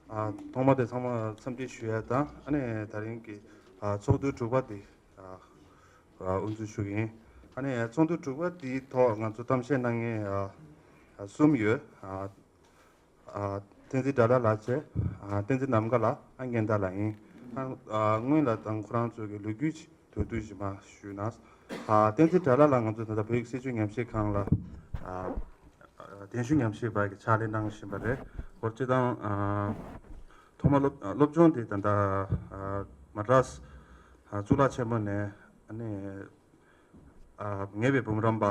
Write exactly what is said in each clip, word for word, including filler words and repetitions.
ཨ། ཐོག་མ་དེ་ཚང་མ་འཚམས་འདྲི་ཞུ་ཡ་དང་། ཨ་ནི་དེ་རིང་གི་ཨ་ཚོགས་འདུ་དྲུག་པ་འདི་ཨ་ཨ་དབུ་འཛུགས་ཞུ་གི་ཡིན། ཨ་ནི་ཚོགས་འདུ་དྲུག་པ་འདིའི་ཐོག་ང་ཚོ་གཏམ་བཤད་གནང་མཁན་ཨ་ཨ་གསུམ་ཡོད། ཨ་ཨ་བསྟན་འཛིན་དགྲ་ལྷ་ལགས་བྱས། ཨ་བསྟན་འཛིན་ནམ་མཁའ་ལགས། ཨ་སྙན་ལྟ་ལགས་ཡིན། ཨ་ཨ་སྔོན་ལ་དང་ཁོ་རང་ཚོ་གི་ལོ་རྒྱུས་ཅིག་མདོར་བསྡུས་ཤིག་མར་ཞུས་ན། ཨ་བསྟན་འཛིན་དགྲ་ལྷ་ལགས་ང་ཚོ་ད་ལྟ་བོད་ཡིག་སྲིད་བྱུས་ཉམས་ཞིབ་ཁང་ལ་ཨ་ཨ་གདན་ཞུ་ཉམས་ཞིབ་པ་གི་ཕྱག་ལས་གནང་བཞིན་པ་རེད། ཧོར་སྤྱི་དང་ཨ་ཐོག་མ་སློབ་སློབ་སྦྱོང་དེ་ད་ལྟ་ཨ་མ་ཌྲཱས་ཨ་གཙུག་ལག་ཆེན་མོ་ནས། ཨ་ནི་ཨ་ངེས་པའི་འབུམ་རམས་པ་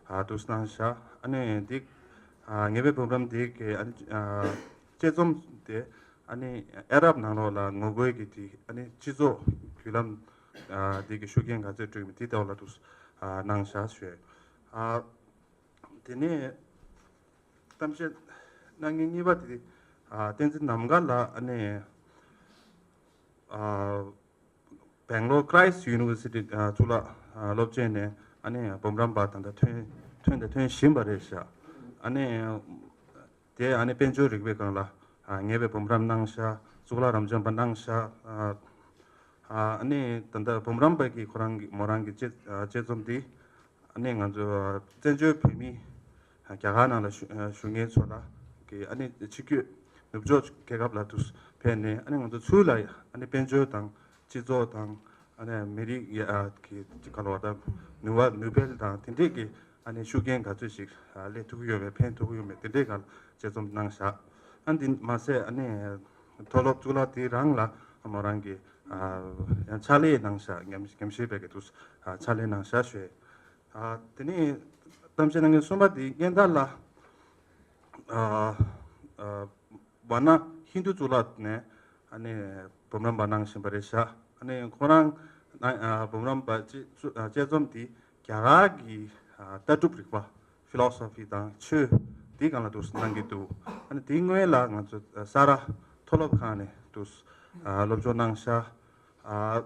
ཨ་དུ་གནང་བཞག་ཨ་ནི་འདི་ཨ་ངེས་པའི་འབུམ་རམས་འདི་གི་ཨ་ནི་ཨ་དཔྱད་རྩོམ་དེ་ཨ་ནི་ཨ་རབ་ནང་ལོགས་ལ་ངོ་རྒོལ་གྱི་དེ། ཨ་ནི་སྤྱི་ཚོགས་བརྒྱུད་ལམ་ཨ་འདི་གི་ཤུགས་རྐྱེན་ག་ཚོད་སྤྲོད་མིན་དེ་ལྟ་བུ་ལ་དུ་ཨ་གནང་བཞག་ཞུས། ཨ་དེ་ནས་གཏམ་བཤད་གནང་མཁན་གཉིས་པ་དེ་ཨ་བསྟན་འཛིན་ནམ་མཁའ་ལགས། ཨ་ནི་ཨ་སྦེང་ལོར་Christ University ཨ་གཙུག་ལག་ཨ་སློབ་ཆེན་ནས། ཨ་ནི་འབུམ་རམས་པ་ད་ལྟ་ཐོན་ཐོན་དང་ཐོན་བཞིན་པ་རེད་ཤག་ཨ་ནི་དེ་ཨ་ནི་དཔལ་འབྱོར་རིག་པའི་སྒང་ལ་ཨ་ངེས་པའི་འབུམ་རམས་གནང་ཤག་གཙུག་ལག་རབ་འབྱམས་པ་གནང་ཤག་ཨ་ཨ་ནི་ད་ལྟ་འབུམ་རམས་པ་གི་ཁོ་རང་གི་མོ་རང་གི་དཔྱད་ཨ་དཔྱད་རྩོམ་འདི། ཨ་ནི་ང་ཚོ་བཙན་བྱོལ་བོད་མི་རྒྱ་གར་ནང་ལ་བཞུགས་བཞུགས་མཁན་ཚོ་ལ་གི། ཨ་ནི་ཕྱི་སྐྱོད་ནུབ་ཕྱོགས་རྒྱལ་ཁབ་ལ་དུ་ཕེབས་ནས། ཨ་ནི་ང་ཚོ་ཚུར་ལ་ཨ་ནི་དཔལ་འབྱོར་དང་སྤྱི་ཚོགས་དང་། ཨ་ནི་མི་རིགས་ཡ་གི་ག་ལ་བ་དང་ནུས་པ་ནུས་སྤེལ་དང་དེ་འདྲས་ཀྱི་ཨ་ནི་ཤུགས་རྐྱེན་ག་ཚོད་ཞིག་ཨ་སླེབས་ཐུབ་ཀྱི་ཡོད་མེད། ཕན་ཐོགས་ཀྱི་ཡོད་མེད་དེ་འདྲས་སྒང་ལ་དཔྱད་རྩོམ་གནང་བཞག་ཨ་འདི་མ་ཟད་ཨ་ནི་མཐོ་སློབ་གཙུག་ལག་དེ་རང་ལ་མོ་རང་གི་ཨ་ཡང་ཕྱག་ལས་གནང་བཞག་ཉམས་ཉམས་ཞིབ་པའི་གི་དུ་ཨ་ཕྱག་ལས་གནང་བཞག་ཞུས། ཨ་དེ་ནས་གཏམ་བཤད་གནང་མཁན་གསུམ་པ་དེ་སྙན་དར་ལགས། ཨ་ཨ་ཝཱ་ཎ་ཧིན་རྡུ་གཙུག་ལག་ནས་ཨ་ནི་འབུམ་རམས་པ་གནང་བཞིན་པ་རེད་ཤག་ཨ་ནི་ཁོ་རང་ཨ་འབུམ་རམས་པ་དཔྱད་དཔྱད་རྩོམ་དེ་རྒྱ་གར་གྱི་ཨ་ལྟ་གྲུབ་རིག་པ། ཕི་ལོ་སོ་ཕི་དང་ཆོས་དེའི་སྒང་ལ་དུ་གནང་གི་འདུག་ཨ་ནི་དེའི་སྔོན་ལ་ང་ཚོ་ཨ་ས་རཱ་མཐོ་སློབ་ཁང་ནས་དུ་ཨ་སློབ་སྦྱོང་གནང་ཤག་ཨ་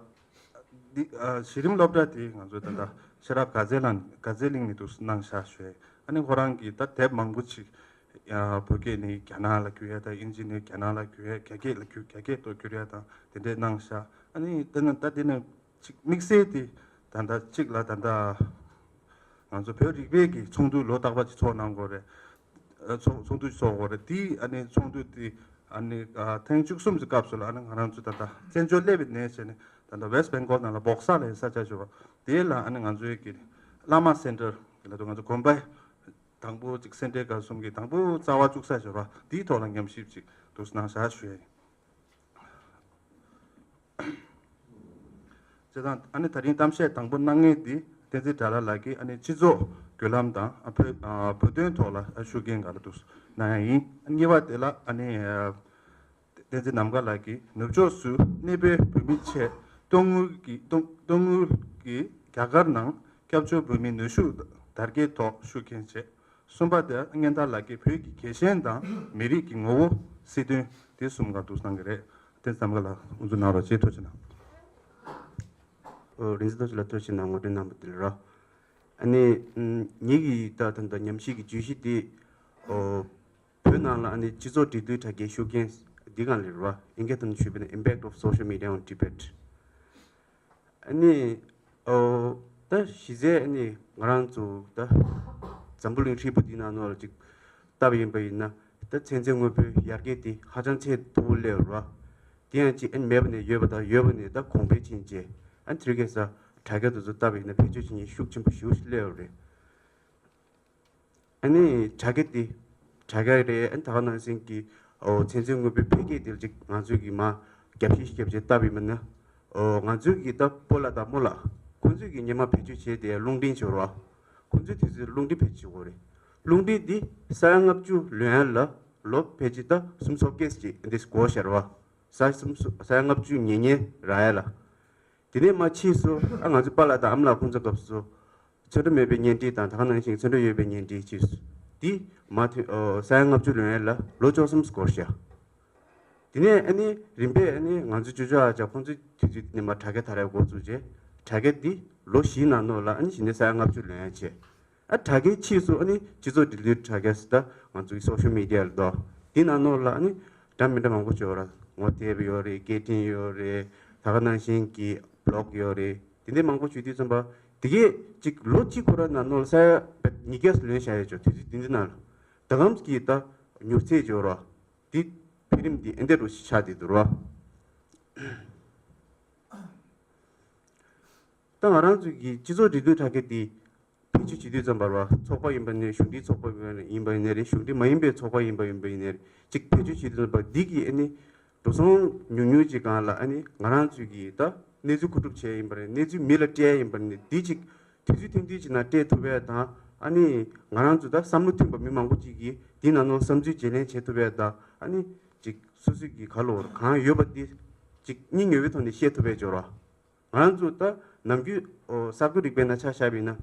འདི་ཨ་གཞི་རིམ་སློབ་གྲྭ་དེ་ང་ཚོ་ད་ལྟ་ཤེས་རབ་དགའ་ཚལ་ལ་དགའ་ཚལ་གླིང་ནས་དུ་གནང་ཤག་ཞུས། ཨ་ནི་ཁོ་རང་གིས་ད་དེབ་མང་པོ་ཅིག་ཨ་བོད་སྐད་ནས་རྒྱ་ནག་ལ་བསྒྱུར་ཡ་དང་། དབྱིན་ཇི་ནས་རྒྱ་ནག་ལ་བསྒྱུར་ཡ། རྒྱ་སྐད་ལ་བསྒྱུར། རྒྱ་སྐད་ཐོག་བསྒྱུར་ཡ་དང་དེ་འདྲས་གནང་ཤག་ཨ་ནི་ད་ནི་ད་དེ་ནི་ཅིག་དམིགས་བསལ་དེ་ད་ལྟ་གཅིག་ལ་ད་ལྟ་ང་ཚོ་བོད་རིག་པའི་གི་ཚོགས་འདུ་ལོ་རྟག་པ་ཅིག་ཚོགས་གནང་དགོས་རེད། ཨ་ཚོགས་ཚོགས་འདུ་ཚོགས་དགོས་རེད། དེ་ཨ་ནི་ཚོགས་འདུ་དེ་ཨ་ནི་ཨ་ཐེངས་བཅུ་གསུམ་གྱི་སྐབས་སུ་ལ་ཨ་ནི་ང་རང་ཚོ་ད་ལྟ་བཙན་བྱོལ་སླེབས་པའི་ནས་བྱས་ནས་ད་ལྟ་West Bengal ནང་ལ་བོག་ས་ལ་ཡི་ས་ཆ་ཞུ་བ་དེ་ལ་ཨ་ནི་ང་ཚོའི་གི་བླ་མ་སེན་ཊར་ལ་དུ་ང་ཚོ་དགོན་པ་དང་པོ་ཅིག་སེ་འབྲས་དགའ་གསུམ་གྱི་དང་པོ་རྩ་བ་བཙུགས་ས་ཞུ་བ་དེའི་ཐོག་ལ་ཉམས་ཞིབ་ཅིག་དུ་གནང་བཞག་ཞུ་ཡ་ཡིན། བྱས་ཙང་ཨ་ནི་ད་རིང་གཏམ་བཤད་དང་པོ་གནང་མཁན་འདི་བསྟན་འཛིན་དགྲ་ལྷ་ལགས་ཀྱིས་ཨ་ནི་སྤྱི་ཚོགས་བརྒྱུད་ལམ་དང་ཨ་བོད་ཨ་བོད་དོན་ཐོག་ལ་ཨ་ཤུགས་རྐྱེན་ག་ལ་འདུག་གནང་ཡ་ཡིན། ཨ་གཉིས་པ་དེ་ལ་ཨ་ནི་ཨ་བསྟན་འཛིན་ནམ་མཁའ་ལགས་ཀྱིས་ནུབ་ཕྱོགས་སུ་གནས་པའི་བོད་མི་ཆེད་གཏོང་དངུལ་གྱི་གཏོང་གཏོང་དངུལ་གྱིས་རྒྱ་གར་ནང་སྐྱབས་བཅོལ་བོད་མིའི་ནུས་ཤུགས་དར་རྒྱས་ཐོག་ཤུགས་རྐྱེན་བྱས། གསུམ་པ་དེ་སྙན་དར་ལགས་ཀྱིས་བོད་ཀྱི་རྒྱལ་ཞེན་དང་མི་རིགས་ཀྱི་ངོ་བོ་སྲིད་དོན་དེ་གསུམ་ག་འདུག་གནང་གི་རེད། དེ་ཙམ་ག་ལ་འུ་ཚོ་གནང་རོགས་བྱེད། ཐུགས་རྗེ་གནང་། ཨོ་རིན་ཆེན་རྡོ་རྗེ་ལགས་ཐུགས་རྗེ་གནང་། ངོ་སྤྲོད་གནང་བ་དེ་ལ་རོ། ཨ་ནི་ངེད་ཀྱི་ད་ད་ད་ཉམས་ཞིབ་ཀྱི་བརྗོད་གཞི་དེ་ཨོ་བོད་ནང་ལ་ཨ་ནི་སྤྱི་ཚོགས་འབྲེལ་མཐུད་དྲ་རྒྱའི་ཤུགས་རྐྱེན་འདི་གང་ལ་རེད་བ། ཨིན་སྐད་ཐོག་ནས་ཞུས་པ་ན་Impact of Social Media on Tibet། ཨ་ནི་ཨོ་ད་གཞི་རྩའི་ཨ་ནི་ང་རང་ཚོ་ད་འཛམ་བུ་གླིང་ཧྲིལ་པོ་འདི་ནང་ནོར་ཅིག་བལྟ་བ་ཡིན་པ་ཡིན་ན། ད་ཚན་རྩལ་དངོས་པོའི་ཡར་རྒྱས་འདི་ཧ་ཅང་ཆེས་མཐོ་པོ་སླེབས་ཡོད་རེད་བ། དེ་ཡང་ཅིག་ཨ་ནི་མེད་པ་ནས་ཡོད་པ་དང་། ཡོད་པ་ནས་ད་གོང་འཕེལ་ཕྱིན་རྗེས་ཨ་ནི་དེ་རིང་ཁ་སང་དྲ་རྒྱ་དེ་ཚོ་བལྟ་བ་ཡིན་ན་བེད་སྤྱོད་བྱེད་མཁན་ཤུགས་ཆེན་པོ་ཞེ་པོ་ཞིག་སླེབས་ཡོད་རེད། ཨ་ནི་དྲ་རྒྱ་འདི་དྲ་རྒྱ་རེད། ཨ་ནི་ད་ག་ནང་བཞིན་གྱི་ཨོ་ཚན་རྩལ་དངོས་པོའི་འཕེལ་རྒྱས་འདིར་ཅིག་ང་ཚོས་ཀྱི་མ་རྒྱབ་བཤིག་རྒྱབ་བྱས་བལྟ་བ་ཡིན་པ་ན། ཨོ་ང་ཚོས་ཀྱི་ད་སྤོ་ལགས་དང་རྨོ་ལགས་ཁོང་ཚོས་ཀྱི་སྔོན་མ་བེད་སྤྱོད་བྱས་དེ་རླུང་འཕྲིན་བྱོས་རོགས། ཁོང་ཚོས་དུས་ཚོད་རླུང་འཕྲིན་བེད་སྤྱོད་བྱེད་དགོས་རེད། རླུང་འཕྲིན་འདི་ས་ཡ་ལྔ་བཅུ་ལོན་ཡ་ལ་ལོ་ཕལ་ཆེར་ད་སུམ་ཅུ་སོ་བརྒྱད་ཅིག་འདི་འགོར་ཤར་བ། ས་སུམ་ཅུ་ས་ཡ་ལྔ་བཅུ་ཉེ་ཉེ་རག་ཡ་ལ། དེ་ནས་མར་ཕྱིས་སུ་ཨ་ང་ཚོའི་པཱ་ལགས་དང་ཨ་མ་ལགས་ཁོང་ཚོ་སྐབས་སུ་ཚོན་ཁྲ་མེད་པའི་བརྙན་འཕྲིན་དང་ད་ག་ནང་བཞིན་ཚོན་ཁྲ་ཡོད་པའི་བརྙན་འཕྲིན་ཕྱིས་སུ་འདི་མར་ཐོན་ཨོ་ས་ཡ་ལྔ་བཅུ་ལོན་ཡ་ལ་ལོ་བཅུ་གསུམ་འགོར་ཤག་དེ་ནས་ཨ་ནི་རིམ་པས་ཨ་ནི་ང་ཚོའི་ཅོ་ཅོ་ཨ་ཅག་ཁོང་ཚོའི་དུས་ཚོད་དེ་ནས་མར་དྲ་རྒྱ་དར་ཡ་འགོ་བཙུགས་རྗེས་དྲ་རྒྱ་འདི་ལོ་བཞིའི་ནང་ལོགས་ལ་ཨ་ནི་གཞི་ནས་ས་ཡ་ལྔ་བཅུ་ལོན་ཡ་བྱས། ཨ་དྲ་རྒྱའི་ཕྱིས་སུ་ཨ་ནི་སྤྱི་ཚོགས་འབྲེལ་མཐུད་དྲ་རྒྱ་ཟེར་ད་ང་ཚོའི་སོ་ཤལ་མི་ཌི་ཡ་ལ་འདུག་དེ་ནང་ལོགས་ལ་ཨ་ནི་ འདྲ་མི་འདྲ་མང་པོ་ཅིག་ཡོད་ར། ངོ་དེབ་ཡོད་རེད། སྐད་འཕྲིན་ཡོད་རེད། ད་ག་ནང་བཞིན་གྱི་བི་ལོག་ཡོད་རེད། དེ་འདྲ་མང་པོ་བྱེད་དུས་ཙམ་པ་དེ་གས་ཅིག་ལོ་གཅིག་ཁོ་ར་ནང་ལོགས་ས་ཡ་ཉིས་བརྒྱ་ལོན་བཞག་ཡོད་ཅོག་དུས་ཚོད་དེ་འདྲ་ནང་ལ་ད་གམ་གྱི་ད་མྱུར་ཚད་ཅིག་ཡོད་ར། དེ་འཕེལ་རིམ་དེ་ཨེ་འདྲ་རུ་ཆགས་བསྡད་འདུག་ར། ད་ང་རང་ཚོའི་གི་སྤྱི་ཚོགས་འབྲེལ་མཐུད་དྲ་རྒྱ་འདི་བེད་སྤྱོད་བྱེད་དུས་ཙམ་པར་བ་ཚོགས་པ་ཡིན་པ་ནས་གཞུང་འབྲེལ་ཚོགས་པ་ཡིན་པ་ནས་རེད། གཞུང་འབྲེལ་མ་ཡིན་པའི་ཚོགས་པ་ཡིན་པ་ཡིན་པ་ཡིན་ནས་རེད། ཅིག་བེད་སྤྱོད་བྱེད་དུས་ཙམ་པར་འདི་གི་ཨ་ནི་འགྲོ་སོང་ཉུང་ཉུང་ཅིག་སྒང་ལ་ཨ་ནི་ང་རང་ཚོའི་གི་ད་གནས་ཚུལ་མཁོ་སྒྲུབ་བྱས་ཡིན་པ་རེད། གནས་ཚུལ་མི་ལ་སྤྲད་ཡིན་པ་ནས་འདི་ཅིག་དུས་ཚོད་ཐུང་ཐུང་ཅིག་ནང་སྤྲད་ཐུབ་པ་དང་ཨ་ནི་ང་རང་ཚོ་ད་བསམ་བློ་མཐུན་པ་མི་མང་པོ་ཅིག་གིས་འདི་ནང་ལོགས་བསམ་ཚུལ་བརྗེ་ལེན་བྱེད་ཐུབ་པ་དང་ཨ་ནི་ཅིག་སོ་སོའི་གི་ག་ལོར་གང་ཡོད་པ་འདི་ཅིག་སྙིང་ཡོད་པའི་ཐོག་ནས་བཤད་ཐུབ་པའི་སྦྱོར་བ། ང་རང་ཚོ་ད་ནམ་རྒྱུན་ཨོ་གསར་འགོད་རིག་པའི་ནང་ཆ་བཞག་པ་ཡིན་ན་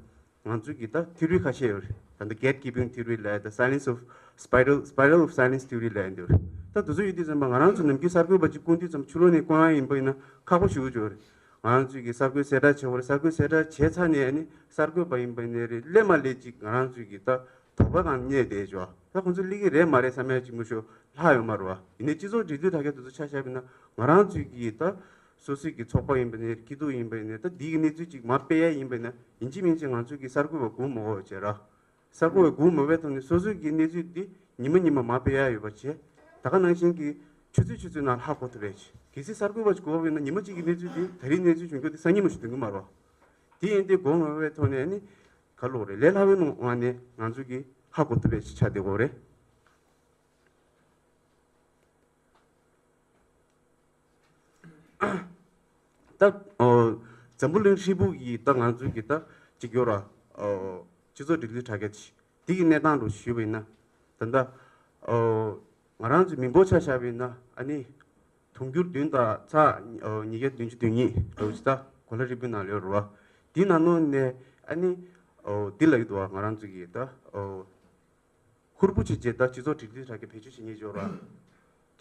ང་ཚོ་གི་ད་ཐི་རི་ཁ་ཤས་ཡོད་རེད། ད་ལྟ་གེ་ཊི་ཀི་པིང་ཐི་རི་ལབ་ཡ། ད་སའེ་ལེན་སི་ཨོཕ་སི་པའི་རལ་སི་པའི་རལ་ཨོཕ་སའེ་ལེན་སི་ཐི་རི་ལབ་ཡ་འདི་ཡོད་རེད། ད་དེ་ཚོ་ཡོད་དུས་ཙམ་པ་ང་རང་ཚོ་ནམ་རྒྱུན་གསར་འགོད་པ་ཅིག་བསྐོང་དུས་ཙམ་ཕྱི་ལོགས་ནས་བསྐོང་ཡ་ཡིན་པ་ཡིན་ན་ཁག་པོ་ཞེ་པོ་ཅིག་ཡོད་རེད། ང་རང་ཚོ་གི་གསར་འགོད་གསལ་བསྒྲགས་བྱེད་དགོས་རེད། གསར་འགོད་གསལ་བསྒྲགས་བྱས་ཚར་ནས་ཨ་ནི་གསར་འགོད་པ་ཡིན་པ་ཡིན་ནའི་རེད། སླད་མ་སླད་ཅིག་ང་རང་ཚོ་གི་ད་དོགས་པ་གང་རྙེད་བསྡད་ཅོག་ད་ཁོང་ཚོ་སླེབས་ཀྱི་རེད་མ་རེད་བསམ་ཡ་ཅིག་མི་ཤོ་ལྷག་ཡོད་མ་རེད་བ། ཡིན་ནའི་སྤྱི་ཚོགས་འབྲེལ་མཐུད་དྲ་རྒྱ་དེ་ཚོ་ཆ་བཞག་པ་ཡིན་ན་ང་རང་ཚོའི་གི་ད་སོ་སོའི་གི་ཚོགས་པ་ཡིན་པ་ནས་སྐྱིད་སྡུག་ཡིན་པ་ཡིན་ནས་ད་འདི་གི་གནས་ཚུལ་ཅིག་མར་སྤེལ་ཡ་ཡིན་པ་ཡིན་ན་ཡིན་གཅིག་མིན་གཅིག་ང་ཚོའི་གི་གསར་འགོད་པ་སྒུག་མ་དགོས་བྱས་ར། གསར་འགོད་པ་སྒུག་མ་བའི་ཐོག་ནས་སོ་སོའི་གི་གནས་ཚུལ་འདི་ཉི་མ་ཉི་མ་མར་སྤེལ་ཡ་ཡོད་པ་བྱས། ད་ག་ནང་བཞིན་གི་ཆུ་ཚོད་ཆུ་ཚོད་ནང་ཧ་གོ་ཐུབ་པའི་ཆེད། གལ་སྲིད་གསར་འགོད་པ་ཅིག་དགོས་པ་ཡིན་ན་ཉི་མ་གཅིག་གི་གནས་ཚུལ་འདི་ད་རིང་གནས་ཚུལ་བྱུང་རྒྱུ་འདི་སང་ཉིན་མ་ཞིག་འདོན་གི་མ་རེད་བ། དེ་ཡིན་ཏེ་དགོས་མ་བའི་ཐོག་ནས་ཨ་ནི་ག་ལོག་རེད། ལས་སླ་བའི་ངང་ནས་ང་ཚོ་གི་ཧ་གོ་ཐུབ་པའི་ཆ་དེ་དགོས་རེད། ད་ཨོ་འཛམ་བུ་གླིང་ཧྲིལ་པོ་གི་ད་ང་ཚོ་གི་ད་ཅིག་ཡོད་ར། ཨོ་སྤྱི་ཚོགས་འབྲེལ་མཐུད་དྲ་རྒྱ་ཅིག་འདི་གི་གནས་སྟངས་རུ་ཞུས་པ་ཡིན་ན། ད་ལྟ་ཨོ་ང་རང་ཚོའི་མི་འབོར་ཆ་བཞག་པ་ཡིན་ན་ཨ་ནི་དུང་ཕྱུར་བདུན་དང་ཚེག་ཨོ་ཉིས་བརྒྱ་བདུན་ཅུ་དོན་གཉིས་ལོ་ཅིག་ད་གོ་ལ་ཧྲིལ་པོའི་ནང་ལ་ཡོད་རེད་བ། འདི་ནང་ལོགས་ནས་ཨ་ནི་ཨོ་འདི་ལ་ཡོད་དོ་བ། ང་རང་ཚོ་གི་ད་ཨོ་ཧུར་པོ་བྱས་བྱས་ད་སྤྱི་ཚོགས་འབྲེལ་མཐུད་དྲ་རྒྱ་བེད་སྤྱོད་བྱེད་མཁན་ཅིག་ཡོད་ར།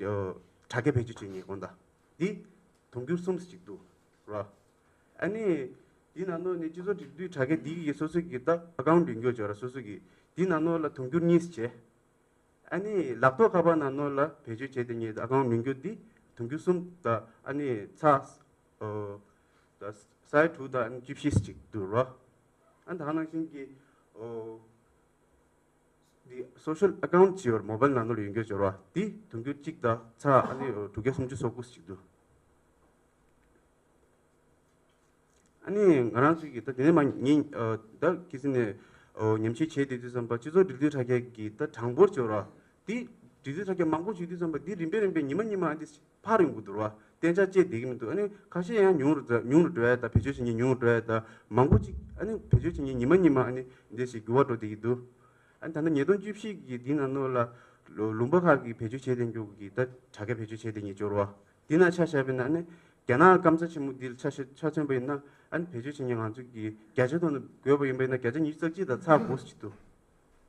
ཨོ་དྲ་རྒྱ་བེད་སྤྱོད་བྱེད་མཁན་དགོངས་དག་འདི་དུང་ཕྱུར་གསུམ་ཅིག་འདུག་ར། ཨ་ནི་འདི་ནང་ལོགས་ནས་སྤྱི་ཚོགས་འབྲེལ་མཐུད་དྲ་རྒྱ་འདི་གི་སོ་སོ་གི་ད་ཨ་ཀའུན་ཊི་ཡོད་མཁན་ཅིག་ཡོད་ར། སོ་སོ་གི་འདི་ནང་ལོགས་ལ་དུང་ཕྱུར་གཉིས་བྱས། ཨ་ནི་ལག་ཐོག་ཁ་པར་ནང་ལོགས་ལ་བེད་སྤྱོད་བྱས་བསྡད་མཁན་ཨ་ཀའུན་ཊི་ཡོད་མཁན་འདི་དུང་ཕྱུར་གསུམ་དང་ཨ་ནི་ཚེག་ཨོ་ད་ཚེག་དྲུག་དང་ཨ་ནི་བཅུ་བཞི་ཅིག་འདུག་ར། ཨ་ད་ག་ནང་བཞིན་གི་ཨོ་འདི་སོ་ཤལ་ཨ་ཀའུན་ཊི་ཅིག་ཡོད་རེད། མོ་བལ་ནང་ལོགས་ལ་ཡོད་མཁན་ཅིག་ཡོད་རེད་བ། འདི་དུང་ཕྱུར་གཅིག་དང་ཚེག་ཨ་ནི་དྲུག་བརྒྱ་སུམ་ཅུ་སོ་དགུ་ཅིག་འདུག་ཨ་ནི་ང་རང་ཚོའི་གི་ད་དེ་ནས་མ་ཉིན་ཨ་ད་ཁི་སི་ནས་ཨོ་ཉམས་ཞིབ་བྱས་བསྡད་དུས་ཙམ་པ་སྤྱི་ཚོགས་འབྲེལ་མཐུད་དྲ་རྒྱ་གི་ད་གྲངས་འབོར་ཅིག་ཡོད་རེད་བ། འདི་འབྲེལ་མཐུད་དྲ་རྒྱ་མང་པོ་བྱེད་དུས་ཙམ་པ་འདི་རིམ་པས་རིམ་པས་ཉི་མ་ཉི་མ་ཨ་འདི་འཕར་ཡོང་གི་འདུག་ར། གཏན་འཇགས་བཅད་བསྡད་ཀྱི་མི་འདུག་ཨ་ནི་ཁ་ཤས་ཡང་ཉུང་རུ་འགྲོ་ཉུང་རུ་འགྲོ་ཡ་དང་བེད་སྤྱོད་བྱེད་མཁན་ཉུང་རུ་འགྲོ་ཡ་དང་མང་པོ་ཅིག་ཨ་ནི་བེད་སྤྱོད་བྱེད་མཁན་ཉི་མ་ཉི་མ་ཨ་ནི་འདི་ཞིག་འགྱུར་བ་འགྲོ་བསྡད་ཀྱི་འདུག་ཨ་ནི་ད་ལྟ་ཉིས་སྟོང་བཅུ་བཞི་གི་འདི་ནང་ལོགས་ལ་ལུང་པ་ཁག་གིས་བེད་སྤྱོད་བྱས་བསྡད་རྒྱུ་གི་ད་དྲ་རྒྱ་བེད་སྤྱོད་བྱས་བསྡད་མཁན་ཅིག་ཡོད་རེད་བ། འདི་ན་ཆ་བཞག་པ་ཡིན་ན་ཨ་ནི་རྒྱ་ནག་སྐམ་ས་ཆེན་མོ་འདི་ལ་ཆ་བཞག་ཆ་མཚོན་པ་ཡིན་ན་ཨ་ནི་བེད་སྤྱོད་བྱེད་མཁན་ང་ཚོ་གི་བརྒྱ་ཆ་ཐོག་ནས་བགོས་པ་ཡིན་པ་ཡིན་ན་བརྒྱ་ཆ་ཉི་ཤུ་རྩ་གཅིག་དང་ཚེག་དགུ་ཅིག་འདུག་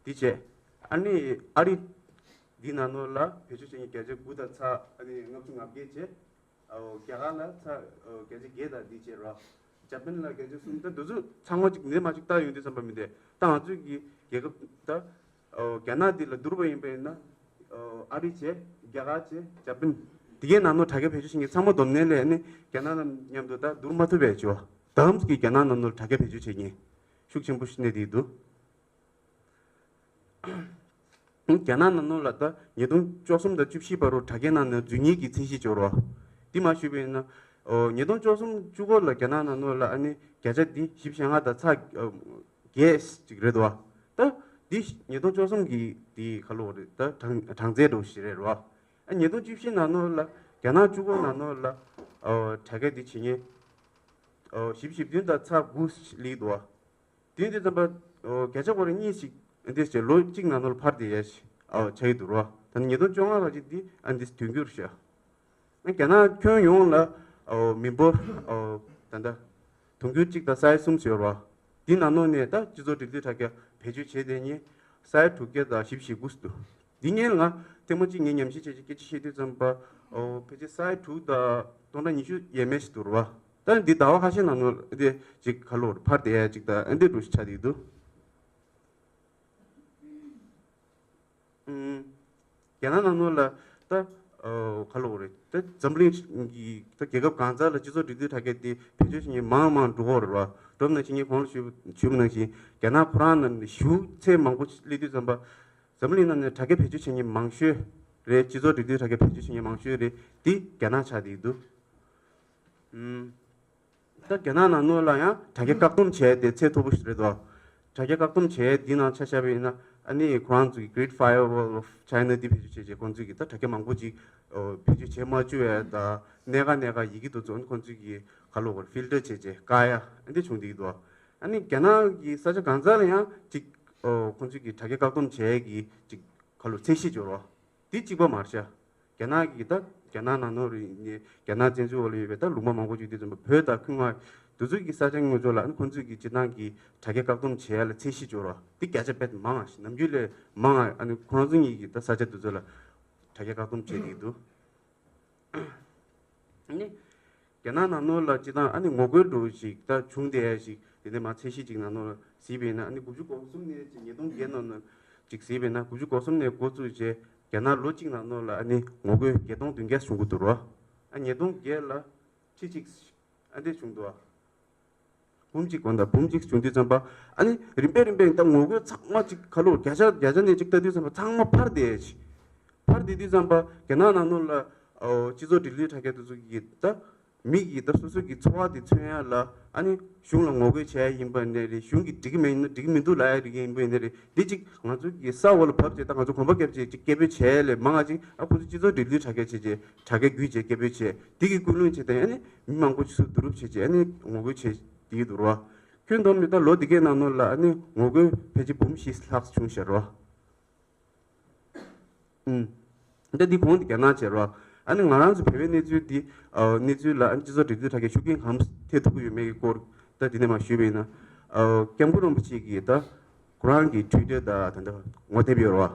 འདི་བྱས། ཨ་ནི་ཨ་རི་འདི་ནང་ལོགས་ལ་བེད་སྤྱོད་བྱེད་མཁན་བརྒྱ་ཆ་དགུ་དང་ཚེག་ཨ་ནི་ལྔ་བཅུ་ང་བརྒྱད་བྱས། ཨོ་རྒྱ་གར་ལ་ཚེག་ཨོ་བརྒྱ་ཆ་བརྒྱད་དང་འདི་བྱས་རོ། འཇར་པན་ལ་བརྒྱ་ཆ་གསུམ། ད་འདི་ཚོ་ཚང་མ་ཅིག་འདི་མ་ཅིག་བལྟ་ཡོང་དུས་ཙམ་པ་མི་འདུག་ད་ང་ཚོའི་གི་རྒྱལ་ཁབ་ད་ཨོ་རྒྱ་ནག་འདི་ལ་བསྡུར་བ་ཡིན་པ་ཡིན་ན་ཨོ་ཨ་རི་བྱས། རྒྱ་གར་བྱས། འཇར་པན། འདི་གའི་ནང་ལོགས་དྲ་རྒྱ་བེད་སྤྱོད་བྱེད་མཁན་ཚང་མ་བསྡོམས་ནས་ལས་ནི་རྒྱ་ནག་ནང་མཉམ་དུ་ད་བསྡུར་མ་ཐུབ་པའི་བྱས་བ། ད་ཧམ་གྱི་རྒྱ་ནག་ནང་ལོགས་དྲ་རྒྱ་བེད་སྤྱོད་བྱེད་མཁན་ཤུགས་ཆེན་པོ་ཞིག་གནས་བསྡད་འདུག་རྒྱ་ནག་ནང་ལོགས་ལ་ད་ཉིས་སྟོང་བཅུ་གསུམ་དང་བཅུ་བཞི་བར་དུ་དྲ་རྒྱའི་ནང་ནས་འཛུལ་ཉེས་ཀྱི་ཚད་གཞི་འབྱོར་བ། འདི་མ་ཞུས་པ་ཡིན་ན། ཨོ་ཉིས་སྟོང་བཅུ་གསུམ་བཅུ་དགུ་ལ་རྒྱ་ནག་ནང་ལོགས་ལ་ཨ་ནི་བརྒྱ་ཆ་འདི་བཞི་བཅུ་ཞེ་ལྔ་དང་ཚེག་བརྒྱད་ཅིག་རེད་འདུག་བ། ད་འདི་ཉིས་སྟོང་བཅུ་གསུམ་གྱི་འདི་ག་ལོ་རེད། ད་གྲངས་གྲངས་ཚད་འདྲ་བོ་ཞིག་རེད་རོ། ཨ་ཉིས་སྟོང་བཅུ་བཞི་ནང་ལོགས་ལ་རྒྱ་ནག་བཅུ་དགུ་ནང་ལོགས་ལ་ཨོ་དྲ་རྒྱ་འདི་བྱེད་མཁན་ཨོ་བཞི་བཅུ་ཞེ་བདུན་དང་ཚེག་དགུ་སླེབས་འདུག་བ། དེ་ཡིན་དུས་ཙམ་པ། ཨོ་བརྒྱ་ཆ་སྐོར་ར་གཉིས་ཤིག་འདི་ཞེས་ལོ་གཅིག་ནང་ལོགས་ལ་འཕར་བསྡད་ཡ་ཞིག་ཨོ་ཆགས་ཀྱི་འདུག་རོ། ད་ནི་ཉིས་སྟོང་བཅོ་ལྔ་ཁ་ཅིག་འདི་ཨ་འདི་དོན་འགྱུར་ཤག་ཨ་རྒྱ་ནག་ཁྱོན་ཡོངས་ལ་ཨོ་མི་འབོར་ཨོ་ད་ལྟ་དུང་ཕྱུར་གཅིག་དང་ས་ཡ་གསུམ་ཡོད་རོ། འདི་ནང་ལོགས་ནས་ད་སྤྱི་ཚོགས་འབྲེལ་མཐུད་དྲ་རྒྱ་བེད་སྤྱོད་བྱས་བསྡད་མཁན་ས་ཡ་དྲུག་བརྒྱ་དང་བཞི་བཅུ་ཞེ་དགུ་འདུག་འདི་སྔོན་ང་ཐེངས་མ་གཅིག་ངས་ཉམས་ཞིབ་བྱས་ཀྱི་སྐད་ཆ་བཤད་དུས་ཙམ་པ། ཨོ་ཕལ་ཆེར་ས་ཡ་དྲུག་དང་སྟོང་ཕྲག་ཉི་ཤུ་ཡས་མས་ཤིག་འདུག་ར་བ། ད་འདི་ཟླ་བ་ཁ་ཤས་ནང་ལོགས་འདི་ཅིག་ག་ལོར་འཕར་བསྡད་ཡ་ཅིག་དང་ཨ་འདི་འདྲ་ཞིག་ཆགས་བསྡད་འདུག་ཨུམ། རྒྱ་ནག་ནང་ལོགས་ལ་ད་ ཨོ། ག་ལབ་དགོས་རེད། ད་འཛམ་གླིང་གི་ད་རྒྱལ་ཁབ་གང་ས་ལ་སྤྱི་ཚོགས་སྒྲིག་འཛུགས་དྲ་རྒྱ་དེ་བེད་སྤྱོད་བྱེད་མཁན་མང་མང་འགྲོ་གི་ཡོད་རེད་བ། སྒྲོམ་ནང་བྱེད་མཁན་གོང་ལ་ཞུས་ཞུས་པ་ནང་བཞིན་རྒྱ་ནག་ཁོ་རང་ནང་ནས་ཞེ་ཚད་མང་པོ་སླེབས་དུས་ཙམ་པ། འཛམ་གླིང་ནང་ནས་དྲ་རྒྱ་བེད་སྤྱོད་བྱེད་མཁན་མང་ཤོས་རེད། སྤྱི་ཚོགས་སྒྲིག་འཛུགས་དྲ་རྒྱ་བེད་སྤྱོད་བྱེད་མཁན་མང་ཤོས་རེད། དེ་རྒྱ་ནག་ཆགས་བསྡད་འདུག་ཨུམ། ད་རྒྱ་ནག་ནང་ལོགས་ལ་ཡང་དྲ་རྒྱ་བཀག་སྡོམ་བྱས་ཏེ་ཚད་མཐོ་པོ་ཞིག་རེད་དོ། དྲ་རྒྱ་བཀག་སྡོམ་བྱས་འདི་ནང་ཆ་བཞག་པ་ཡིན་ན། ཨ་ནི་ཁོ་རང་ཚོ་གི་Great Firewall of China འདི་བེད་སྤྱོད་བྱས་རྗེས་ཁོང་ཚོས་ཀྱི་ད་དྲ་རྒྱ་མང་པོ་ཅིག་ཨོ་བེད་སྤྱོད་བྱེད་མ་བཅུག་ཡ་ད། གནད་འགག་གནད་འགག་ཡི་གེ་དེ་ཚོ་ཁོང་ཚོས་ཀྱི་ག་ལབ་དགོས་རེད། ཕིལ་ཊར་བྱས་རྗེས་བཀག་ཡ་ཨ་འདི་བྱུང་བསྡད་ཀྱི་འདུག་ཨ་ནི་རྒྱ་ནག་གི་ས་ཆ་གང་ས་ལ་ཡང་ཅིག་ཨོ་ཁོང་ཚོས་ཀྱི་དྲ་རྒྱ་བཀག་སྡོམ་བྱས་ཀྱི་ཅིག་ག་ལབ་ཚད་གཞི་འབྱོར་བ། འདི་གཅིག་པ་མ་རེད་ཤག་རྒྱ་ནག་གི་ད་རྒྱ་ནག་ནང་ནོར་རྒྱ་ནག་བཙན་འཛུལ་འོག་ལ་ཡོད་པའི་ད་ལུང་པ་མང་པོ་ཅིག་དེ་ཚོ་བོད་དང་ཁུལ་མངའ་དེ་ཚོ་གི་ས་ཆ་ངོས་ཚོ་ལ་ཨ་ནི་ཁོང་ཚོས་ཀྱི་སྤྱིར་བཏང་གི་དྲ་རྒྱ་བཀག་སྡོམ་བྱེད་ཡ་ལ་ཚད་གཞི་འབྱོར་བ་འདི་བརྒྱ་ཆ་དཔེ་མང་ང་ཞིག་ནམ་རྒྱུན་ལས་མང་ང་ཨ་ནི་ཁོང་ཚོ་གཉིས་ཀྱི་ད་ས་ཆ་དེ་ཚོ་ལ་དྲ་རྒྱ་བཀག་སྡོམ་བྱེད་ཀྱི་འདུག་ཨ་ནི། རྒྱ་ནག་ནང་ལོགས་ལ་སྤྱིར་བཏང་ཨ་ནི་ངོ་རྒོལ་འདྲ་བོ་ཞིག་ད་བྱུང་བསྡད་ཡ་ཞིག་དེ་ནས་མ་ཚད་གཞི་ཅིག་ནང་ལོགས་ལ་གཟིགས་པ་ཡིན་ན། ཨ་ནི་དགུ་བཅུ་གོ་གསུམ་ནས་ཅིག་ཉིས་སྟོང་བརྒྱད་ནང་ལ་ཅིག་གཟིགས་པ་ཡིན་ན། དགུ་བཅུ་གོ་གསུམ་ནས་འགོ་བཙུགས་རྗེས་རྒྱ་ནག་ལོ་གཅིག་ནང་ལོགས་ལ་ཨ་ནི་ངོ་རྒོལ་བརྒྱད་སྟོང་བདུན་བརྒྱ་བྱུང་གི་འདུག་རོ། ཨ་ཉིས་སྟོང་བརྒྱད་ལ་ཁྲི་གཅིག་ཨ་འདི་བྱུང་འདུག་ཨ། འབུམ་གཅིག་གོ་ད་འབུམ་གཅིག་བྱུང་དུས་ཙམ་པ། ཨ་ནི་རིམ་པས་རིམ་པས་ད་ངོ་རྒོལ་ཚང་མ་ཅིག་ག་ལོ་བརྒྱ་ཆ་བརྒྱ་ཆ་ནས་ཅིག་ལྟ་དུས་ཙམ་པ་ཚང་མ་འཕར་བསྡད་ཅིག་འཕར་བསྡད་དུས་ཙམ་པ་རྒྱ་ནག་ནང་ལོགས་ལ་ཨོ་སྤྱི་ཚོགས་སྒྲིག་འཛུགས་དྲ་རྒྱ་དེ་ཚོ་གི་ད་མི་གི་ད་སོ་སོ་གི་འཚོ་བ་དེ་མཚོན་ཡ་ལ་ཨ་ནི་གཞུང་ལ་ངོ་རྒོལ་བྱས་ཡ་ཡིན་པ་ནས་རེད། གཞུང་གི་འགྲིག་གི་མེད་ན་འགྲིག་གི་མི་འདུག་ལབ་ཡ་རིགས་ཡིན་པ་ནས་རེད། འདི་ཅིག་ང་ཚོ་གི་ས་འོག་ལ་བབས་བྱས་ད་ང་ཚོ་གོམ་པ་བརྒྱབ་བྱས་ཅིག་སྐད་འབོད་བྱས་ལས་མང་ང་ཅིག་ཨ་ཁོ་ཚོ་སྤྱི་ཚོགས་སྒྲིག་འཛུགས་དྲ་རྒྱ་བྱས་བྱས་དྲ་རྒྱ་བརྒྱུད་བྱས་སྐད་འབོད་བྱས་འདི་གི་ཀུན་སློང་བྱས་ཏེ་ཨ་ནི་མི་མང་པོ་ཞིག་བསྡུ་རུབ་བྱས་བྱས་ཨ་ནི་ངོ་རྒོལ་བྱས་བསྡད་ཀྱི་འདུག་རོ། ཁྱོན་བསྡོམས་ནས་ད་ལོ་འདི་གའི་ནང་ནོར་ལ་ཨ་ནི་ངོ་རྒོལ་ཕལ་ཆེར་འབུམ་བཞི་ལྷག་བྱུང་ཤག་རོ། ཨུམ། ད་འདི་གོང་དུ་རྒྱ་ནག་བྱས་རོ། ཨ་ནི་ང་རང་ཚོ་བོད་པའི་གནས་ཚུལ་འདི་ཨ་གནས་ཚུལ་ལ་ཨ་ནི་སྤྱི་ཚོགས་སྒྲིག་འཛུགས་དྲ་རྒྱའི་ཤུགས་རྐྱེན་གང་ཐེབས་ཐུབ་ཀྱི་ཡོད་མེད་ཀྱི་སྐོར་ད་འདི་ནས་མར་ཞུས་པ་ཡིན་ན། ཨ་སྐྱབས་མགོན་རིན་པོ་ཆེ་གིས་ད་ཁོ་རང་གི་ཊུའི་ཊར་དང་ད་ལྟ་ངོ་དེབ་ཡོད་རོ།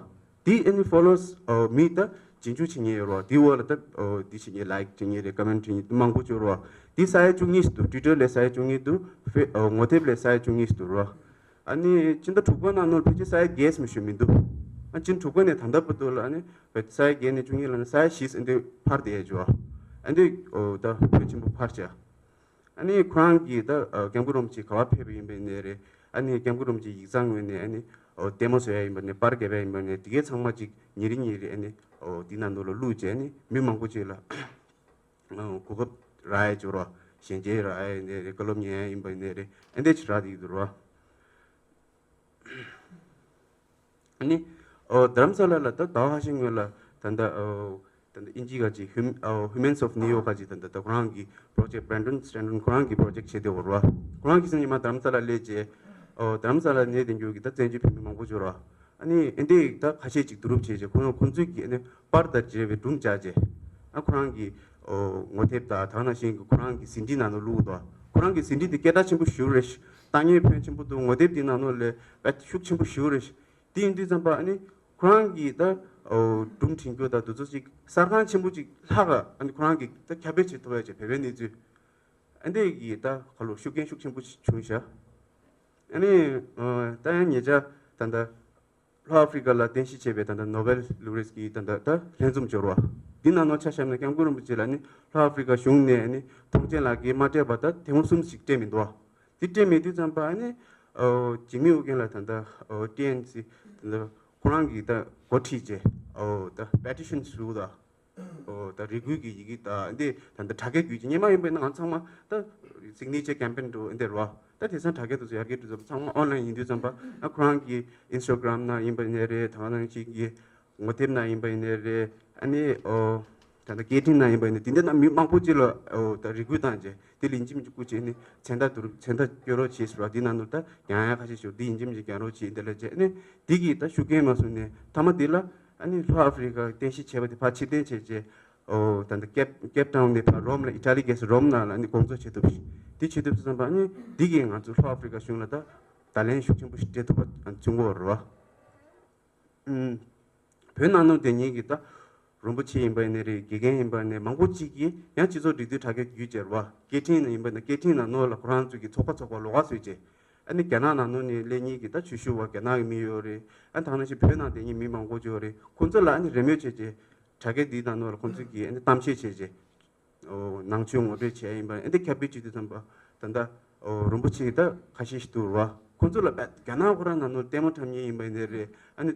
འདི་ཨ་ནི་ཕོ་ལོ་ཝར་ཨ་མི་ད་རྗེས་འཇུག་བྱེད་མཁན་ཡོད་རོ། འདི་འོག་ལ་ད་ཨ་འདི་བྱེད་མཁན་ལའིཀ་བྱེད་མཁན་རེད། ཀོ་མེན་ཊི་བྱེད་མཁན་མང་པོ་ཅིག་ཡོད་རོ། འདི་ས་ཡ་བཅུ་གཉིས་ཤིག་འདུག་ཊུའི་ཊར་ལ་ས་ཡ་བཅུ་གཉིས་འདུག་ཕེ་ཨ་ངོ་དེབ་ལ་ས་ཡ་བཅུ་གཉིས་ཤིག་འདུག་རོ། ཨ་ནི་ཕྱི་ཟླ་དྲུག་པ་ནང་ནོར་ཕལ་ཆེར་ས་ཡ་བརྒྱད་ཙམ་ཞིག་མི་འདུག་ཨ་ཕྱི་ཟླ་དྲུག་པ་ནས་ད་ལྟ་བར་དུ་ལ་ཨ་ནི་ས་ཡ་བརྒྱད་ནས་བཅུ་གཉིས་ལ་ནི་ས་ཡ་བཞི་ཙམ་འདི་འཕར་བསྡད་ཡོད་ཅོ། ཨ་འདི་ཨོ་ད་ཕོན་ཆེན་པོ་འཕར་བྱ། ཨ་ནི་ཁོ་རང་གིས་ད་ཨ་སྐྱབས་མགོན་རིན་པོ་ཆེ་ག་པར་ཕེབས་པ་ཡིན་པ་ཡིན་ནའི་རེད། ཨ་ནི་སྐྱབས་མགོན་རིན་པོ་ཆེ་ཡིག་ཚང་ངོས་ནས་ཨ་ནི་ཨོ་ལྟད་མོ་བཟོ་ཡ་ཡིན་པ་ནས་པར་རྒྱབ་ཡ་ཡིན་པ་ནས་དེ་གའི་ཚང་མ་ཅིག་ཉིན་རེ་ཉིན་རེ་ཨ་ནི་ཨོ་དེ་ནང་དུ་ལ་བླུགས་བྱས་ཨ་ནི་མི་མང་པོ་ཅིག་ལ་ཨོ་གོ་སྐབས་རག་ཡ་ཅིག་རོ། ཞལ་མཇལ་རག་ཡ་ཡིན་ནའི་རེད། བཀའ་སློབ་ཉན་ཡ་ཡིན་པ་ཡིན་ནའི་རེད། ཨ་འདི་ཅིག་རག་བསྡད་ཀྱི་འདུག་རོ། ཨ་ནི་ཨོ་རྡ་རམ་ས་ལ་ལ་ད་ཟླ་བ་ཁ་ཤས་སྔོན་ལ་ད་ལྟ་ཨོ་ད་ལྟ་ཨིན་ཇི་ག་ཅིག་ཧུམ་ཨོ་Humans of New York ག་ཅིག་ད་ལྟ་ད་ཁོ་རང་གི་པོ་རོ་ཇེཀ་Brandon Stanton ཁོ་རང་གི་པོ་རོ་ཇེཀ་བྱེད་བསྡད་ཡོད་རེད་བ། ཁོ་རང་གི་སེམས་ཉི་མ་རྡ་རམ་ས་ལ་སླེབས་རྗེས་ཨོ་རྡ་རམ་ས་ལ་གནས་བསྡད་རྒྱུ་གི་ད་བཙན་བྱོལ་བོད་མི་མང་པོ་ཅིག་ཡོད་རེད་བ། ཨ་ནི་ཨེ་འདྲའི་ད་ཁ་ཤས་ཅིག་བསྡུ་རུབ་བྱས་རྗེས་ཁོ་རང་ཁོང་ཚོས་ཀྱི་ཨ་ནི་པར་དང་འབྲེལ་བའི་སྒྲུང་བཅར་རྗེས་ཨ་ཁོ་རང་གི་ཨོ་ངོ་དེབ་དང་དེ་ནང་བཞིན་གྱི་ཁོ་རང་གི་ཟིན་བྲིས་ནང་ལ་བླུགས་འདུག་ཁོ་རང་གི་ཟིན་བྲིས་དེ་སྐད་གྲགས་ཆེན་པོ་ཞེ་པོ་རེད། ལྟ་ཉན་ཕོན་ཆེན་པོ་འདུག་ངོ་དེབ་དེ་ནང་ལོགས་ལ་དཔེ་ཤུགས་ཆེན་པོ་ཞེ་པོ་རེད། དེ་ཡིན་དུས་ཙམ་པ་ཨ་ནི་ཁོ་རང་གིས་ད་ཨོ་སྒྲུང་འབྲི་རྒྱུ་དང་དེ་ཚོ་ཅིག་གསར་ཁང་ཆེན་པོ་ཅིག་ལྷག་ག་ཨ་ནི་ཁོ་རང་གིས་ད་ཁྱབ་སྤེལ་བྱེད་ཐུབ་ཡ་བྱས་བོད་པའི་གནས་ཚུལ་ཨ་འདྲས་ཀྱི་ད་ག་ལོ་ཤུགས་རྐྱེན་ཤུགས་ཆེན་པོ་ཞིག་བྱུང་ཤག་ཨ་ནི་ཨོ་ད་ཡང་ཉེ་ཆར་ད་ལྟ་ལྷོ་ཨ་ཧྥི་རི་ཀ་ལ་རྟེན་གཞི་བྱས་པའི་ད་ལྟ་ནོ་བེལ་ལུ་རེས་ཀྱི་ད་ལྟ་ད་ལྷན་འཛོམས་འབྱོར་བ་འདི་ནང་ནོར་ཆ་བཞག་ན་སྐྱབས་མགོན་རིན་པོ་ཆེ་ལ་ནི་ལྷོ་ཨ་ཧྥི་རི་ཀ་གཞུང་ནས་ནི་ཐོངས་མཆན་ལག་འཁྱེར་མ་སྤྲད་པ་ད་དེ་སྔོན་གསུམ་ཞིག་སྤྲད་མི་འདུག་བ། འདི་སྤྲད་མེད་དུས་ཙམ་པ་ནི་ཨོ་འཇིགས་མེད་ཨོ་རྒྱན་ལ་ད་ལྟ་ཨོ་ཊི་ཨེན་སི་ད་ལྟ་ཁོ་རང་གིས་ད་འགོ་ཁྲིད་བྱས་ཨོ་ད་པེ་ཊི་ཤན་ཞུ་ད། ཨོ་ད་རེ་སྐུལ་གྱི་ཡི་གེ་ད་འདི་ད་ལྟ་དྲ་རྒྱ་བརྒྱུད་ཀྱི་སྔོན་མ་ཡིན་པ་ཡིན་ན་ང་ཚང་མ་ད་སིག་ནེ་ཅར་ཀེམ་པེན་འགྲོ་འདི་རེད་བ། ད་དེང་སང་དྲ་རྒྱ་དེ་ཚོ་ཡར་རྒྱས་འགྲོ་ཙམ་ཚང་མ་ཨོན་ལན་ཡིན་དུས་ཙམ་པ་ཨ་ཁོ་རང་གི་ཨིན་སི་ཊ་གྷ་རམ་ན་ཡིན་པ་ཡིན་ནའི་རེད། ད་ག་ནང་བཞིན་གྱི་ངོ་དེབ་ན་ཡིན་པ་ཡིན་ནའི་རེད། ཨ་ནི་ཨོ་ད་ལྟ་སྐད་འཕྲིན་ན་ཡིན་པ་ཡིན་ནའི་དེ་འདྲ་ན་མི་མང་པོ་ཅིག་ལ་ཨོ་ད་རེ་སྐུལ་བཏང་རྗེས་དེ་ལ་ཡིན་གཅིག་མིན་གཅིག་སྐུལ་བྱས་ནས་མཚན་རྟགས་བསྡུ་རུབ་མཚན་རྟགས་སྐྱོན་རོགས་བྱས་ཟེར་བ་འདི་ནང་དུ་ད་ཡང་ཡང་ཁ་ཤས་ཤིག་འདི་ཡིན་གཅིག་མིན་གཅིག་རྒྱག་རོགས་བྱས་འདི་ལ་བྱས་ནས་འདི་གིས་ད་ཤུགས་རྐྱེན་མ་སོང་ནས་མཐའ་མ་འདི་ལ་ཨ་ནི་ལྷོ་ཨ་ཧྥི་རི་ཀ་རྟེན་གཞི་བྱས་པ་དེ་ཕར་ཕྱིར་འཐེན་བྱས་རྗེས་ཨོ་ད་ལྟ་ཀེབ་ཀེབ་ཊའུན་ནས་ཕར་རོམ་ལ་ཨི་ཊ་ལི་རྒྱལ་ས་རོམ་ནང་ལ་ཨ་ནི་དགོངས་རྫོགས་བྱེད་ཐུབ་ཤིང་འདི་བྱེད་ཐུབ་ཙམ་པ་ཨ་ནི་འདི་གིས་ང་ཚོ་ལྷོ་ཨ་ཧྥི་རི་ཀ་གཞུང་ལ་ད་བརྡ་ལན་ཤུགས་ཆེན་པོ་ཞིག་སྤྲད་ཐུབ་པ་བྱུང་གི་ཡོད་རེད་བ། ཨུམ། བོད་ནང་ནང་དེ་ཉིད་ཀྱི་ད་རིན་པོ་ཆེ་ཡིན་པ་ཡིན་ནའི་རེད། དགེ་རྒན་ཡིན་པ་ནས་མང་པོ་གཅིག་གིས་ཡང་སྤྱི་ཚོགས་སྒྲིག་འཛུགས་དྲ་རྒྱ་བརྒྱུད་བྱས་རེད་བ། སྐད་འཕྲིན་ནང་ཡིན་པ་ན་སྐད་འཕྲིན་ནང་ནང་ལ་ཁོ་རང་ཚོ་གི་ཚོགས་པ་ཚོགས་པ་ལོགས་ཀ་བཟོས་རྗེས་ཨ་ནི་རྒྱ་ནག་ནང་ནང་ནས་སླེབས་མཁན་གྱི་ད་ཆོས་ཞུ་བ་རྒྱ་ནག་གི་མི་ཡོད་རེད། ཨ་ནི་ད་ག་ནང་བཞིན་བོད་ནང་དེ་ཉིད་མི་མང་པོ་ཅིག་ཡོད་རེད། ཁོང་ཚོ་ལ་ཨ་ནི་རེ་མོས་བྱས་རྗེས་ དྲ་རྒྱ་འདིའི་ནང་ནང་ལ་ཁོང་ཚོས་ཀྱིས་ཨ་ནི་གཏམ་བཤད་བྱས་རྗེས། ཨོ། ནང་ཆོས་ངོ་སྤྲོད་བྱས་ཡིན་པ་ཨ་ནི་ཁྱབ་སྤེལ་བྱེད་དུས་ཙམ་པ་ད་ལྟ། ཨོ། རིན་པོ་ཆེ་ད་ཁ་ཤས་ཤིག་འདུག་ར། ཁོང་ཚོ་ལ་རྒྱ་ནག་ཁོ་རང་ནང་ནང་ལྟད་མོ་འཁྲབ་མཁན་ཡིན་པ་ཡིན་ནའི་རེད། ཨ་ནི་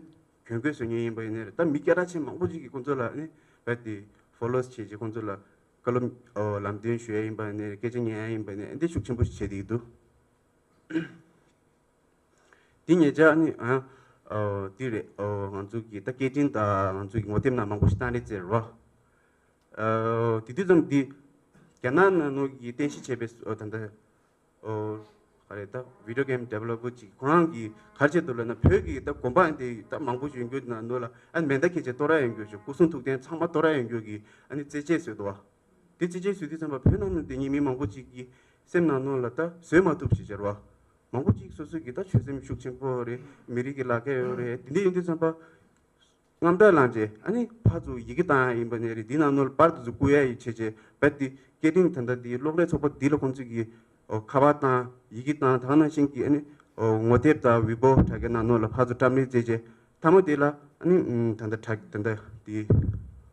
གྱོན་གོས་བཟོ་མཁན་ཡིན་པ་ཡིན་ནའི་རེད། ད་མི་སྐད་གྲགས་ཆེན་མང་པོ་ཅིག་གིས་ཁོང་ཚོ་ལ་ཨ་ནི་རྦད་དེ་ཕོ་ལོ་བྱས་རྗེས་ཁོང་ཚོ་ལ་བཀའ་སློབ། ཨོ། ལམ་སྟོན་ཞུ་ཡ་ཡིན་པ་ཡིན་ནའི་རེད། སྐད་ཆ་ཉན་ཡ་ཡིན་པ་ཡིན་ནའི་ཨ་ནི་ཤུགས་ཆེན་པོ་ཞིག་བྱས་བསྡད་ཀྱི་འདུག་འདི་ཉེ་ཆར་ནི་ཨ། ཨོ། འདི་རེད། ཨོ། ང་ཚོ་གི་ད་སྐད་འཕྲིན་དང་ང་ཚོ་གི་ངོ་དེབ་ནང་མང་པོ་ཞིག་བཏང་རེད་ཟེར་བ། ཨོ། དེ་དུས་ཙམ་འདི་རྒྱ་ནག་ནང་ནང་གི་རྟེན་གཞི་བྱས་པའི། ཨོ། ད་ལྟ། ཨོ། ག་རེ་ད་video game developer ཅིག་ཁོ་རང་གིས་ག་རེ་བྱས་འདུག་ལབ་ན། བོད་ཀྱི་ད་དགོན་པ་འདི་ད་མང་པོ་ཞིག་ཡོད་རྒྱུ་ནང་ནང་ལ་ཨ་ནི་མེ་མདའ་འཁྱེར་བྱས་གཏོར་ཡ་ཡོད་རྒྱུ་ཞིག་སྐུ་གསུང་ཐུགས་རྟེན་ཚང་མ་གཏོར་ཡ་ཡོད་རྒྱུ་གི་ཨ་ནི་རྩེད་ཆས་བཟོས་འདུག་བ། དེ་རྩེད་ཆས་བཟོས་དུས་ཙམ་པ་བོད་ནང་ནང་དེ་ཉིད་མི་མང་པོ་ཅིག་གི་སེམས་ནང་ནང་ལ་ད་བཟོད་མ་ཐུབ་ཅིག་བྱས་ར་བ། མང་པོ་ཅིག་སོ་སོ་གི་ད་ཆོད་སེམས་ཤུགས་ཆེན་པོ་རེད། མི་རིགས་ཀྱི་ལ་རྒྱ་ཡོད་རེད། དེ་འདྲ་ཡིན་དུས་ཙམ་པ་དངངས་སྐྲག་ལངས་རྗེས་ཨ་ནི་ཕར་ཚུར་ཡི་གེ་བཏང་ཡ་ཡིན་པ་ནས་རེད། འདི་ནང་ནང་ལ་པར་དེ་ཚོ་བསྐུར་ཡ་ཡི་བྱས་རྗེས་རྦད་དེ་སྐད་འཕྲིན་ད་ལྟ་འདི་གློག་ཀླད་ཚོགས་པ་འདི་ལ་ཁོང་ཚོས་ཀྱི་ཨོ་ཁ་པར་བཏང་། ཡི་གེ་བཏང་། ད་ག་ནང་བཞིན་གྱི་ཨ་ནི་ཨོ་ངོ་དེབ་དང་ཝི་པོ་དྲ་རྒྱ་ནང་ནང་ལ་ཕར་ཚུར་བཀྲམ་སྟེ་བྱས་རྗེས། མཐའ་མ་དེ་ལ་ཨ་ནི་ཨུམ་ད་ལྟ་དྲ་ད་ལྟ་དེ་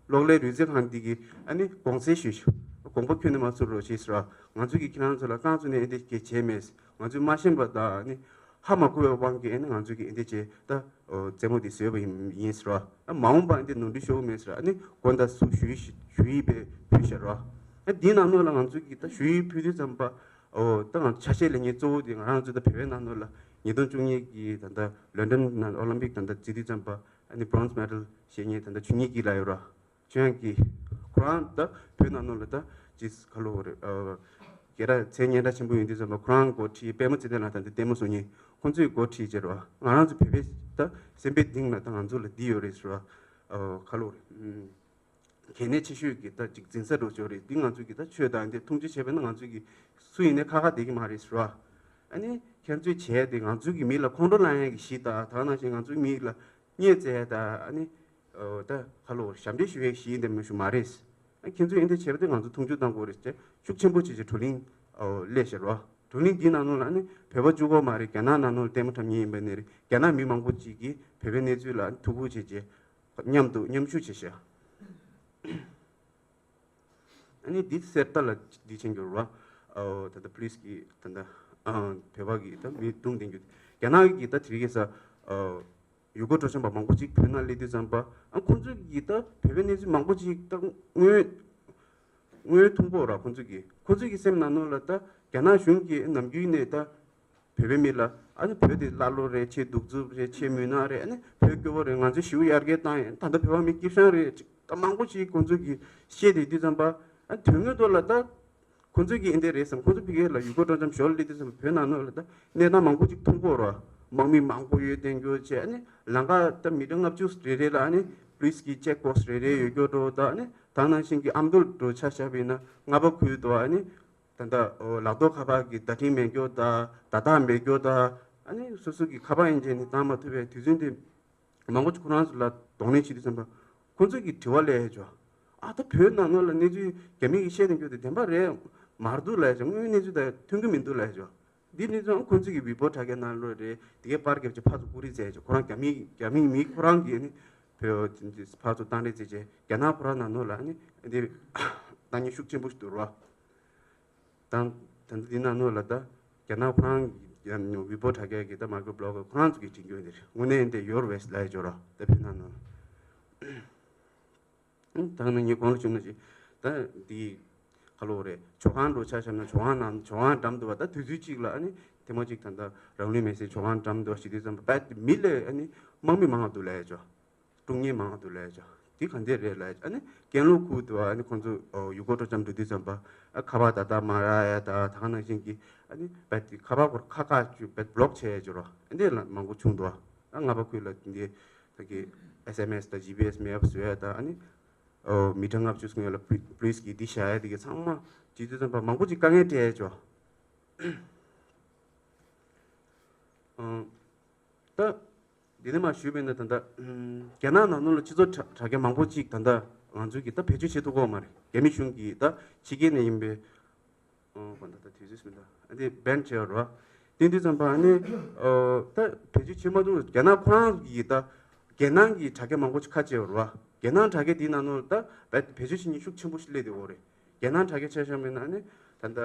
གློག་ཀླད་རོལ་རྩེད་ཁང་འདི་གི་ཨ་ནི་དགོངས་སེལ་ཞུས་ཞུ། དགོངས་པ་ཁྱོན་ནས་མ་ཚོམ་རོགས་ཞེས་ཟེར་བ། ང་ཚོས་ཀྱིས་ཁྱེད་རང་ཚོ་ལ་རྐང་བཙུགས་ནས་ཨེ་འདྲ་སྐད་བྱས་མེད། ང་ཚོས་མ་ཤེས་པ་དང་ཨ་ནི་ཧ་མ་གོ་བའི་དབང་གིས་ཨ་ནི་ང་ཚོས་ཀྱིས་ཨེ་འདྲ་བྱས་ད་ཨོ་རྩེད་མོ་འདི་བཟོས་པ་ཡིན་ཡིན་ཟེར་བ། ཨ་མ་འོངས་པ་ཨེ་འདྲ་ནོར་འཁྲུལ་ཤོར་མེད་ཟེར་བ། ཨ་ནི་དགོངས་དག་སུ་ཞུ་ཡིག་ཞུ་ཡིག་ཕུལ་ཕུལ་ཤར་བ། ཨ་འདིའི་ནང་ནང་ལ་ང་ཚོས་ཀྱིས་ད་ཞུ་ཡིག་ཕུལ་དུས་ཙམ་པ། ཨོ་ད་ང་ཚོ་ཆ་ཤས་ལེན་མཁན་གཙོ་བོ་དེ་ང་རང་ཚོ་ད་བོད་པའི་ནང་ནང་ལ་ཉིས་སྟོང་བཅུ་གཉིས་ཀྱི་ད་ལྟ་ལོན་ཌོན་ནང་ཨོ་ལིམ་པིག་ད་ལྟ་རྩེ་དུས་ཙམ་པ་ཨ་ནི་བྷོན་སི་མེ་ཌལ་བཞེས་མཁན་ད་ལྟ་ཆོས་ཉིད་སྐྱིད་ལགས་ཡོད་ར། ཆོས་དབྱངས་སྐྱིད། ཁོ་རང་ད་བོད་ནང་ནང་ལ་ད་ཅིས་ཁ་ལོ་རེད། ཨ་སྐད་གྲགས་མཚན་སྙན་གྲགས་ཆེན་པོ་ཡིན་དུས་ཙམ་པ་ཁོ་རང་འགོ་ཁྲིད། པད་མ་ཚེ་བརྟན་ལགས་ད་ལྟ་ལྟད་མོ་བཟོ་མཁན་ཁོང་ཚོས་འགོ་ཁྲིད་བྱས་ར། ང་རང་ཚོ་བོད་པའི་ད་སེམས་པའི་གཏིང་ལ་ད་ང་ཚོ་ལ་འདི་ཡོད་རེད་ཟེར་བ། ཨ་ཁ་ལོ་རེད། གལ་གནད་ཆེ་ཤོས་ཀྱི་ད་ཅིག་འཛིན་ས་འགྲོ་ཆོག་རེད། འདི་ང་ཚོ་གི་ད་ཆོས་དང་འདི་མཐོང་ཆུང་བྱས་པ་ན་ང་ཚོ་གི་སུ་ཡིན་ནའི་ཁ་ཁ་བསྡད་ཀྱི་མ་རེད་ཟེར་བ། ཨ་ནི་ཁྱེད་ཚོས་བྱས་ཏེ་ང་ཚོ་གི་མི་ལ་ཁོང་ཁྲོ་ལངས་ཡས་ཀྱི་གཞི་དང་ད་ག་ནང་བཞིན་ང་ཚོའི་མི་ལ་བརྙས་བཙལ་ཡས་དང་ཨ་ནི་ཨོ་ད་ཁ་ལོ་ཞབས་འདྲེན་ཞུ་ཡས་གཞི་ཡིན་དེ་མི་ཞུ་མ་རེད། ཨ་ཁྱེད་ཚོས་ཨེ་འདྲ་བྱས་པ་དེ་ང་ཚོ་མཐོང་ཆུང་བཏང་དགོས་རེད་ཅེས་ཤུགས་ཆེན་པོ་བྱས་བྱས་བགྲོ་གླེང་ཨོ་སླེབས་ཤར་བ། བགྲོ་གླེང་འདིའི་ནང་ལོགས་ལ་ཨ་ནི་བོད་པ་གཅིག་པོ་མ་རེད། རྒྱ་ནག་ནང་ལོགས་ལ་ལྟད་མོ་འཁྲབ་མཁན་ཡིན་པ་ནས་རེད། རྒྱ་ནག་མི་མང་པོ་ཅིག་གིས་བོད་པའི་གནས་ཚུལ་ལ་ཐུགས་ཁུར་བྱས་བྱས། མཉམ་དུ་མཉམ་ཞུགས་བྱེད་ཤག་ཨ་ནི་འདི་གསེར་རྟ་ལ་འདི་ཆེན་གྱུར་བ། ཨོ་ད་ལྟ་པུ་ལིས་ཀྱི་ད་ལྟ་ཨ་བོད་པ་གི་ད་མི་རྡུང་བསྡད་རྒྱུ། རྒྱ་ནག་གི་ད་དེ་རིང་ཁ་སང་ཨོ་ཡུལ་སྐོར་སྤྲོ་འཆམ་པ་མང་པོ་ཅིག་བོད་ནང་སླེབས་དུས་ཙམ་པ་ཨ་ཁོང་ཚོ་གི་ད་བོད་པའི་གནས་ཚུལ་མང་པོ་ཅིག་ད་དངོས་དངོས་མཐོང་གོ་ར། ཁོང་ཚོ་གི་ཁོང་ཚོ་གི་སེམས་ནང་ནང་ལ་ད་རྒྱ་ནག་གཞུང་གིས་ནམ་རྒྱུན་ནས་ད། བོད་པའི་མི་ལ་ཨ་ནི་བོད་དེ་ཀླ་ཀློ་རེད། ཆེས་གདུག་རྩུབ་རེད། ཆེས་མུན་ནག་རེད། ཨ་ནི་བོད་སྐྱོ་བོ་རེད། ང་ཚོས་ཞེ་པོ་ཡར་རྒྱས་བཏང་ཡིན། ད་ལྟ་བོད་པ་མི་སྐྱིད་ཤང་རེད། ཅིག་ད་མང་པོ་ཅིག་ཁོང་ཚོ་གིས་བཤད་བསྡད་དུས་ཙམ་པ་ཨ་དོན་དངོས་ཐོག་ལ་ད་ཁོང་ཚོ་གིས་ཨེ་འདྲ་རེད་བསམ། ཁོང་ཚོ་ཕ་གི་ལ་ཡུལ་སྐོར་སྤྲོ་འཆམ་ཞོར་སླེབས་དུས་ཙམ་པ་བོད་ནང་ནང་ལ་ད་གནས་སྟངས་མང་པོ་ཅིག་མཐོང་གོ་ར། དམག་མི་མང་པོ་ཡོད་བསྡད་རྒྱུ་བྱས། ཨ་ནི་ལམ་ཁ་ད་མི་ཊར་ལྔ་བཅུ་རེ་རེ་ལ་ཨ་ནི་པུ་ལིས་ཀྱི་ཅེག་པོ་སི་ཊི་རེ་རེ་ཡོད་རྒྱུ་འགྲོ། ད་ཨ་ནི་ད་ནང་བཞིན་གྱི་ཨ་མདོ་འགྲོ་ཆ་བཞག་པ་ཡིན་ན་རྔ་པ་ཁུལ་དུ་ཨ་ནི། ད་ལྟ་ལག་ཐོག་ཁ་པར་གྱི་བརྡ་འཕྲིན་མེད་རྒྱུ་དང་བརྡ་རྟགས་མེད་རྒྱུ་དང་ཨ་ནི་སོ་སོ་གི་ཁ་པར་ཡན་ཆད་ནས་བཏང་མ་ཐུབ་པའི་དུས་ཚོད་འདི་མང་པོ་ཅིག་ཁོ་རང་ཚོ་ལ་གདོང་ལེན་བྱེད་དུས་ཙམ་པ་ཁོ་ཚོ་གིས་དྲི་བ་སླེབས་ཡ་ཅོ། ཨ་ད་བོད་ནང་ནང་ལ་གནས་ཚུལ་རྒྱ་མི་གིས་བཤད་བསྡད་རྒྱུ་དེ་བདེན་པ་རེད་མ་རེད་འདུག་ལབ་ཡ་ཅོ། དངོས་ཡོད་གནས་ཚུལ་དང་མཐུན་གྱི་མི་འདུག་ལབ་ཡ་ཅོ། འདི་ནི་ཚོ་ཁོ་ཚོ་གི་ཝི་པོ་དྲ་རྒྱ་ནང་ལོགས་རེད། དེ་གའི་པར་རྒྱབ་ཅིག་ཕར་ཚུར་བསྐུར་རེས་བྱས་ཅིག་ཁོ་རང་རྒྱ་མི་རྒྱ་མི་མི་ཁོ་རང་གིས་ནི་བོད་ཕར་ཚུར་བཏང་རེས་བྱས་བྱས་རྒྱ་ནག་ཁོ་རང་ནང་ནང་ལ་ནི་འདི་བཏང་མཁན་ཤུགས་ཆེན་པོ་ཞིག་འདུག་རོ། དང་ད་ལྟ་འདི་ནང་ནང་ལ་ད་རྒྱ་ནག་ཁོ་རང་གི་ཝི་པོ་དྲ་རྒྱ་གི་ད་མའི་ཀྲོ་བི་ལོག་གི་ཁོ་རང་ཚོ་གི་དྲན་རྒྱུ་འདིར་དངོས་གནས་འདི་ཡོར་ཝེ་སི་ལ་ཡི་འཇོག་རོགས་ད་བོད་ནང་ནང་ད་ནི་ངས་གོང་ལ་ཞུས་ནང་བཞིན་ད་འདི་ཁ་ལོ་རེད། ཇོ་ཁང་འགྲོ་ཆ་བཞག་ན་ཇོ་ཁང་ནང་ཇོ་ཁང་འགྲམ་དུ་བ་ད་དུས་ཚོད་གཅིག་ལ་ཨ་ནི་ཐེངས་མ་གཅིག་ད་ད་རང་ལུས་མེར་སྲེག་ཇོ་ཁང་འགྲམ་དུ་བ་ཞིག་དུས་ཙམ་པ་པད་མི་ལས་ཨ་ནི་དམག་མི་མང་བ་འདུག་ལབ་ཡ་ཇོ། དཀྲུག་ཉེས་མང་བ་འདུག་ལབ་ཡ་ཇོ། འདི་ག་འདྲས་རེད་ལབ་ཡ་ཨ་ནི་ཀན་ལྷོ་ཁུལ་དུ་ཨ་ནི་ཁོང་ཚོ་ཡུལ་སྐོར་སྤྲོ་འཆམ་འགྲོ་དུས་ཙམ་པ་ཨ་ཁ་པར་བརྡ་རྟགས་མ་རག་ཡ་ད་ད་ག་ནང་བཞིན་གྱི་ཨ་ནི་རྦད་དེ་ཁ་པར་སྐོར་ཁ་ཁ་བཅུ་རྦད་བྷི་ལོག་བྱས་ཡ་ཇོ་རོ། ཨ་འདྲས་ལ་མང་པོ་བྱུང་འདུག་ཨ་རྔ་པ་ཁུལ་ལ་འདི་ད་གི་ཨེས་ཨེམ་ཨེས་དང་ཇི་པི་ཨེས་མེབ་བཟོ་ཡ་ད་ཨ་ནི་མི་ཊར་ལྔ་བཅུ་སྔོན་ལ་པུ་ལིས་ཀྱིས་འདི་བཞག་ཡ་དེ་གི་ཚང་མ་བྱེད་དུས་ཙམ་པ་མང་པོ་ཅིག་དཀའ་ངལ་འཕྲད་ཡ་ཇོ། ད། འདི་ནས་མར་ཞུས་པ་ཡིན་ན་ད་ལྟ་རྒྱ་ནག་ནང་ལོགས་ལ་སྤྱི་ཚོགས་དྲ་དྲ་རྒྱ་མང་པོ་ཅིག་ད་ལྟ་ང་ཚོས་ཀྱིས་ད་བེད་སྤྱོད་བྱེད་ཐུབ་ཀྱི་ཡོད་མ་རེད། རྒྱ་མི་གཞུང་གིས་ད་ཕྱི་རྒྱལ་ནས་ཡིན་པའི་ཨོ་ད་ལྟ་དུས་ཚོད་སུ་མི་འདུག་ཨ་འདི་བྷན་བྱས་ཡོད་རེད་བ། དེ་དུས་ཙམ་པ་ཨ་ནི་ཨོ་ད་བེད་སྤྱོད་བྱེད་མ་ཐུབ། རྒྱ་ནག་ཁོ་རང་གིས་ད་རྒྱལ་ནང་གི་དྲ་རྒྱ་མང་པོ་ཅིག་ཁ་ཕྱེ་ཡོད་རེད་བ། རྒྱལ་ནང་དྲ་རྒྱ་འདིའི་ནང་ལོགས་ལ་ད་བེད་བེད་སྤྱོད་བྱེད་མཁན་ཤུགས་ཆེན་པོ་ཞིག་སླེབས་བསྡད་ཡོད་རེད། རྒྱལ་ནང་དྲ་རྒྱ་ཆ་བཞག་པ་ཡིན་ན་ཨ་ནི་ད་ལྟ་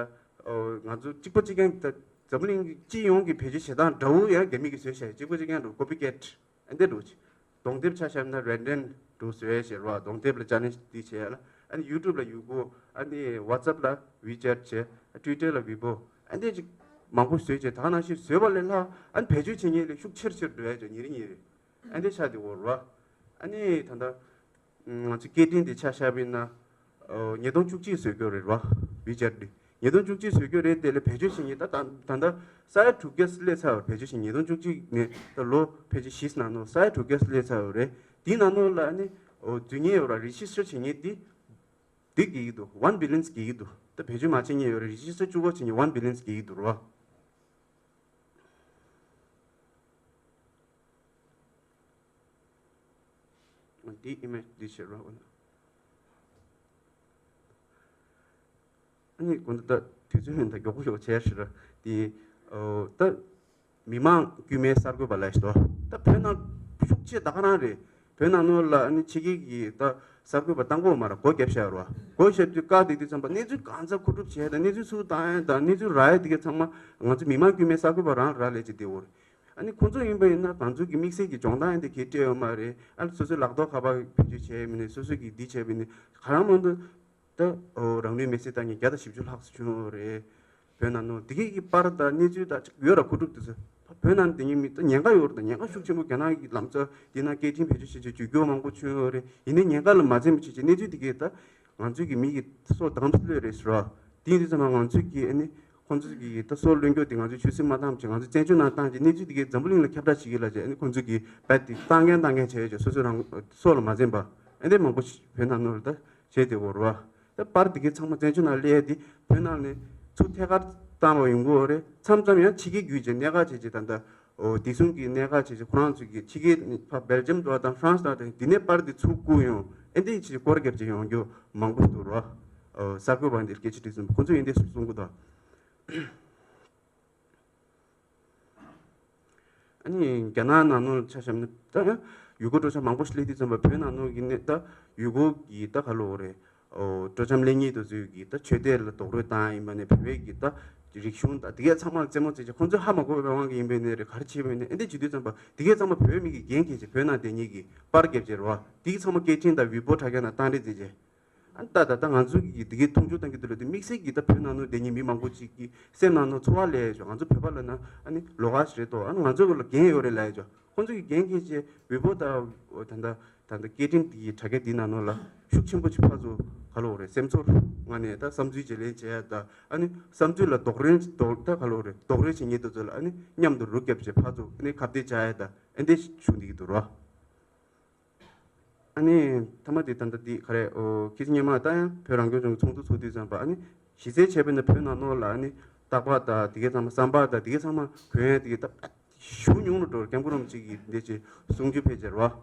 ཨོ་ང་ཚོ་གཅིག་པ་གཅིག་རྐྱང་ད་འཛམ་བུ་གླིང་གི་སྤྱི་ཡོངས་ཀྱི་བེད་སྤྱོད་བྱེད་སྟངས་འདྲ་བོ་ཡང་རྒྱ་མི་གིས་བཟོས་བཞག་གཅིག་པ་གཅིག་རྐྱང་འགྲོ་ཀོ་པི་ཀེ་ཊི་ཨ་འདྲ་འགྲོ་ཅིག་གདོང་དེབ་ཆ་བཞག་ན་རེན་ཌན་འགྲོ་བཟོས་བྱས་རོ། གདོང་དེབ་ལ་ཅ་ནེ་འདི་བྱས་ལ་ཨ་ནི་ཡུ་ཊུབ་ལ་ཡུ་གུ། ཨ་ནི་ཝ་ཊི་སེབ་ལ་ཝི་ཅེ་ཊི་བྱས། ཨ་ཊུའི་ཊར་ལ་ཝི་བོ། ཨ་འདྲ་ཅིག་མང་པོ་བཟོས་བྱས་ད་ག་ནང་བཞིན་བཟོས་པ་ལས་ལྷག་ཨ་ནི་བེད་སྤྱོད་བྱེད་མཁན་ལས་ཤུགས་ཆེར་ཆེར་འགྲོ་ཡ་ཅིག་ཉིན་རེ་ཉིན་རེ། ཨ་འདྲ་ཆགས་བསྡད་ཡོད་རེད་བ། ཨ་ནི་ད་ལྟ་ང་ཚོ་སྐད་འཕྲིན་དེ་ཆ་བཞག་པ་ཡིན་ན་ཨོ་ཉིས་སྟོང་བཅུ་གཅིག་བཟོས་ཡོད་རེད་བ། ཝི་ཅེ་ཊི་འདི་ཉིས་སྟོང་བཅུ་གཅིག་བཟོས་ཡོད་རེད། དེ་ལས་བེད་སྤྱོད་བྱེད་མཁན་ད་ད་ད་ལྟ་ས་ཡ་དྲུག་བརྒྱ་སླེབས་ཚར་བ། བེད་སྤྱོད་བྱེད་ཉིས་སྟོང་བཅུ་གཅིག་ནས་ད་ལོ་ཕལ་ཆེར་བཞི་ནང་ལོགས་ས་ཡ་དྲུག་བརྒྱ་སླེབས་ཚར་བ་རེད། དེའི་ནང་ལོགས་ལ་ཨ་ནི་ཨོ་རྫུན་ཉེས་ཡོད་ར་རི་ཇི་སི་ཊར་བྱེད་མཁན་དེ་འདི་རྒྱག་གི་འདུག་ཝན་བི་ལི་ཡན་རྒྱག་གི་འདུག་ད་བེད་སྤྱོད་མ་བྱེད་མཁན་ཡོད་ར་རི་ཇི་སི་ཊར་བཅུ་གོ་བྱེད་མཁན་ཝན་བི་ལི་ཡན་རྒྱག་གི་འདུག་ར། འདི་ཨི་མེ་ཇི་འདི་བྱེད་རོགས་གནང་། ཨ་ནི་དགོང་དག་ད་དུས་ཚོད་ཡོད་ད་མགྱོགས་པོ་མགྱོགས་པོ་བྱས་ཤིག་ར། འདི་ཨོ་ད་མི་མང་དཀྱུས་མའི་གསར་འགོད་པ་ལབ་ཤིག་ད། ད་བོད་ནང་ཤུགས་ཆེ་ད་ག་རང་རེད། བོད་ནང་ལོགས་ལ་ཨ་ནི་ཕྱི་རྒྱལ་གྱི་ད་གསར་འགོད་པ་བཏང་གི་ཡོད་མ་རེད། སྒོ་བརྒྱབ་བཞག་ར། སྒོ་བརྒྱབ་དུས་བཀག་བསྡད་དུས་ཙམ་པ་གནས་ཚུལ་གང་ཚ་མཁོ་སྒྲུབ་བྱས་དང་གནས་ཚུལ་ཚུར་བཏང་ཡ་དང་གནས་ཚུལ་རག་ཡ་དེ་ག་ཚང་མ་ང་ཚོ་མི་མང་དཀྱུས་མའི་གསར་འགོད་པ་རང་ར་ལས་བྱེད་བསྡད་ཡོད་རེད། ཨ་ནི་ཁོང་ཚོ་ཡིན་པ་ཡིན་ན་ང་ཚོ་གི་དམིགས་བསལ་གྱི་སྦྱོང་སྟངས་དེ་གས་སྤྲད་ཡོད་མ་རེད། ཨ་ནི་སོ་སོའི་ལག་ཐོག་ཁ་པར་བེད་སྤྱོད་བྱས་མིན་ནས་སོ་སོ་གི་འདི་བྱས་མིན་ནས་ག་རང་མང་དུ་ད་ཨོ་རང་ལུས་མེར་སྲེག་བཏང་མཁན་བརྒྱ་དང་བཞི་བཅུ་ལྷག་ཙམ་བྱུང་ཡོད་རེད། བོད་ནང་ནང་དེ་གས་ཀྱི་པར་དང་གནས་ཚུལ་དང་ཡོད་ར། མཁོ་སྒྲུབ་དེ་ཚོ་བོད་ནང་དེ་ཉིད་མི་ད་ཉེན་ཁ་ཡོད་རེད། ད་ཉེན་ཁ་ཤུགས་ཆེན་པོ་རྒྱ་ནག་གི་ལམ་སང་འདི་ན་སྐད་འཕྲིན་བེད་སྤྱོད་བྱེད་ཆེད་བརྒྱུད་སྐྱོར་མང་པོ་བྱུང་ཡོད་རེད། ཡིན་ནའི་ཉེན་ཁ་ལ་མ་འཛེམས་པ་བྱས་བྱས་གནས་ཚུལ་དེ་གས་ད་ང་ཚོའི་གི་མི་གི་སྲོག་དམ་སྲི་ལོས་རེད་ཟེར་བ། དེ་ཡིན་དུས་ཙམ་པ་ང་ཚོས་ཀྱིས་ཨ་ནི་ཁོང་ཚོས་ཀྱིས་ད་སྲོག་བློས་འགྱོག་དེ་ང་ཚོས་ཆུད་ཟོས་མ་བཏང་བྱས་ང་ཚོས་བཙན་བྱོལ་ནང་བཏང་བྱས་གནས་ཚུལ་དེ་གའི་འཛམ་བུ་གླིང་ལ་ཁྱབ་བསྒྲགས་བྱེད་ཀྱི་ལ་བྱས། ཨ་ནི་ཁོང་ཚོས་ཀྱིས་རྦད་དེ་བཏང་མཁན་བཏང་མཁན་བྱས་བྱས་སོ་སོ་རང་སྲོག་ལ་མ་འཛེམས་པ་ཨ་འདྲས་མང་པོ་ཞིག་བོད་ནང་ནང་ལ་ད་བྱས་བསྡད་ཡོད་རེད་བ། ད་པར་དེ་གའི་ཚང་མ་བཙན་བྱོལ་ནང་སླེབས་ཡ་དེ་བོད་ནང་ནས་ཚུར་ཐད་ཀར་བཏང་བ་ཡོང་གི་ཡོད་རེད། མཚམས་མཚམས་ཡང་ཕྱི་རྒྱལ་བརྒྱུད་བྱས་གནད་འགག་བྱས་བྱས་ད་ལྟ། ཨོ་དེ་གསུམ་གྱི་གནད་འགག་བྱས་བྱས་ཁོ་རང་ཚོ་གི་ཕྱི་རྒྱལ་ཕ་སྦེལ་ཇམ་དང་ཧྥ་རན་སི་དང་དེ་ནས་པར་དེ་ཚུར་བསྐུར་ཡོང་། ཨེ་འདྲས་བྱས་སྐོར་རྒྱབ་བྱས་ཡོང་རྒྱུ་མང་པོ་འདུག་ར། ཨོ་གསར་འགོད་པ་འདིར་སྐད་ཆ་དྲིས་ཙམ་ཁོ་ཚོས་ཨེ་འདྲས་གསུང་གི་འདུག་ཨ་ནི་རྒྱ་ནག་ནང་ནང་ཆ་བཞག་ན་ད་ཡང་ཡུལ་སྐོར་སྤྲོ་འཆམ་མང་པོ་ཞིག་སླེབས་དུས་ཙམ་པ་བོད་ནང་ནང་གི་ནས་ད་ཡུལ་སྐོར་གྱི་ད་ག་ལོ་རེད། ཨོ་སྤྲོ་འཆམ་ལེན་མཁན་དེ་ཚོས་ཀྱི་ད་ཆོས་དད་ལ་རྡོག་རོལ་བཏང་ཡིན་པ་ནས་བོད་པའི་གི་ད་རིག་གཞུང་ད་དེ་གས་ཚང་མ་རྩེད་མོ་རྩེ་བྱས་ཁོང་ཚོས་ཧ་མ་གོ་བའི་དབང་གིས་ཡིན་པ་ནས་རེད། ག་རེ་བྱས་པ་ཡིན་ནས་ཨེ་འདྲས་བྱེད་དུས་ཙམ་པ་དེ་གས་ཚང་མ་བོད་མི་གི་འགན་འཁྱེར་བྱས་བོད་ནང་བསྡད་མཁན་གི་པར་རྒྱབ་བྱས་རེད་བ། དེ་གས་ཚང་མ་སྐད་འཕྲིན་དང་ཝི་བོ་དྲ་རྒྱ་ནང་བཏང་རེས་མཛད་བྱས། ཨ་ནི་ད་ད་ལྟ་ང་ཚོ་གི་དེ་གའི་མཐོང་ཆུང་བཏང་གི་འདུག་ལ་དེ་དམིགས་བསལ་གྱི་ད་བོད་ནང་ནང་བསྡད་མཁན་མི་མང་པོ་ཅིག་གི་སེམས་ནང་ནང་ཚོར་བ་སླེབས་ཡོད། ང་ཚོ་བོད་པ་ལབ་ན་ཨ་ནི་ལོགས་ཀ་ཞིག་རེད་དོ། ཨ་ནི་ང་ཚོ་ལ་འགན་ཡོད་རེད་ལབ་ཡོད། ཁོང་ཚོ་གི་འགན་འཁྱེར་བྱས་ཝི་བོ་དང་ད་ལྟ་ད་ལྟ་སྐད་འཕྲིན་དེ་གི་དྲ་རྒྱ་འདི་ནང་ནང་ལ་ཤུགས་ཆེན་པོ་ཅིག་ཕར་ཚུར་ག་ལོ་རེད། སེམས་ཚོར་ངང་ནས་ད་བསམ་ཚུལ་བརྗེ་ལེན་བྱེད་ཡ་ད་ཨ་ནི་བསམ་ཚུལ་ལ་རྡོག་རོལ་རྡོག་ད་ག་ལོ་རེད། རྡོག་རོལ་བྱེད་མཁན་དེ་ཚོ་ལ་ཨ་ནི་མཉམ་དུ་རུབ་རྒྱབ་བྱས་ཕར་ཚུར་ཨ་ནི་ཁ་གཏད་བཅག་ཡ་ད་ཨེ་འདྲས་བྱུང་བསྡད་ཀྱི་འདུག་ར། ཨ་ནི་མཐའ་མ་དེ་ད་ལྟ་འདི་ག་རེ། ཨོ་ཁྱེད་ཚོ་སྔོན་མ་ད་ཡང་བོད་རང་སྐྱོང་ལྗོངས་ཀྱི་ཚོགས་འདུ་ཚོགས་དུས་ཙམ་པ་ཨ་ནི་གཞི་རྩའི་བྱས་པ་ཡིན་ན་བོད་ནང་ནང་ལ་ཨ་ནི་སྟག་ལྤགས་དང་དེ་གའི་ཚང་མ་ཟམ་པ་དང་དེ་གའི་ཚང་མ་གོན་ཡ་དེ་གའི་ད་ཞེ་པོ་ཉུང་རུ་འགྲོ། སྐྱབས་མགོན་རིན་པོ་ཆེ་གིས་འདི་ཅིག་གསུང་ཆོས་ཕེབས་བྱས་རེད་བ།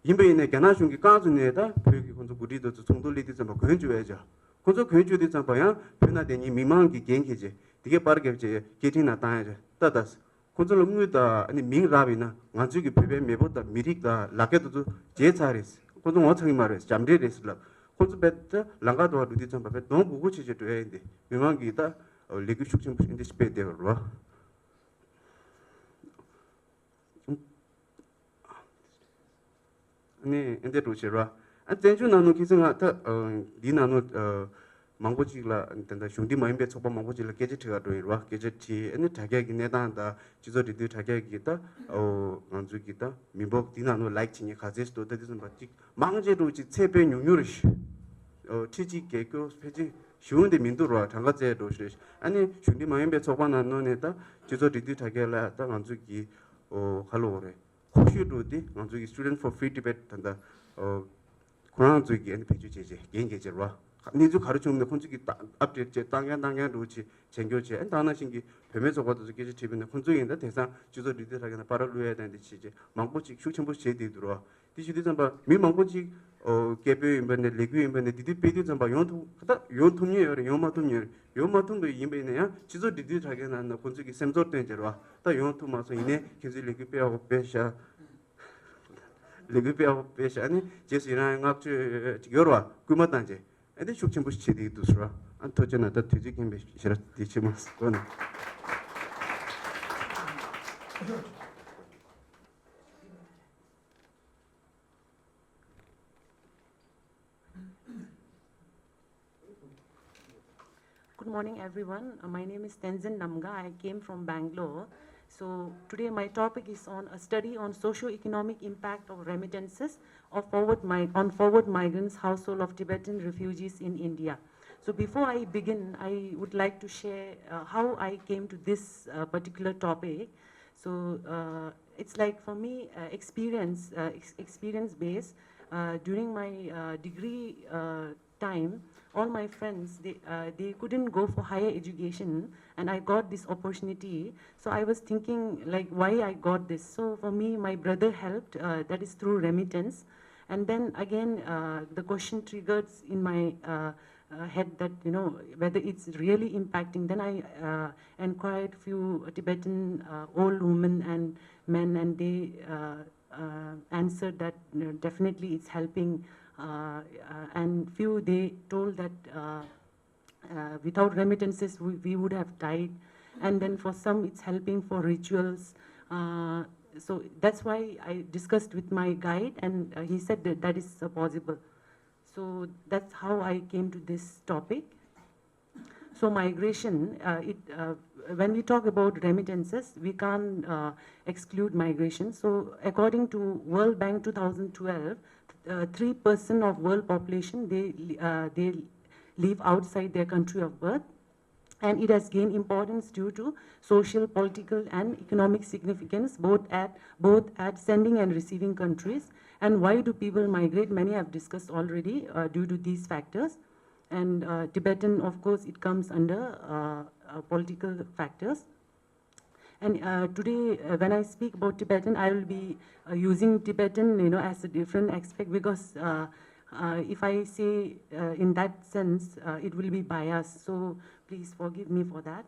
ཡིན་པ་ཡིན་ནའི་རྒྱ་ནག་གཞུང་གིས་རྐང་བཙུགས་ནས་ད་བོད་ཀྱི་ཁོང་ཚོ་འགོ་ཁྲིད་དེ་ཚོ་ཚོགས་འདུ་སླེབས་དུས་ཙམ་པ་གོན་བཅུག་ཡ་བྱས། ཁོང་ཚོ་གོན་བཅུག་དུས་ཙམ་པ་ཡང་བོད་ནང་བསྡད་མཁན་མི་མང་གི་འགན་འཁྱེར་བྱས་དེ་གའི་པར་རྒྱབ་བྱས་སྐད་འཕྲིན་ནང་བཏང་ཡ་བྱས་ད་ད། ཁོང་ཚོ་ལ་དངུལ་དང་ཨ་ནི་མིང་རག་པ་ཡིན་ན་ང་ཚོའི་གི་བོད་པའི་མེས་པོ་དང་མི་རིགས་དང་ལ་རྒྱ་དེ་ཚོ་བརྗེད་ཚར་རེད། ཁོང་ཚོ་ངོ་ཚ་གི་མ་རེད། འཇམ་འདྲེ་རེད་ཟེར་ལབ། ཁོང་ཚོ་རྦད་དེ་ལམ་ཁ་དུ་བ་འགྲོ་དུས་ཙམ་པ་རྦད་གདོང་སྒུར་སྒུར་བྱེད་བྱེད་འགྲོ་ཡ་ཡིན་ཏེ་མི་མང་གིས་ད་ལས་འགུལ་ཤུགས་ཆེན་པོ་ཞིག་འདི་ཞིག་སྤེལ་བསྡད་པ་རེད། ནས་ཨེ་འདྲས་འགྲོ་བྱེད་ར། ཨ་བཙན་བྱོལ་ནང་ནང་ཁྱེད་ཚོ་ང་ད་འདི་ནང་ནང་མང་པོ་ཅིག་ལ་ད་ལྟ་གཞུང་འབྲེལ་མ་ཡིན་པའི་ཚོགས་པ་མང་པོ་ཅིག་ལ་སྐད་ཆ་དྲི་ག་འགྲོ་ཡིན་ར། སྐད་ཆ་དྲིས་ཨ་ནི་དྲ་རྒྱ་གི་གནས་སྟངས་དང་སྤྱི་ཚོགས་འབྲེལ་མཐུད་དྲ་རྒྱ་གི་ད་ང་ཚོ་གི་ད་མི་འབོར་འདི་ནང་ནང་ལའིཀ་བྱེད་མཁན་ག་ཚད་ཞིག་འདུག་ད་དེ་ཚོ་མ་ཅིག་མང་ཆེ་འགྲོ་ཅིག་ཚད་དཔེ་ཉུང་ཉུང་རེད་ཤག་ཁྲི་གཅིག་བརྒལ་སྐྱོ་ཕལ་ཆེར་ཞུ་འདི་མི་འདུག་ར། གྲངས་ཀ་བཙལ་འགྲོ་ཤག་ཨ་ནི་གཞུང་འབྲེལ་མ་ཡིན་པའི་ཚོགས་པ་ནང་ནང་ནས་ད་སྤྱི་ཚོགས་འབྲེལ་མཐུད་དྲ་རྒྱ་ལ་ད་ང་ཚོ་གི་ཁ་ལོ་རེད། ཁོ་ཤུལ་འགྲོ་དེ་ང་ཚོ་གི་Students for Free Tibet ད་ལྟ་ཁོ་རང་ཚོས་ཀྱི་ཨ་ནི་བེད་སྤྱོད་བྱས་བྱས་འགན་འཁྱེར་བྱས་ར། གནས་ཚུལ་ག་རེ་བྱུང་ནས་ཁོ་ཚོས་ཀྱི་ཨབ་ཌེཊ་བྱས་བཏང་མཁན་བཏང་མཁན་འགྲོ་བྱས་བྱས་འགྱོ་བྱས་ཨ་ནི་ད་ནང་བཞིན་གྱི་བུད་མེད་ཚོགས་པ་དེ་ཚོ་སྐད་ཆ་དྲིས་པ་ཡིན་ན་ཁོ་ཚོ་ཡིན་ད་དེང་སང་སྤྱི་ཚོགས་འབྲེལ་མཐུད་ལ་ཡིན་ན་པར་བླུག་ཡས་དང་དེ་བྱས་བྱས་མང་པོ་ཅིག་ཤུགས་ཆེན་པོ་བྱས་བསྡད་འདུག་ར། དེ་ཞུ་དུས་ཙམ་པ་མི་མང་པོ་ཅིག་ཨོ་སྐད་འབོད་ཡིན་པ་ནས་ལས་འགུལ་ཡིན་པ་ནས་དེ་དུས་སྤེལ་དུས་ཙམ་པ་ཡོང་ཐུབ་ད་ཡོང་ཐུབ་མཁན་ཡོད་རེད། ཡོང་མ་ཐུབ་མཁན་ཡོད་རེད། ཡོང་མ་ཐུབ་པ་ཡིན་པ་ཡིན་ན་ཡང་སྤྱི་ཚོགས་འབྲེལ་མཐུད་དྲ་རྒྱའི་ནང་ན་ཁོ་ཚོས་ཀྱི་སེམས་ཚོར་སྟོན་བྱས་རེད་བ། ད་ཡོང་ཐུབ་མ་སོང་ཡིན་ནའི་ཁྱེད་ཚོས་ལས་འགུལ་སྤེལ་འོ་སྤེལ་ཤག་ལས་འགུལ་སྤེལ་བ་སྤེལ་བྱས་ནས་རྗེས་སུ་ཡི་རང་བསྔགས་བརྗོད་ཅིག་ཡོད་རེད་བ། སྐུལ་མ་བཏང་བྱས་ཨ་ནི་ཤུགས་ཆེན་པོ་ཞིག་བྱེད་བསྡད་ཀྱི་འདུག་ཟེར་བ། ཨ་ཐུགས་རྗེ་གནང་། ད་དུས་ཚོད་རྐྱེན་པས་ཞེ་དྲག་དེ་བྱེད་མ་སོང་གོ་ན། Good morning, everyone. Uh, my name is Tenzin Namga. I came from Bangalore. So today my topic is on a study on socio-economic impact of remittances of forward mi- on forward migrants, household of Tibetan refugees in India. So before I begin, I would like to share uh, how I came to this uh, particular topic. So uh, it's like for me, uh, experience, uh, ex- experience based. Uh, during my uh, degree uh, time, all my friends, they uh, they couldn't go for higher education, and I got this opportunity. So I was thinking like why I got this. So for me, my brother helped. Uh, that is through remittance, and then again uh, the question triggers in my uh, uh, head that you know whether it's really impacting. Then I uh, inquired few Tibetan uh, old women and men, and they uh, uh, answered that you know, definitely it's helping. Uh, uh, and few they told that uh, uh, without remittances we, we would have died. And then for some it's helping for rituals. Uh, so that's why I discussed with my guide, and uh, he said that that is uh, possible. So that's how I came to this topic. So migration, uh, it, uh, when we talk about remittances, we can't uh, exclude migration. So according to World Bank two thousand twelve, uh, three percent of world population, they, uh, they live outside their country of birth. And it has gained importance due to social, political, and economic significance both at both at sending and receiving countries. And why do people migrate? Many have discussed already uh, due to these factors. And uh, Tibetan, of course, it comes under uh, uh, political factors. And uh, today, uh, when I speak about Tibetan, I will be uh, using Tibetan, you know, as a different aspect because uh, uh, if I say uh, in that sense, uh, it will be biased. So please forgive me for that.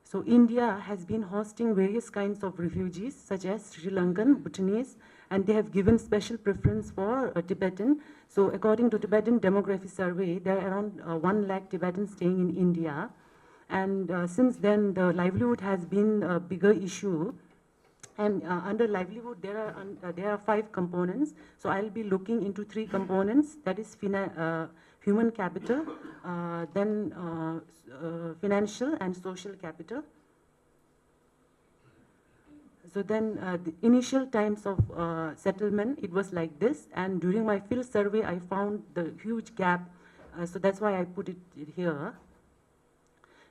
So India has been hosting various kinds of refugees such as Sri Lankan, Bhutanese, and they have given special preference for uh, Tibetan. So according to Tibetan Demography Survey, there are around uh, one lakh Tibetans staying in India. And uh, since then, the livelihood has been a bigger issue. And uh, under livelihood, there are un- uh, there are five components. So I'll be looking into three components. That is fina- uh, human capital, uh, then uh, s- uh, financial and social capital. So then, uh, the initial times of uh, settlement, it was like this. And during my field survey, I found the huge gap. Uh, so that's why I put it here.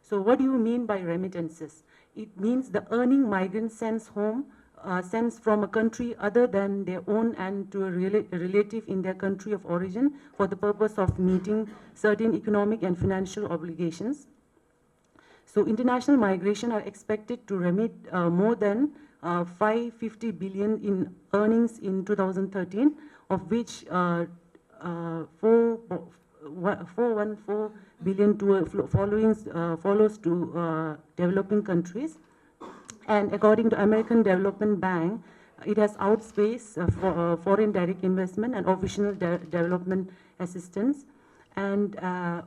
So what do you mean by remittances? It means the earning migrant sends home, uh, sends from a country other than their own and to a rela- relative in their country of origin for the purpose of meeting certain economic and financial obligations. So international migration are expected to remit uh, more than uh, five fifty billion in earnings in two thousand thirteen, of which uh, uh, four, four one four billion to uh, flo- following uh, follows to uh, developing countries. And according to American Development Bank, it has outspaced uh, for, uh, foreign direct investment and official de- development assistance. And uh,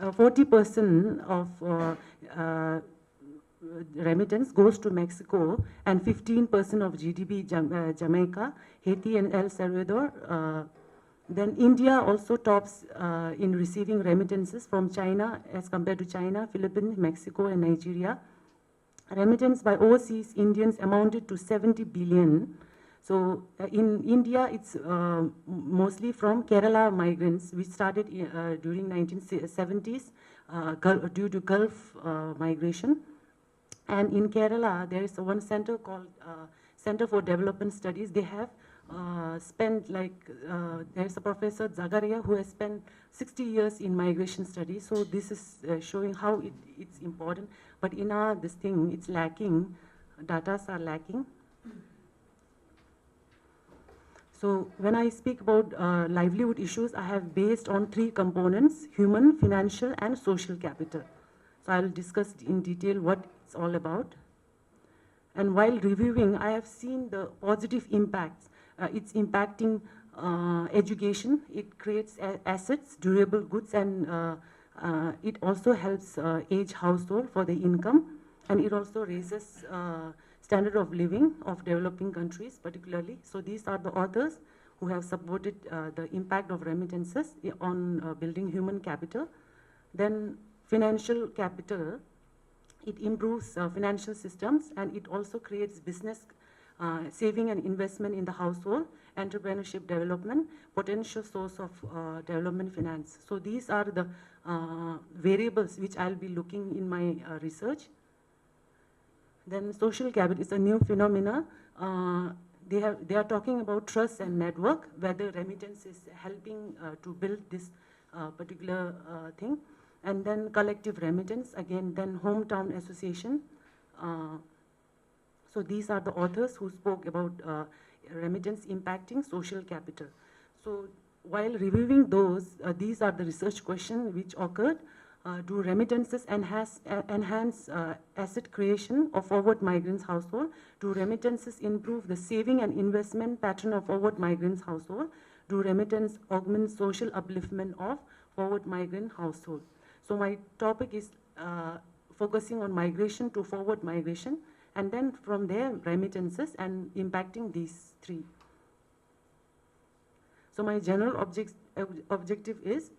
uh, forty percent of uh, uh, remittance goes to Mexico and fifteen percent of G D P Jam- uh, Jamaica, Haiti and El Salvador. Uh, then India also tops uh, in receiving remittances from China as compared to China, Philippines, Mexico and Nigeria. Remittance by overseas Indians amounted to seventy billion. So uh, in India, it's uh, mostly from Kerala migrants, which started uh, during nineteen seventies uh, Gul- due to Gulf uh, migration. And in Kerala, there is one center called uh, Center for Development Studies. They have uh, spent like uh, there's a professor Zagaria who has spent sixty years in migration studies. So this is uh, showing how it, it's important. But in our this thing, it's lacking. Datas are lacking. So when I speak about uh, livelihood issues, I have based on three components: human, financial, and social capital. So I will discuss in detail what it's all about. And while reviewing, I have seen the positive impacts. Uh, it's impacting uh, education, it creates a- assets, durable goods, and uh, uh, it also helps uh, age household for the income, and it also raises uh, standard of living of developing countries particularly. So these are the authors who have supported uh, the impact of remittances i- on uh, building human capital. Then financial capital, it improves uh, financial systems and it also creates business uh, saving and investment in the household, entrepreneurship development, potential source of uh, development finance. So these are the uh, variables which I'll be looking in my uh, research. Then social capital is a new phenomena. Uh, they have they are talking about trust and network, whether remittance is helping uh, to build this uh, particular uh, thing. And then collective remittance, again, then hometown association. Uh, so these are the authors who spoke about uh, remittance impacting social capital. So while reviewing those, uh, these are the research questions which occurred. Uh, do remittances enhance, uh, enhance uh, asset creation of forward migrants household? Do remittances improve the saving and investment pattern of forward migrants household? Do remittance augment social upliftment of forward migrant household? So my topic is uh, focusing on migration to forward migration, and then from there remittances and impacting these three. So my general object, ob- objective is,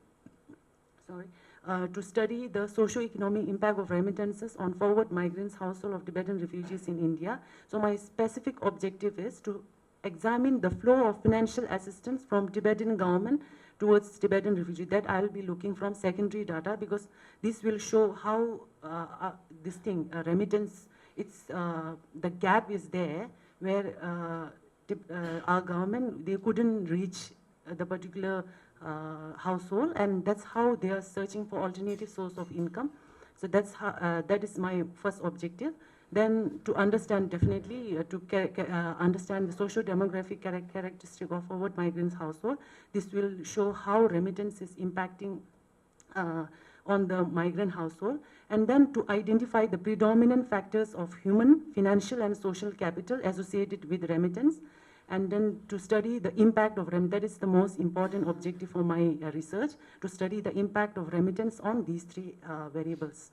sorry, uh, to study the socio-economic impact of remittances on forward migrants household of Tibetan refugees in India. So my specific objective is to examine the flow of financial assistance from Tibetan government towards Tibetan refugee. That I will be looking from secondary data because this will show how uh, uh, this thing, uh, remittance, it's uh, the gap is there where uh, Tib- uh, our government, they couldn't reach uh, the particular uh, household, and that's how they are searching for alternative source of income. So that's how, uh, that is my first objective. Then to understand, definitely uh, to ca- ca- uh, understand the socio-demographic charac- characteristic of forward migrants household, this will show how remittance is impacting uh, on the migrant household, and then to identify the predominant factors of human, financial, and social capital associated with remittance, and then to study the impact of rem. That is the most important objective for my uh, research, to study the impact of remittance on these three uh, variables.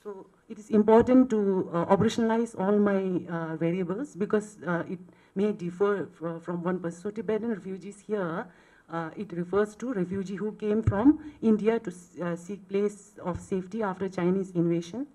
So it is important to uh, operationalize all my uh, variables because uh, it may differ fr- from one person. So Tibetan refugees here, uh, it refers to refugee who came from India to s- uh, seek place of safety after Chinese invasion.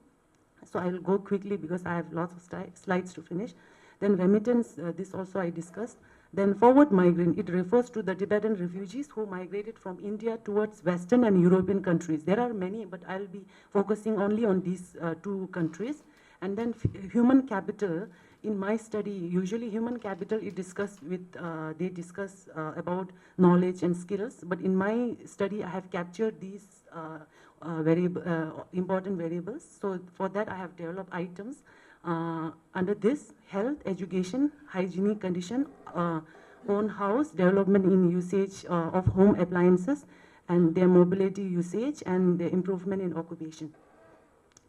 So I will go quickly because I have lots of sti- slides to finish. Then remittance, uh, this also I discussed. Then forward migrant, it refers to the Tibetan refugees who migrated from India towards Western and European countries. There are many, but I'll be focusing only on these uh, two countries. And then f- human capital, in my study, usually human capital is discussed with, uh, they discuss uh, about knowledge and skills. But in my study, I have captured these uh, uh, variable, uh, important variables. So for that, I have developed items uh, under this: health, education, hygienic condition, uh, own house, development in usage uh, of home appliances, and their mobility usage, and the improvement in occupation.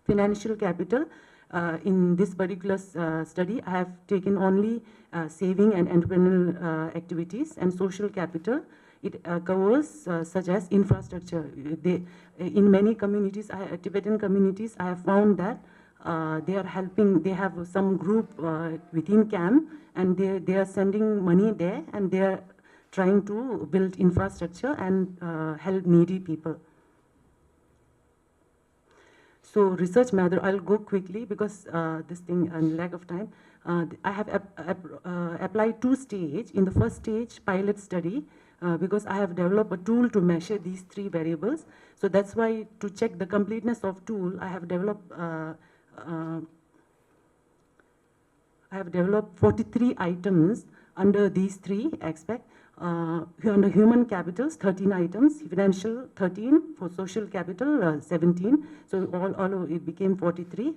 Financial capital. Uh, in this particular uh, study, I have taken only uh, saving and entrepreneurial uh, activities, and social capital. It uh, covers uh, such as infrastructure. They, in many communities, I, Tibetan communities, I have found that uh, they are helping, they have some group uh, within camp, and they, they are sending money there, and they are trying to build infrastructure and uh, help needy people. So research method, I'll go quickly because uh, this thing and lack of time. Uh, I have ap- ap- uh, applied two stage. In the first stage, pilot study, uh, because I have developed a tool to measure these three variables. So that's why, to check the completeness of tool, I have developed uh, uh, I have developed forty-three items under these three aspects. Uh, under human capitals, thirteen items, financial, thirteen, for social capital, uh, seventeen. So all, all of it became forty-three.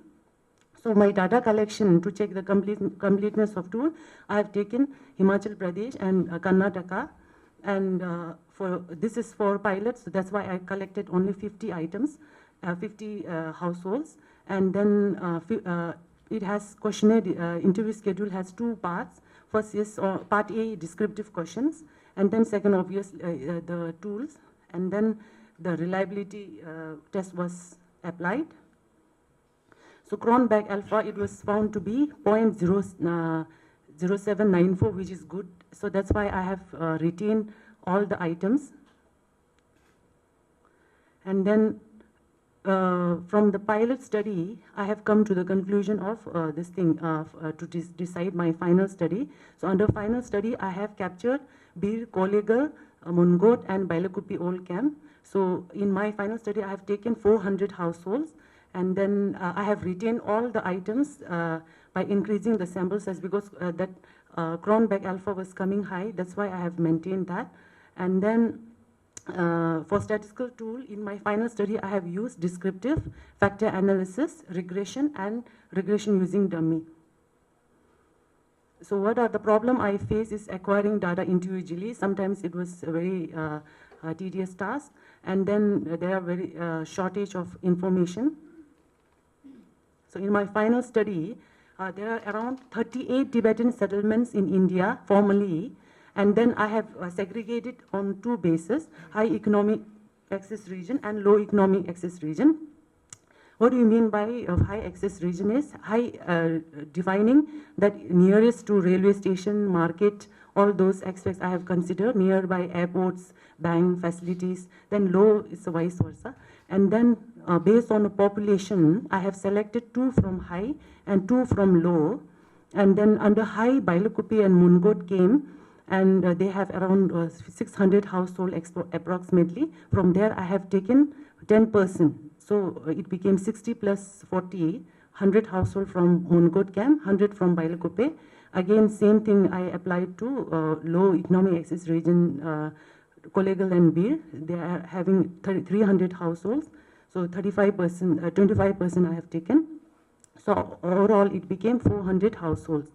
So my data collection to check the complete, completeness of tool, I have taken Himachal Pradesh and uh, Karnataka, and uh, for this is for pilots, so that's why I collected only fifty items, uh, fifty uh, households, and then uh, fi- uh, It has questionnaire, uh, interview schedule has two parts. First is, uh, part A, descriptive questions, and then second, obvious, uh, uh, the tools, and then the reliability, uh, test was applied. So Cronbach alpha, it was found to be point zero, uh, zero seven nine four, which is good. So that's why I have, uh, retained all the items. And then, uh, from the pilot study, I have come to the conclusion of, uh, this thing, uh, f- uh, to dis- decide my final study. So under final study, I have captured Bir, Kollegal, uh, Mongot, and Bailakuppe Old Camp. So in my final study, I have taken four hundred households, and then, uh, I have retained all the items, uh, by increasing the sample size, because, uh, that, uh, Cronbach alpha was coming high. That's why I have maintained that. And then, uh, for statistical tool, in my final study, I have used descriptive, factor analysis, regression, and regression using dummy. So what are the problem I face is acquiring data individually. Sometimes it was a very, uh, uh, tedious task, and then there are very, uh, shortage of information. So in my final study, uh, there are around thirty-eight Tibetan settlements in India formally, and then I have, uh, segregated on two bases: high economic access region and low economic access region. What do you mean by, uh, high access region is high, uh, defining that nearest to railway station, market, all those aspects I have considered, nearby airports, bank facilities, then low is vice versa. And then, uh, based on the population, I have selected two from high and two from low. And then under high, Bailakuppe and Mongot came, and, uh, they have around, uh, six hundred household expo- approximately. From there, I have taken ten percent. So, uh, it became sixty plus forty, hundred household from Mongot camp, hundred from Bailakuppe. Again, same thing I applied to, uh, low economic access region, uh, Kollegal and Bir. They are having thirty, three hundred households. So thirty-five percent, uh, twenty-five percent I have taken. So overall, it became four hundred households.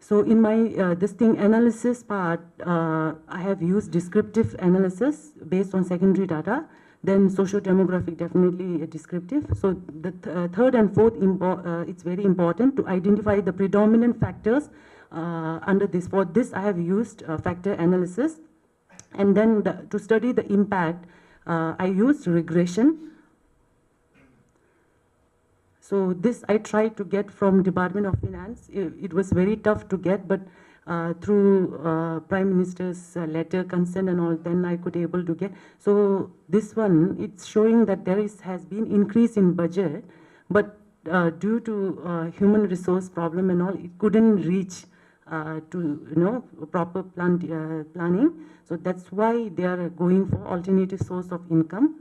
So in my, uh, this thing analysis part, uh, I have used descriptive analysis based on secondary data. Then socio-demographic, definitely a descriptive. So the th- uh, third and fourth, impo- uh, it's very important to identify the predominant factors, uh, under this. For this, I have used, uh, factor analysis. And then the, to study the impact, uh, I used regression. So this I tried to get from Department of Finance. It, it was very tough to get, but, uh, through, uh, Prime Minister's, uh, letter, consent and all, then I could able to get. So this one, it's showing that there is has been increase in budget, but, uh, due to, uh, human resource problem and all, it couldn't reach, uh, to, you know, proper plan, uh, planning. So that's why they are going for alternative source of income.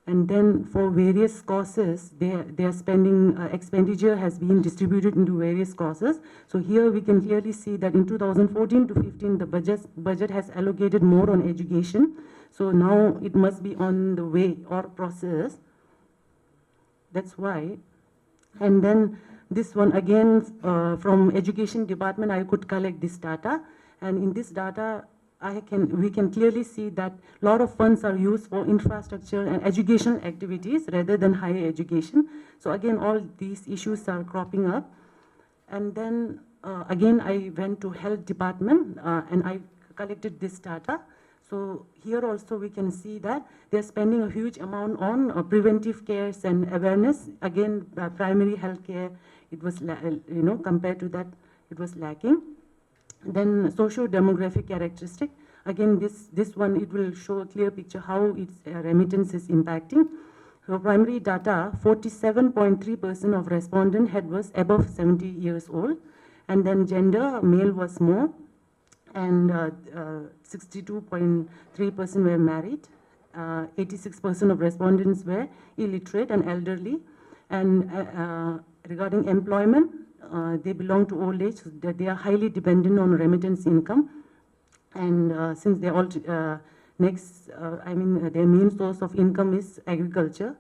And then for various causes, their, their spending, uh, expenditure has been distributed into various causes. So here we can clearly see that in two thousand fourteen to fifteen, the budget, budget has allocated more on education. So now it must be on the way or process. That's why. And then this one again, uh, from education department, I could collect this data. And in this data, I can, we can clearly see that a lot of funds are used for infrastructure and educational activities rather than higher education. So again, all these issues are cropping up. And then, uh, again, I went to health department, uh, and I collected this data. So here also we can see that they're spending a huge amount on, uh, preventive cares and awareness. Again, uh, primary health care, it was, la- uh, you know, compared to that, it was lacking. Then socio-demographic characteristic. Again, this, this one, it will show a clear picture how its, uh, remittance is impacting. So primary data, forty-seven point three percent of respondent had was above seventy years old, and then gender, male was more, and, uh, uh, sixty-two point three percent were married. Uh, eighty-six percent of respondents were illiterate and elderly. And, uh, uh, regarding employment, uh, they belong to old age, so that they are highly dependent on remittance income. And, uh, since they all, uh, next, uh, I mean, uh, their main source of income is agriculture.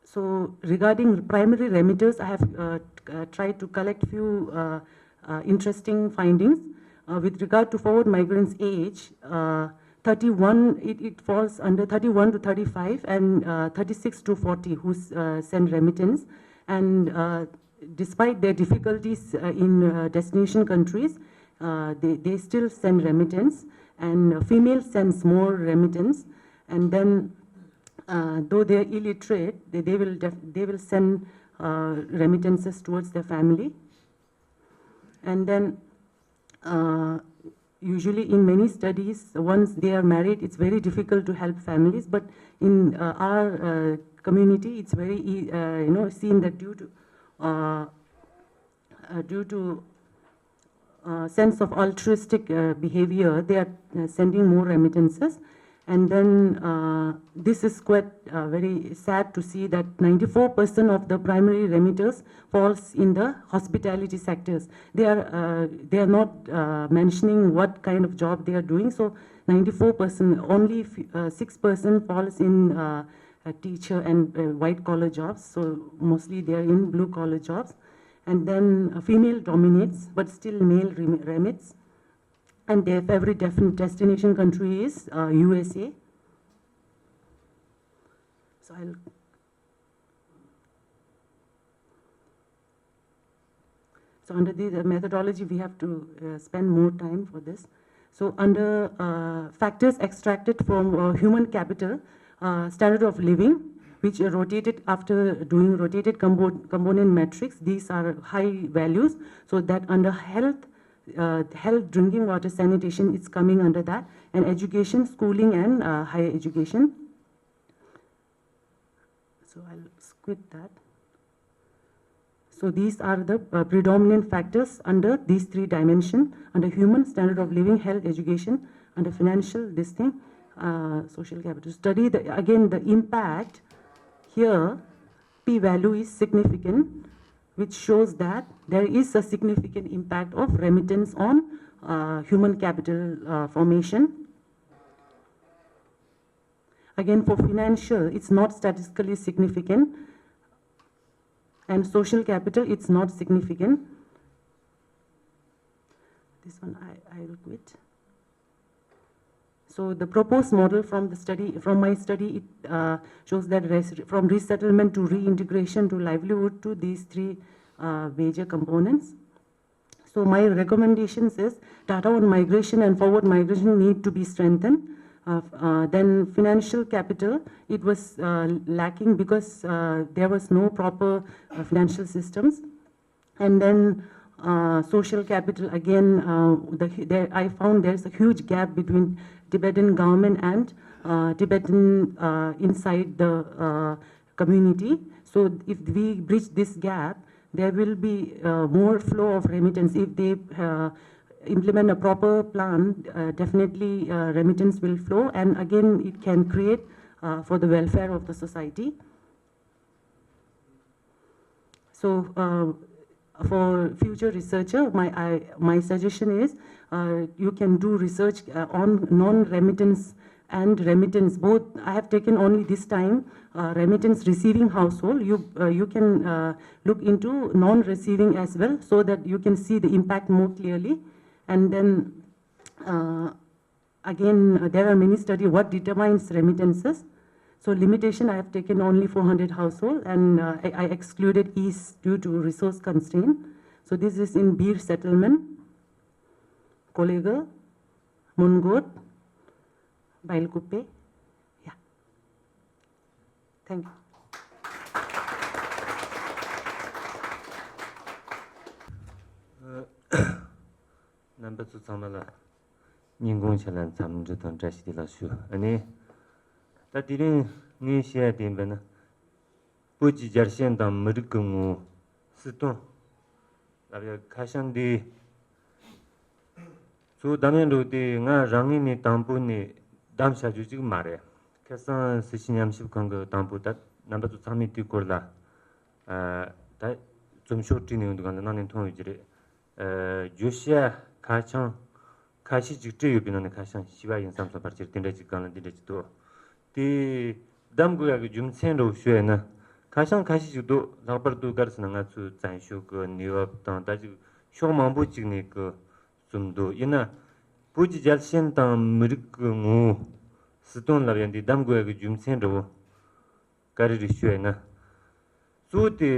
So regarding primary remitters, I have, uh, uh, tried to collect few, uh, uh, interesting findings. Uh, with regard to forward migrants' age, uh, thirty-one, it, it falls under thirty-one to thirty-five and uh, thirty-six to forty who uh, send remittance. And uh, despite their difficulties uh, in uh, destination countries, uh, they, they still send remittance. And female sends more remittance. And then, uh, though they are illiterate, they, they will def- they will send uh, remittances towards their family. And then, uh, usually in many studies, once they are married, it's very difficult to help families. But in uh, our uh, community, it's very e- uh, you know seen that due to uh, uh, due to uh, sense of altruistic uh, behavior, they are uh, sending more remittances. And then uh, this is quite uh, very sad to see that ninety-four percent of the primary remitters falls in the hospitality sectors. They are uh, they are not uh, mentioning what kind of job they are doing. So ninety-four percent, only f- uh, six percent falls in uh, a teacher and uh, white collar jobs. So mostly they are in blue collar jobs. And then uh, female dominates, but still male rem- remits. And their favorite def- destination country is uh, U S A. So I'll So under the methodology, we have to uh, spend more time for this. So under uh, factors extracted from uh, human capital, uh, standard of living, which are rotated after doing rotated compo- component matrix, these are high values. So that under health, uh, health, drinking water, sanitation, it's coming under that, and education, schooling, and uh, higher education. So I'll quit that. So these are the uh, predominant factors under these three dimensions, under human, standard of living, health, education, under financial, this thing, uh, social capital. Study the, again the impact here, p value is significant, which shows that there is a significant impact of remittance on uh, human capital uh, formation. Again, for financial, it's not statistically significant, and social capital, it's not significant. This one, I, I will quit. So the proposed model from the study, from my study, it uh, shows that res- from resettlement to reintegration to livelihood to these three uh, major components. So my recommendations is data on migration and forward migration need to be strengthened. Uh, uh, then financial capital, it was uh, lacking because uh, there was no proper uh, financial systems. And then uh, social capital, again, uh, the, there, I found there's a huge gap between Tibetan government and uh, Tibetan uh, inside the uh, community. So if we bridge this gap, there will be uh, more flow of remittance. If they uh, implement a proper plan, uh, definitely uh, remittance will flow, and again, it can create uh, for the welfare of the society. So uh, for future researcher, my I, my suggestion is uh, you can do research uh, on non-remittance and remittance both. I have taken only this time uh, remittance receiving household. You uh, you can uh, look into non-receiving as well, so that you can see the impact more clearly. And then uh, again, uh, there are many studies what determines remittances. So limitation, I have taken only four hundred household, and uh, I, I excluded East due to resource constraint. So this is in Bir settlement, Kolegal, Mungkot, Bailkupe. Yeah. Thank you. རྣམ་པ་ཚོ་ཚང་མ་ལ་སྙིང་ཁོང་ཆེ་ལ་འཚམས་འདྲི་དང་བཀྲ་ཤིས་བདེ་ལེགས་ཞུ། ཨ་ནི་ད་དེ་རིང་ངས་བཤད་ཡ་དེ་ཡིན་པ་ན། བོད་ཀྱི་རྒྱལ་ཞེན་དང་མི་རིགས་ཀྱི་ངོ་བོ། སྲིད་དོན། ལབ་ཡ་ཁ་བྱང་འདི་ཚོ་བདམས་ཡ་འགྲོ་དེ་ང་རང་ངོས་ནས་དང་པོ་ནས་བདམས་བྱ་རྒྱུ་ཅིག་མ་རེད། ཁ་སང་སྲིད་བྱུས་ཉམས་ཞིབ་ཁང་གི་དང་པོ་ད་རྣམ་པ་ཚོ་ཚང་མས་དེའི་སྐོར་ལ་ད་རྩོམ་ཤོག་བྲིས་ནས་ཡོང་དུས་གང་ལ་ནང་ནས་མཐོང་ཡོད་ཀྱི་རེད། བརྗོད་བྱ་ཁ་བྱང་ཁ་ཤས་ཅིག་བྲིས་ཡོད་པའི་ནང་ནས་ཁ་བྱང་བཞི་པ་ཡིན་བསམ་སོང་། ཕལ་ཆེར་དེ་འདྲ་ཅིག་གང་ལ་འདི་འདྲ་ཅིག་འདུག་དེ་གདམ་དགོས་ཡག་གི་རྒྱུ་མཚན་འདྲ་བོ་ཤོད་ཡིན་ན། ཁ་བྱང་ཁ་ཤས་ཅིག་འདུག་ལྷག་པར་དུ་ག་རེ་ཟེར་ན་ང་ཚོའི་བཙན་བྱོལ་གི་གནས་བབ་དང་ད་ཅིག་ཕྱོགས་མང་པོ་ཅིག་ནས་གི་རྩོམ་འདུག་ཡིན་ན་ བོད་ཀྱི་རྒྱལ་ཞེན་དང་མི་རིགས་ཀྱི་ངོ་བོ་སྲིད་དོན་ལབ་ཡ་འདི་གདམ་དགོས་ཡ་གི་རྒྱུ་མཚན་འདྲ་བོ་ག་རེ་རེད་ཞུ་ཡ་ན། གཙོ་བོ་དེ།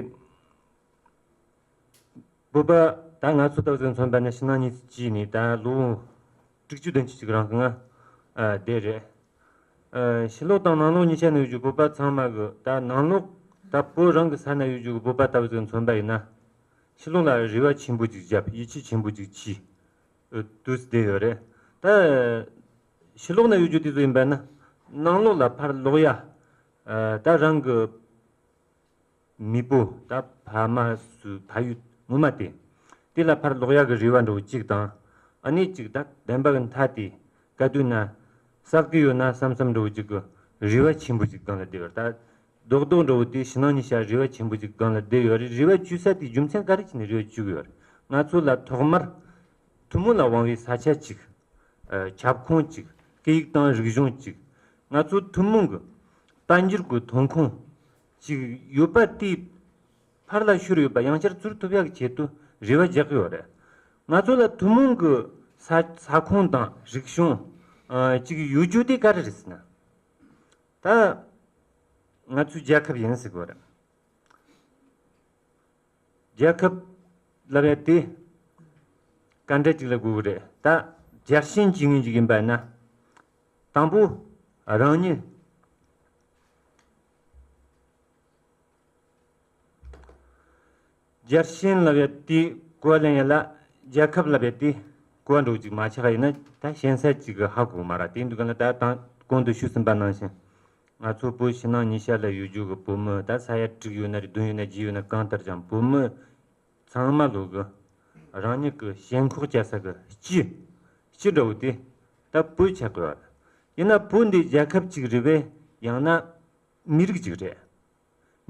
བོད་པ་ད་ང་ཚོ་ལྟ་བུ་ཟིག་མཚོན་པ་ནི་ཕྱི་ནང་གཉིས་སུ་བྱས་ནས་ད་ལོ་དྲུག་ཅུ་བདུན་ཅུ་ཅིག་རིང་གི་ང་ཨ་བསྡད་རེད། ཨ་ཕྱི་ལོགས་དང་ནང་ལོགས་གཉིས་ཆ་ནས་ཡོད་རྒྱུ་བོད་པ་ཚང་མ་གི་ད་ནང་ལོགས་ད་བོད་རང་གི་ས་ན་ཡོད་རྒྱུ་གི་བོད་པ་ལྟ་བུ་ཟིག་མཚོན་པ་ཡིན་ན། ཕྱི་ལོགས་ལ་རེ་བ་ཆེན་པོ་ཅིག་བརྒྱབ། ཡིད་ཆེས་ཆེན་པོ་ཅིག་བྱས། ཨ་དུས་སུ་བསྡད་ཡོད་རེད། ད་ཕྱི་ལོགས་ན་ཡོད་རྒྱུ་དེ་ཚོ་ཡིན་པ་ན་ནང་ལོགས་ལ་ཕར་ལོག་ཡ། ཨ་ད་རང་གི་མེས་པོ་ད་ཕ་མ་སུ་ཕ་ཡུལ་ངོ་མ་དེ། དེ་ལ་ཕར་ལོག་ཡག་གི་རེ་བ་འདྲ་བོ་གཅིག་དང་། ཨ་ནི་གཅིག་ད་བདེན་པ་གི་མཐའ་དེ་ག་དུས་ན་བསགས་ཀྱི་ཡོད་ན་བསམ་བསམ་འདྲ་བོ་གཅིག་གི་རེ་བ་ཆེན་པོ་གཅིག་སྒང་ལ་བསྡད་ཡོད་རེད། ད་རྡོག་རྡོག་འདྲ་བོ་དེ་ཕྱི་ནང་གཉིས་ཆ་རེ་བ་ཆེན་པོ་གཅིག་སྒང་ལ་བསྡད་ཡོད་རེད། རེ་བ་བཅོལ་ས་དེ་རྒྱུ་མཚན་ག་རེ་བྱས་ནས་རེ་བ་བཅོལ་གི་ཡོད་རེད། ང་ཚོ་ལ་ཐོག་མར་ཐུན་མོང་ལ་དབང་བའི་ས་ཆ་གཅིག་ཨ་ཁྱབ་ཁོངས་གཅིག་སྐད་ཡིག་དང་རིག་གཞུང་གཅིག་ང་ཚོ་ཐུན་མོང་གི་དཔལ་འབྱོར་གྱི་ཐོན་ཁུངས་གཅིག་ཡོད་པ་དེའི་ཕར་ལ་ཤོར་ཡོད་པ་ཡང་བསྐྱར་ཚུར་ཐོབ་ཡག་གི་ཆེད་དུ་རེ་བ་རྒྱག་གི་ཡོད་རེད། ང་ཚོ་ལ་ཐུན་མོང་གི་ས་ས་ཁོངས་དང་རིག་གཞུང་ཨ་གཅིག་ཡོད་རྒྱུ་དེ་ག་རེ་རེད་ཟེར་ན། ད་ང་ཚོའི་རྒྱལ་ཁབ་ཡིན་ཟེར་གི་ཡོད་རེད། རྒྱལ་ཁབ་ལབ་ཡ་དེ་ག་འདྲ་ཅིག་ལ་དགོས་ཀྱི་རེད། ད་རྒྱལ་ཞེན་བྱེད་མཁན་ཅིག་ཡིན་པ་ཡིན་ན། དང་པོ་རང་ཉིད་རྒྱལ་ཞེན་ལབ་ཡ་དེ་གོ་བ་ལེན་ཡ་ལ་རྒྱལ་ཁབ་ལབ་ཡ་དེ་གོ་བ་འགྲོ་ཅིག་མ་ཆགས་ཡིན་ན་ད་ཞེན་ས་ཅིག་གི་ཧ་གོ་མ་ར། དེ་འདུག་ག་ན་ད་དང་གོང་དུ་ཞུས་ཟིན་པ་ནང་བཞིན། ང་ཚོ་བོད་ཕྱི་ནང་གཉིས་ཆ་ལ་ཡོད་རྒྱུ་གི་བོད་མི་ད་ས་ཡ་དྲུག་ཡོད་ན་རེད། བདུན་ཡོད་ན་བརྒྱད་ཡོད་ན་གང་ལྟར་ཀྱང་བོད་མི་ཚང་མ་ལོ་གི་རང་ཉིད་ཀྱི་ཞེན་ཁོག་བཅའ་ས་གི་སྤྱི་སྤྱི་འདྲ་བོ་དེ་ད་བོད་ཆགས་དགོས་པ་ཡིན་ན། བོད་འདི་རྒྱལ་ཁབ་ཅིག་རེད་པས། ཡང་ན་མི་རིགས་ཅིག་རེད།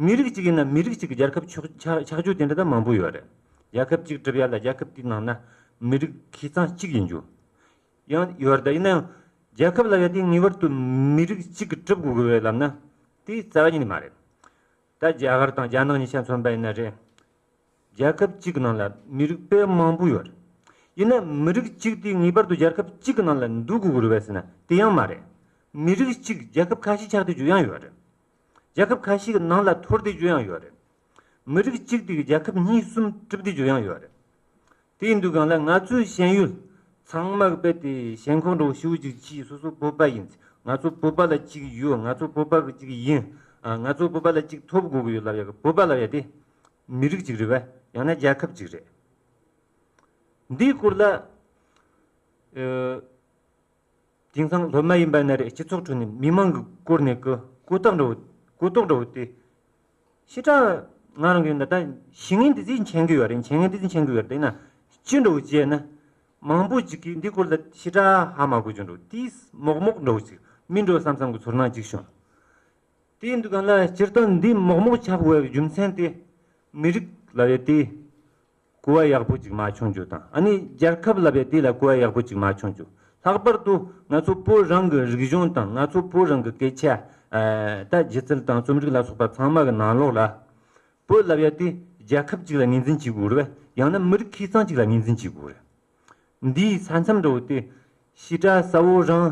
མི་རིགས་གཅིག་ཡིན་ན་མི་རིགས་གཅིག་གི་རྒྱལ་ཁབ་ཆགས་ཆགས་ཆགས་རྒྱུ་དེ་འདྲ་ད་མང་པོ་ཡོད་རེད། རྒྱལ་ཁབ་གཅིག་གྲུབ་ཡ་ལ་རྒྱལ་ཁབ་དེའི་ནང་ན་མི་རིགས་ཁེ་གཙང་གཅིག་ཡིན་རྒྱུ་ཡང་ཡོད་རེད། ད་ཡིན་ན་ཡང་རྒྱལ་ཁབ་ལབ་ཡ་དེ་ངེས་པར་དུ་མི་རིགས་གཅིག་གིས་གྲུབ་དགོས་ཀྱི་རེད་ལབ་ན་དེ་རྩ་བ་ཉིད་ནས་མ་རེད། ད་རྒྱ་གར་དང་རྒྱ་ནག་གཉིས་ཆ་མཚོན་པ་ཡིན་ན་རེད། རྒྱལ་ཁབ་གཅིག་གི་ནང་ལ་མི་རིགས་དཔེ་མང་པོ་ཡོད་རེད། ཡིན་ན་མི་རིགས་གཅིག་དེ་ངེས་པར་དུ་རྒྱལ་ཁབ་གཅིག་གི་ནང་ལ་འདུ་དགོས་ཀྱི་རེད་པས་ཟེར་ན་དེ་ཡང་མ་རེད། མི་རིགས་གཅིག་རྒྱལ་ཁབ་ཁ་ཤས་ཆགས་བསྡད་རྒྱུ་ཡང་ཡོད་རེད། རྒྱལ་ཁབ་ཁ་ཤས་ཀྱི་ནང་ལ་འཐོར་བསྡད་རྒྱུ་ཡང་ཡོད་རེད། མི་རིགས་གཅིག་དེ་གི་རྒྱལ་ཁབ་གཉིས་གསུམ་གྲུབ་བསྡད་རྒྱུ་ཡང་ཡོད་རེད། དེ་ཡིན་དུས་གང་ལ་ང་ཚོའི་ཤེས་ཡོན་ཚང་མ་གི་དཔེ་དེ་ཞེན་ཁོག་འདྲ་བོ་ཞེ་པོ་ཅིག་གྱིས་སོ་སོ་བོད་པ་ཡིན། ང་ཚོ་བོད་པ་ལ་གཅིག་ཡོད། ང་ཚོ་བོད་པ་གི་གཅིག་ཡིན། ཨ་ང་ཚོ་བོད་པ་ལ་གཅིག་ཐོབ་དགོས་ཀྱི་ཡོད་ལབ་ཡ་གི་བོད་པ་ལབ་ཡ་དེ་མི་རིགས་གཅིག་རེད་པས། ཡང་ན་རྒྱལ་ཁབ་གཅིག་རེད། འདིའི་སྐོར་ལ་ཨ། དེང་སང་སློབ་མ་ཡིན་པ་ན་རེ་སྤྱི་ཚོགས་ཁྲོད་ནས་མི་མང་གི་སྐོར་ནས་ཀྱི་གོ་རྟོགས་འདྲ་བོ་གོ་རྟོགས་འདྲ་བོ་དེ་ཞེ་དྲག་ང་རང་གི་ཡོན་ད་ལྟ་ཤེས་མཁན་དེ་ཚོས་མཁྱེན་གི་ཡོད་རེད། མཁྱེན་མཁན་དེ་ཚོས་མཁྱེན་གི་ཡོད་རེད། ཡིན་ན་ཅི་འདྲ་བོ་བྱས་ན་མང་པོ་ཅིག་གིས་འདི་སྐོར་ལ་ཞེ་དྲག་ཧ་མ་གོ་རྒྱུ་འདྲ་བོ་དེས་མོག་མོག་འདྲ་བོ་ཅིག་མིན་འགྲོ་བསམ་བསམ་གི་ཚོར་སྣང་ཅིག་བྱུང་། དེ་ཡིན་དུས་གང་ལ་སྤྱིར་བཏང་འདི་མོག་མོག་ཆགས་དགོས་པའི་རྒྱུ་མཚན་དེ་མི་རིགས་ལབ་ཡ་དེ་གོ་བ་ཡག་པོ་ཅིག་མ་བྱུང་རྒྱུ་དང་། ཨ་ནི་རྒྱལ་ཁབ་ལབ་ཡ་དེ་ལ་གོ་བ་ཡག་པོ་ཅིག་མ་བྱུང་རྒྱུ། ལྷག་པར་དུ་ང་ཚོ་བོད་རང་གི་རིག་གཞུང་དང་ང་ཚོ་བོད་རང་གི་སྐད་ཆ། ཨ་ད་སྒྱུ་རྩལ་དང་རྩོམ་རིག་ལ་སོགས་པ་ཚང་མ་གི་ནང་ལོགས་ལ་བོད་ལབ་ཡ་དེ་རྒྱལ་ཁབ་ཅིག་ལ་ངོས་འཛིན་བྱེད་དགོས་རེད་པས། ཡང་ན་མི་རིགས་ཁེ་གཙང་ཅིག་ལ་ངོས་འཛིན་བྱེད་དགོས་རེད། འདིའི་ས་མཚམས་འདྲ་བོ་དེ་ཞེ་དྲག་གསལ་བོ་རང་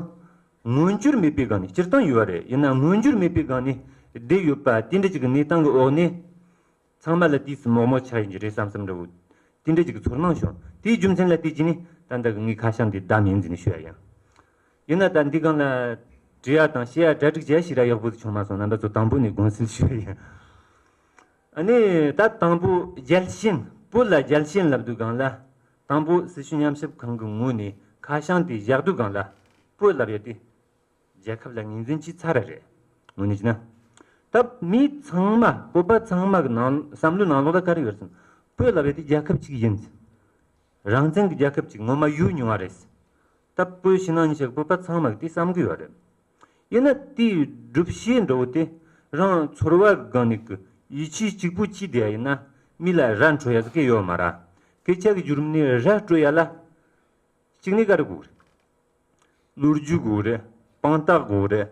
མངོན་གྱུར་མེད་པའི་སྒང་ནས། སྤྱིར་བཏང་ཡོད་རེད། ཡིན་ན་མངོན་གྱུར་མེད་པའི་སྒང་ནས་བསྡད་ཡོད་པ་དེ་འདྲ་ཅིག་གི་གནས་སྟངས་ཀྱི་འོག་ནས། ཚང་མ་ལ་དུས་སུ་མོག་མོག་ཆགས་ཡིན་གྱི་རེད་བསམ་བསམ་འདྲ་བོ་དེ་འདྲ་ཅིག་གི་ཚོར་སྣང་བྱུང་། དེའི་རྒྱུ་མཚན་ལ་བལྟས་ཀྱིས་ནི་ད་ལྟ་གི་ངའི་ཁ་བྱང་འདི་བདམས་ཡིན་ཟེར་ནས་ཞུ་ཡ་ཡིན། ཡིན་ན་ད་འདི་སྒང་ལ་འབྲི་ཡ་དང་བཤད་ཡ་གྲ་སྒྲིག་བྱས་ཞེ་དྲག་ཡག་པོ་ཞིག་བྱུང་མ་སོང་། རྣམ་པ་ཚོ་དང་པོ་ནས་དགོངས་སེལ་ཞུ་ཡ་ཡིན། ཨ་ནི་ད་དང་པོ་རྒྱལ་ཞེན། བོད་ལ་རྒྱལ་ཞེན་ལབ་དུས་སྒང་ལ་དང་པོ་སྲི་ཞུ་ཉམས་ཞིབ་ཁང་གི་ངོས་ནས་ཁ་བྱང་དེ་བཞག་དུས་སྒང་ལ་བོད་ལབ་ཡ་དེ་རྒྱལ་ཁབ་ལ་ངོས་འཛིན་བྱས་ཚར་རེད། དངོས་གནས་བྱས་ན། ད་མི་ཚང་མ་བོད་པ་ཚང་མ་གི་ནང་བསམ་བློའི་ནང་ལོགས་ལ་ག་རེ་ཡོད་ཟེར་ན། བོད་ལབ་ཡ་དེ་རྒྱལ་ཁབ་ཅིག་ཡིན། རང་བཙན་གྱི་རྒྱལ་ཁབ་ཅིག་ངོ་མ་ཡོད་མྱོང་བ་རེད། ད་བོད་ཕྱི་ནང་གཉིས་ཆ་གི་བོད་པ་ཚང་མ་གི་དེ་བསམ་གི་ཡོད་རེད། ཡིན་ན་དེའི་སྒྲུབ་བྱེད་འདྲ་བོ་དེ་རང་ཚོར་བ་གི་སྒང་ནས་གི་ཡིད་ཆེས་གཅིག་པུ་གཅིག་བསྡད་ཡ་ཡིན་ན་མི་ལ་ར་འཕྲོད་ཡ་ཟིག་གི་ཡོད་མ་ར། སྐད་ཆ་གི་བརྒྱུད་རིམ་ནས་ར་སྤྲོད་ཡ་ལ་གཅིག་ནས་ག་རེ་དགོས་རེད། ལོ་རྒྱུས་དགོས་རེད། དཔང་རྟགས་དགོས་རེད།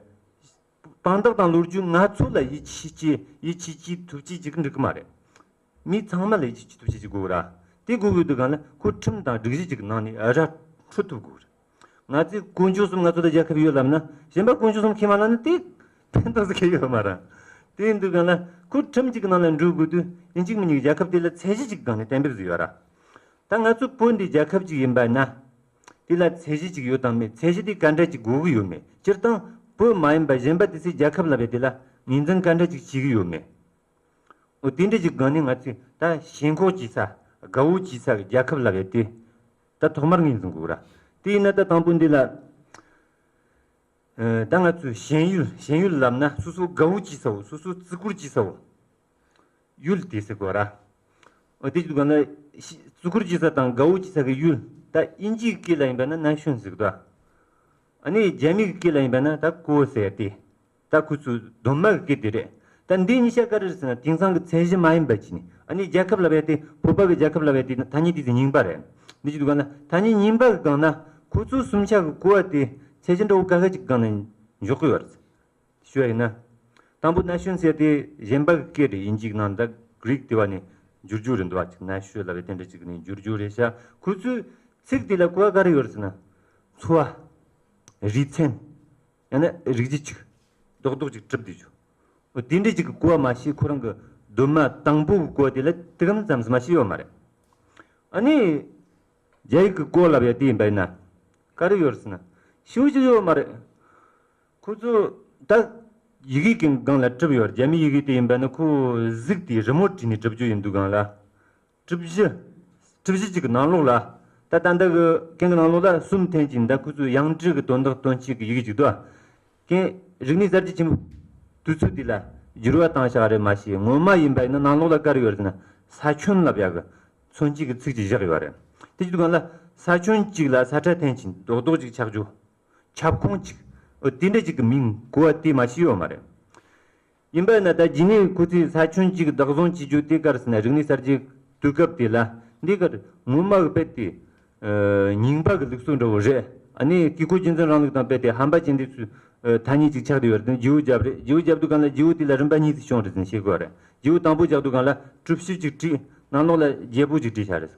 དཔང་རྟགས་དང་ལོ་རྒྱུས་ང་ཚོ་ལ་ཡིད་ཆེས་བྱེད་ཡིད་ཆེས་བྱེད་ཐུབ་ཅེས་ཅིག་འགྲིག་གི་མ་རེད། མི་ཚང་མ་ལ་ཡིད་ཆེས་བྱེད་ཐུབ་ཅེས་ཅིག་དགོས་ར། དེ་དགོས་དགོས་དུས་སྒང་ལ་ཁོ་ཁྲིམས་དང་སྒྲིག་གཞི་ཅིག་གི་ནང་ནས་ར་འཕྲོད་ཐུབ་དགོས་རེད། ང་ཚོས་དཀོན་མཆོག་གསུམ་ང་ཚོ་ལ་རྒྱལ་ཁབ་ཡོད་ལབ་ན། གཞན་པ་དཀོན་མཆོག་གསུམ་ཁས་མ་བླངས་ན་དེ་ཕན་ཐོགས་སུ་ཁེལ་ཡོད་མ་རེད། དེ་ཡིན་དུས་གང་ལ་ཁོ་ཁྲིམས་གཅིག་གི་ནང་ལ་འགྲོ་དགོས་དུས་ཡིན་གཅིག་མིན་གཅིག་རྒྱལ་ཁབ་དེ་ལ་ཚད་གཞི་གཅིག་སྒང་ནས་གཏན་འབེབས་བཟོས་ཡོད་ར། ད་ང་ཚོ་བོད་འདི་རྒྱལ་ཁབ་ཅིག་ཡིན་པ་ན། དེ་ལ་ཚད་གཞི་ཅིག་ཡོད་དམ་མེད། ཚད་གཞི་དེ་ག་འདྲ་ཅིག་དགོས་ཀྱི་ཡོད་མེད། སྤྱིར་བཏང་བོད་མ་ཡིན་པ་གཞན་པ་དེ་ཚོས་རྒྱལ་ཁབ་ལབ་ཡ་དེ་ལ་ངོས་འཛིན་ག་འདྲ་ཅིག་བྱེད་ཀྱི་ཡོད་མེད། འོ་དེ་འདྲ་ཅིག་སྒང་ནས་ང་ཚོས་ད་ཞེན་ཁོག་བྱེད་ས་དགའ་བོ་བྱེད་ས་གི་རྒྱལ་ཁབ་ལབ་ཡ་དེ་ད་ཐོག་མར་ངོས་འཛིན་དགོས་ར། དེ་ཡིན་ན་ད་དང་པོ་འདི་ལ། ཨ། ད་ང་ཚོས་ཞེན་ཡུལ། ཞེན་ཡུལ་ལབ་ན་སོ་སོ་དགའ་བོ་བྱེད་ས་བོ། སོ་སོ་བརྩི་བཀུར་བྱེད་ས་བོ། ཡུལ་དེ་ཟེར་དགོས་ར། འོ་དེ་ཅིག་གོ་ན་ཤི་བརྩི་བཀུར་བྱེད་ས་དང་དགའ་བོ་བྱེད་ས་གི་ཡུལ། ད་དབྱིན་ཇིའི་སྐད་ལ་ཡིན་པ་ན་ན་ཤོན་ཟེར་གི་འདུག་ཨ་ནི་རྒྱ་མིའི་སྐད་ལ་ཡིན་པ་ན་ད་ཀོ་ཟེར་ཏེ། ད་ཁོ་ཚོས་གདོད་མ་གི་སྐད་དེ་རེད། ད་འདི་གཉིས་ཆ་ག་རེ་རེད་ཟེར་ན་དེང་སང་གི་ཚད་གཞི་མ་ཡིན་པ་ཅིག་ནི། ཨ་ནི་རྒྱལ་ཁབ་ལབ་ཡ་དེ། བོད་པ་གི་རྒྱལ་ཁབ་ལབ་ཡ་དེ་ཐ་སྙད་དེ་ཚོ་རྙིང་པ་རེད། འདི་ཅིག་གོ་ན་ཐ་སྙད་རྙིང་པ་གི་སྒང་ན་ཁོ་ཚོ་གསུམ་ཆ་གི་གོ་བ་དེ་ཚད་གཞི་འདྲ་བོ་ག་ག་ཅིག་སྒང་ནས་འཇོག་གི་ཡོད་རེད། ཞུ་བ་ཡིན་ན། དང་པོ་ན་ཤོན་ཟེར་དེ་གཞན་པ་གི་སྐད་རེད། དབྱིན་ཇིའི་ནང་ད་གྷི་རིག་དེ་བ་ནས་བསྒྱུར་རྒྱུ་རེད་འདུག་བ། ཅིག་ན་ཤོན་ལབ་པའི་དེ་འདྲ་ཅིག་ནས་བསྒྱུར་རྒྱུ་རེད་ཤག་ཁོ་ཚོའི་ཚིག་དེ་ལ་གོ་བ་ག་རེ་ཡོད་རེད་ཟེར་ན། འཚོ་བ། རིག་ཚན། ཡང་ན་རིག་རྒྱུ་ཅིག་རྡོག་རྡོག་ཅིག་གྲུབ་བསྡད་རྒྱུ། འོ་དེ་འདྲ་ཅིག་གི་གོ་བ་མ་ཤེས། ཁོ་རང་གི་གདོད་མ་དང་པོ་གི་གོ་བ་དེ་ལ་དེ་གམ་ཙམ་མ་ཤེས་ཡོད་མ་རེད། ཨ་ནི། རྒྱ་ཡིག་གི་གོ་བ་ལབ་ཡ་དེ་ཡིན་པ་ཡིན་ན། ག་རེ་ཡོད་རེད་ཟེར་ན། ཞེ་པོ་ཅིག་ཡོད་མ་རེད། ཁོ་ཚོ་ད་ཡི་གེ་གི་སྒང་ལ་གྲུབ་ཡོད། རྒྱ་མི་ཡི་གེ་དེ་ཡིན་པ་ན་ཁོ་གཟུགས་དེ་རི་མོ་བྲིས་ནས་གྲུབ་རྒྱུ་ཡིན་དུས་སྒང་ལ། གྲུ་བཞི། གྲུ་བཞི་གཅིག་གི་ནང་ལོགས་ལ། ད་ད་ལྟ་གི་རྐྱེན་གྱི་ནང་ལོགས་ལ་གསུམ་འཐེན་གྱིན། ད་ཁོ་ཚོས་ཡང་ཀྲི་གི་དོན་དག་སྟོན་བྱེད་ཀྱི་ཡི་གེ་ཅིག་འདུག་རྐྱེན་རིག་གནས་གསར་བརྗེ་ཆེན་པོ་དུས་ཚོད་དེ་ལ་འགྱུར་བ་བཏང་བཞག་རེད་མ་ཤེས། ངོ་མ་ཡིན་པ་ཡིན་ན་ནང་ལོགས་ལ་ག་རེ་ཡོད་རེད་ཟེར་ན། ས་ཁྱོན་ལབ་ཡག་གི་མཚོན་བྱེད་ཀྱི་ཚིག་ཅིག་བཞག་ཡོད་རེད། དེ་བྱེད་དུས་སྒང་ལ་ས་ཁྱོན་གཅིག་ལ་ས་ཁྲ་འཐེན་གྱིན་རྡོག་རྡོག་ཅིག་ཆགས་རྒྱུ། ཁྱབ་ཁོངས་གཅིག་འོ་དེ་འདྲ་ཅིག་གི་མིང་གོ་བ་དེ་མ་ཤེས་ཡོད་མ་རེད། ཡིན་པ་ན་ད་རྗེས་ནས་ཁོ་ཚོས་ས་ཁྱོན་གཅིག་བདག་བཟུང་བྱེད་རྒྱུ་དེ་ག་རེ་ཟེར་ན། རིག་གནས་གསར་བརྗེ་དུས་སྐབས་དེ་ལ་འདི་གར་ངོ་མ་གི་དཔེ་དེ། ཨ། རྙིང་པ་གི་ལུགས་སྲོལ་འདྲ་བོ་རེད། ཨ་ནི་དཀྱིལ་འཁོར་རྒྱུན་འཛིན་རིང་ལུགས་དང་དཔེ་དེ་ཧམ་པ་ཅན་དེ་ཚོའི་ཐ་སྙད་ཅིག་ཆགས་བསྡད་ཡོད་རེད། དེ་བརྗེ་པོ་བརྒྱབ་རེད། བརྗེ་པོ་བརྒྱབ་དུས་སྒང་ལ་བརྗེ་པོ་དེ་ལ་རིམ་པ་གཉིས་སུ་བྱུང་རེད་ཟེར་ནས་བཤད་དགོས་རེད། བརྗེ་པོ་དང་པོ་རྒྱག་དུས་སྒང་ལ་གྲུ་བཞི་ཅིག་བྲིས། ནང་ལོགས་ལ་རྒྱལ་པོ་ཅིག་བྲིས་བཞག་རེད།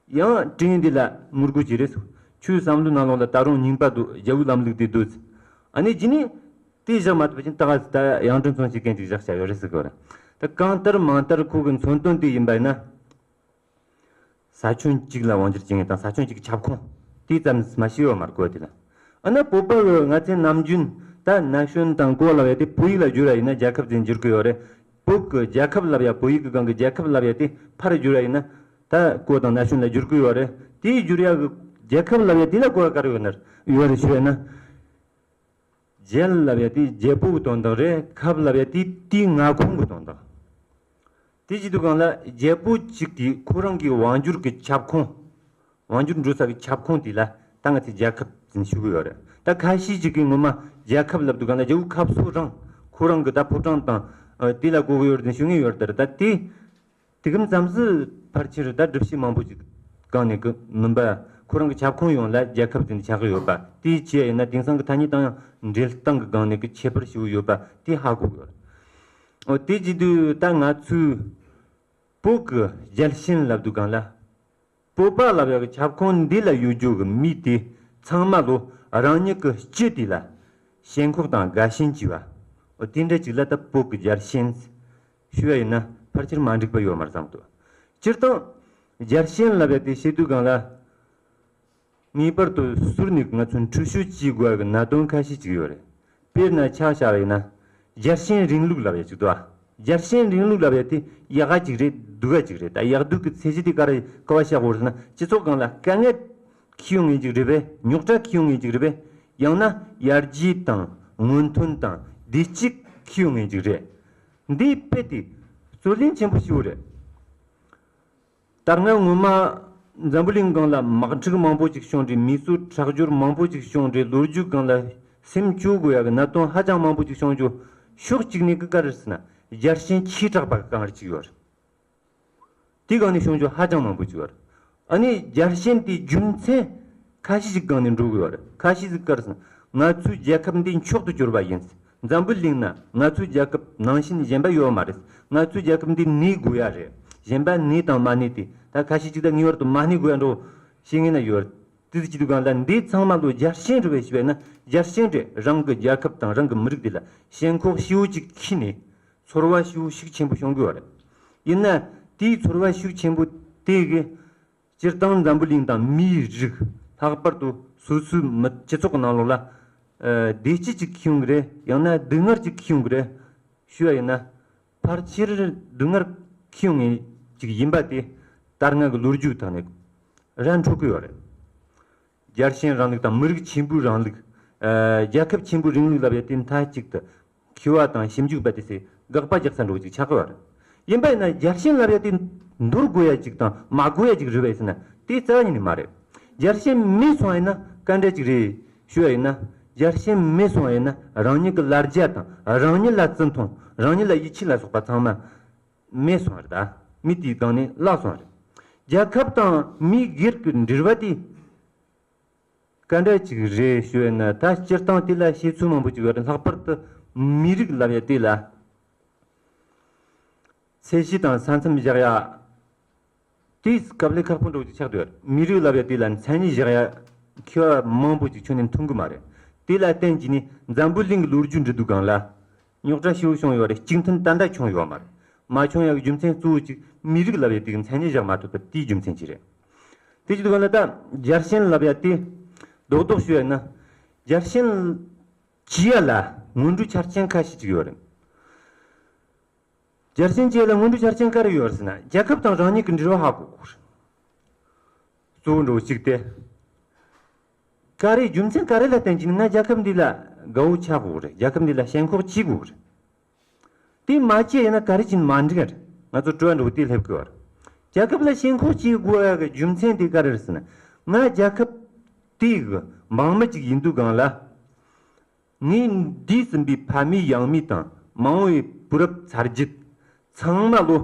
ཡང་དྲན་འདི་ལ་དངུལ་སྒོར་གྱི་རེད་ཟེར། ཁྱོའི་བསམ་བློའི་ནང་ལོགས་ལ་ད་རུང་རྙིང་པ་འདུག་རྒྱལ་པོའི་ལམ་ལུགས་དེ་འདུག་ཨ་ནི་རྗེས་ནས་དེ་བཞག་མ་ཐུབ་པ་ཅིན་ད་ག་ད་ཡང་སྤྲུལ་མཚོན་བྱེད་མཁན་ཅིག་བཞག་བྱ་ཡོད་རེད་ཟེར་གི་རེད། ད་གང་ལྟར་མང་ལྟར་ཁོ་གི་མཚོན་དོན་དེ་ཡིན་པ་ཡིན་ན། ས་ཁྱོན་གཅིག་ལ་དབང་སྒྱུར་བྱེད་མཁན་དང་ས་ཁྱོན་གཅིག་ཁྱབ་ཁོངས་དེ་ཙམ་མ་ཤེས་ཡོད་མ་རེད་གོ་དེ་ལ། ཨ་ན་བོད་པ་གི་ང་ཚོའི་ནམ་རྒྱུན་ད་ན་གཞོན་དང་གོ་ལབ་ཡ་དེ་བོད་ཡིག་ལ་བསྒྱུར་བ་ཡིན་ན་རྒྱལ་ཁབ་ཅིག་འགྱུར་གི་ཡོད་རེད། བོད་ཀྱི་རྒྱལ་ཁབ་ལབ་ཡ། བོད་ཡིག་གི་སྒང་གི་རྒྱལ་ཁབ་ལབ་ཡ་དེ་ཕར་བསྒྱུར་བ་ཡིན་ན། ད་གོ་དང་ན་གཞོན་ལ་བསྒྱུར་གི་ཡོད་རེད། དེའི་བསྒྱུར་ཡ་གི་རྒྱལ་ཁབ་ལབ་ཡ་དེ་ལ་གོ་བ་ག་རེ་ཡོད་ན་ཡོད་རེད་ཞུ་ཡ་ན། རྒྱལ་ལབ་ཡ་དེ་རྒྱལ་པོ་གི་དོན་དག་རེད། ཁབ་ལབ་ཡ་དེ་དེའི་མངའ་ཁོངས་གི་དོན་དག་དེ་བྱེད་དུས་སྒང་ལ་རྒྱལ་པོ་གཅིག་དེ་ཁོ་རང་གི་དབང་སྒྱུར་གྱི་ཁྱབ་ཁོངས། དབང་སྒྱུར་འགྲོ་ས་གི་ཁྱབ་ཁོངས་དེ་ལ་ད་ང་ཚོས་རྒྱལ་ཁབ་ཟེར་ནས་ཞུ་གི་ཡོད་རེད། ད་ཁ་ཤས་ཅིག་གིས་ངོ་མ་རྒྱལ་ཁབ་ལབ་དུས་སྒང་ལ་རྒྱལ་པོའི་ཁབ་སོ་རང་ཁོ་རང་གི་ད་ཕོ་བྲང་དང་། ཨ། དེ་ལ་གོ་གི་ཡོད་རེད་ཟེར་ནས་ཞུ་མཁན་ཡོད་རེད། ད་དེ། དེ་གམ་ཙམ་ཟིག་ཕལ་ཆེར་ད་སྒྲུབ་བྱེད་མང་པོ་ཅིག་གང་ནས་གི་མིན་པ། ཁོ་རང་གི་ཁྱབ་ཁོངས་ཡོངས་ལ་རྒྱལ་ཁབ་ཟེར་ནས་ཆགས་གི་ཡོད་པ། དེའི་ཆེད་ཡིན་ན་དེང་སང་གི་ཐ་སྙད་དང་ཡང་འབྲེལ་སྟངས་ཀྱི་སྒང་ནས་གི་ཁྱད་པར་ཞེ་པོ་ཡོད་པ་དེ་ཧ་གོ་གི་ཡོད། འོ་དེ་བྱེད་དུས་ད་ང་ཚོས་བོད་ཀྱི་རྒྱལ་ཞེན་ལབ་དུས་སྒང་ལ། བོད་པ་ལབ་ཡག་གི་ཁྱབ་ཁོངས་འདི་ལ་ཡོད་རྒྱུ་གི་མི་དེ་ཚང་མ་ལོ་རང་ཉིད་ཀྱི་སྤྱི་དེ་ལ་ཞེན་ཁོག་དང་དགའ་ཞེན་བྱས་པ། འོ་དེ་འདྲ་ཅིག་ལ་ད་བོད་ཀྱི་རྒྱལ་ཞེན་ཞུ་བ་ཡིན་ན་ཕལ་ཆེར་མ་འགྲིག་པ་ཡོད་མ་རེད་བསམ་འདུག་སྤྱིར་བཏང་རྒྱལ་ཞེན་ལབ་ཡ་དེ་བཤད་དུས་སྒང་ལ། ངེས་པར་དུ་ཟུར་ནས་ང་ཚོས་འཁྲུལ་ཤོད་བྱེད་དགོས་པའི་གནད་དོན་ཁ་ཤས་ཅིག་ཡོད་རེད། དཔེར་ན་ཆ་བཞག་པ་ཡིན་ན། རྒྱལ་ཞེན་རིང་ལུགས་ལབ་ཡ་ཅིག་འདུག་ཨ། རྒྱལ་ཞེན་རིང་ལུགས་ལབ་ཡ་དེ་ཡག་ག་ཅིག་རེད། སྡུག་ག་ཅིག་རེད། ད་ཡག་སྡུག་གི་ཚད་གཞི་དེ་ག་རེ་ག་བ་བཞག་དགོས་རེད་ཟེར་ན། སྤྱི་ཚོགས་སྒང་ལ་དཀའ་ངལ་འཁྱེར་ཡོང་མཁན་ཅིག་རེད་པས། རྙོག་དྲ་འཁྱེར་ཡོང་མཁན་ཅིག་རེད་པས། ཡང་ན་ཡར་རྒྱས་དང་སྔོན་ཐོན་དང་བདེ་སྐྱིད་འཁྱེར་ཡོང་མཁན་ཅིག་རེད། འདིའི་དཔེ་དེ་རྩོད་གླེང་ཆེན་པོ་ཞིག་རེད། ད་སྔ་སྔོན་མ་འཛམ་བུ་གླིང་སྒང་ལ་དམག་འཁྲུག་མང་པོ་ཅིག་བྱུང་རྗེས། མི་གསོད་ཁྲག་སྦྱོར་མང་པོ་ཅིག་བྱུང་རྗེས། ལོ་རྒྱུས་སྒང་ལ་སེམས་སྐྱོ་དགོས་ཡག་གི་གནད་དོན་ཧ་ཅང་མང་པོ་ཅིག་བྱུང་རྒྱུ་ཕྱོགས་གཅིག་ནས་གི་ག་རེ་ཟེར་ན། རྒྱལ་ཞེན་ཆེ་དྲགས་པ་གང་རེད་ཅིག་ཡོད་རེད། དེ་སྒང་ནས་བྱུང་རྒྱུ་ཧ་ཅང་མང་པོ་ཅིག་ཡོད་རེད། ཨ་ནི་རྒྱལ་ཞེན་དེའི་རྒྱུ་མཚན་ཁ་ཤས་ཤིག་སྒང་ནས་འགྲོ་གི་ཡོད་རེད། ཁ་ཤས་ཤིག་ག་རེ་ཟེར་ན། ང་ཚོའི་རྒྱལ་ཁབ་འདི་མཆོག་ཏུ་གྱུར་པ་ཡིན། འཛམ་བུ་གླིང་ན་ང་ཚོའི་རྒྱལ་ཁབ་ནང་བཞིན་གཞན་པ་ཡོད་མ་རེད། ང་ཚོའི་རྒྱལ་ཁབ་འདི་གནས་དགོས་ཡ་རེད། གཞན་པ་གནས་དང་མ་གནས་དེ། ད་ཁ་ཤས་ཅིག་ད་ངེས་པར་དུ་མ་གནས་དགོས་ཡ་འདྲ་བོ་བཤད་མཁན་ན་ཡོད་རེད། དེ་བྱེད་དུས་སྒང་ལ་འདི་ཚང་མ་ལོ་རྒྱལ་ཞེན་རེད་པས་ཞུས་པས་ན། རྒྱལ་ཞེན་རེད། རང་གི་རྒྱལ་ཁབ་དང་རང་གི་མི་རིགས་དེ་ལ་ཞེན་ཁོག་ཞེ་པོ་ཅིག་ཁྱེར་ནས་ཚོར་བ་ཞེ་པོ་ཤུགས་ཆེན་པོ་བྱུང་གི་ཡོད་རེད། ཡིན་ན་དེའི་ཚོར་བ་ཤུགས་ཆེན་པོ་དེ་གིས་སྤྱིར་བཏང་འཛམ་བུ་གླིང་དང་མིའི་རིགས། ལྷག་པར་དུ་སོ་སོའི་མི་སྤྱི་ཚོགས་ནང་ལོགས་ལ་ཨ་བདེ་སྐྱིད་ཅིག་ཁྱེར་ཡོང་གི་རེད། ཡང་ན་སྡུག་བསྔལ་ཅིག་ཁྱེར་ཡོང་གི་རེད་ཞུ་བ་ཡིན་ན། ཕལ་ཆེར་སྡུག་བསྔལ་ཁྱེར་ཡོང་མཁན་ཅིག་ཡིན་པ་དེ་ད་སྔ་གི་ལོ་རྒྱུས་ཐོག་ནས་ར་འཕྲོད་ཀྱི་ཡོད་རེད། རྒྱལ་ཞེན་རིང་ལུགས་དང་མི་རིགས་ཆེན་པོའི་རིང་ལུགས། ཨ་རྒྱལ་ཁབ་ཆེན་པོའི་རིང་ལུགས་ལབ་ཡ་དེ་མཐའ་གཅིག་ཏུ་མཁས་པ་དང་ཞིབ་འཇུག་པ་དེ་ཚོས་དགག་པ་རྒྱག་ས་འདྲ་བོ་ཅིག་ཆགས་ཀྱི་ཡོད་རེད། ཡིན་པ་ཡིན་ན་རྒྱལ་ཞེན་ལབ་ཡ་དེ་འདོར་དགོས་ཡ་ཅིག་དང་མ་དགོས་ཡ་ཅིག་རེད་པས་ཟེར་ན་དེ་རྩ་བ་ཉིད་ནས་མ་རེད། རྒྱལ་ཞེན་མེད་སོང་བ་ཡིན་ན་ག་འདྲ་ཅིག་རེད་ཞུ་བ་ཡིན་ན། རྒྱལ་ཞེན་མེད་སོང་བ་ཡིན་ན་རང་ཉིད་ཀྱི་ལ་རྒྱ་དང་རང་ཉིད་ལ་བརྩི་མཐོང་། རང་ཉིད་ལ་ཡིད་ཆེས་ལ་སོགས་པ་ཚང་མ་མེད་སོང་བ་རེད། ད་མི་དེའི་སྒང་ནས་བརླག་སོང་བ་རེད། རྒྱལ་ཁབ་དང་མི་སྒེར་གྱི་འབྲེལ་བ་དེ་ག་འདྲ་ཅིག་རེད་ཞུ་བས་ན། ད་སྤྱིར་བཏང་དེ་ལ་བཤད་ཚུལ་མང་པོ་ཅིག་ཡོད་རེད། ལྷག་པར་དུ་མི་རིགས་ལབ་ཡ་དེ་ལ་ཚད་གཞི་དང་ས་མཚམས་བཞག་ཡ་དེ་དཀའ་ལས་ཁག་པོ་འདྲ་བོ་ཅིག་ཆགས་བསྡད་ཡོད་རེད། མི་རིགས་ལབ་ཡ་དེ་ལ་མཚན་ཉིད་བཞག་ཡ་མཁས་པ་མང་པོ་ཅིག་ཁྱོན་ནས་མཐོང་གི་མ་རེད། དེ་ལ་བརྟེན་བྱས་ནས་འཛམ་བུ་གླིང་གི་ལོ་རྒྱུས་འབྲི་དུས་སྒང་ལ་རྙོག་དྲ་ཞེ་པོ་བྱུང་ཡོད་རེད། གཅིག་མཐུན་ཏན་ཏན་བྱུང་ཡོད་མ་རེད། མ་བྱུང་ཡག་གི་རྒྱུ་མཚན་གཙོ་བོ་གཅིག་མི་རིགས་ལབ་ཡ་དེ་གི་མཚན་ཉིད་བཞག་མ་ཐུབ་པ་དེའི་རྒྱུ་མཚན་གཅིག་རེད། དེ་བྱེད་དུས་སྒང་ལ་ད་རྒྱལ་ཞེན་ལབ་ཡ་དེ་རྡོག་རྡོག་ཞུ་ཡ་ན། རྒྱལ་ཞེན་བྱེད་ཡ་ལ་སྔོན་འགྲོའི་ཆ་རྐྱེན་ཁ་ཤས་ཅིག་ཡོད་རེད། རྒྱལ་ཞེན་བྱེད་ཡ་ལ་སྔོན་འགྲོའི་ཆ་རྐྱེན་ག་རེ་ཡོད་རེད་ཟེར་ན། རྒྱལ་ཁབ་དང་རང་ཉིད་ཀྱི་འབྲེལ་བ་ཧ་གོ་དགོས་རེད། གཙོ་བོ་འདྲ་བོ་གཅིག་དེ། ག་རེ་རྒྱུ་མཚན་ག་རེ་ལ་བརྟེན་གྱིས་ང་རྒྱལ་ཁབ་འདི་ལ་དགའ་བོ་ཆགས་དགོས་རེད། རྒྱལ་ཁབ་འདི་ལ་ཞེན་ཁོག་བྱེད་དགོས་རེད། དེ་མ་བྱས་ཡིན་ན་ག་རེ་བྱས་ནས་མ་འགྲིག་ག་རེད། ང་ཚོ་དྲི་བ་འདྲ་བོ་དེ་སླེབས་ཀྱི་ཡོད་རེད། རྒྱལ་ཁབ་ལ་ཞེན་ཁོག་བྱེད་དགོས་ཡ་གི་རྒྱུ་མཚན་དེ་ག་རེ་རེད་ཟེར་ན། ང་རྒྱལ་ཁབ་དེའི་གི་འབངས་མི་ཅིག་ཡིན་དུས་སྒང་ལ། ངས་འདས་ཟིན་པའི་ཕ་མེས་ཡང་མེས་དང་མ་འོངས་པའི་བུ་རབས་ཚ་རྒྱུད་ཚང་མ་ལོ།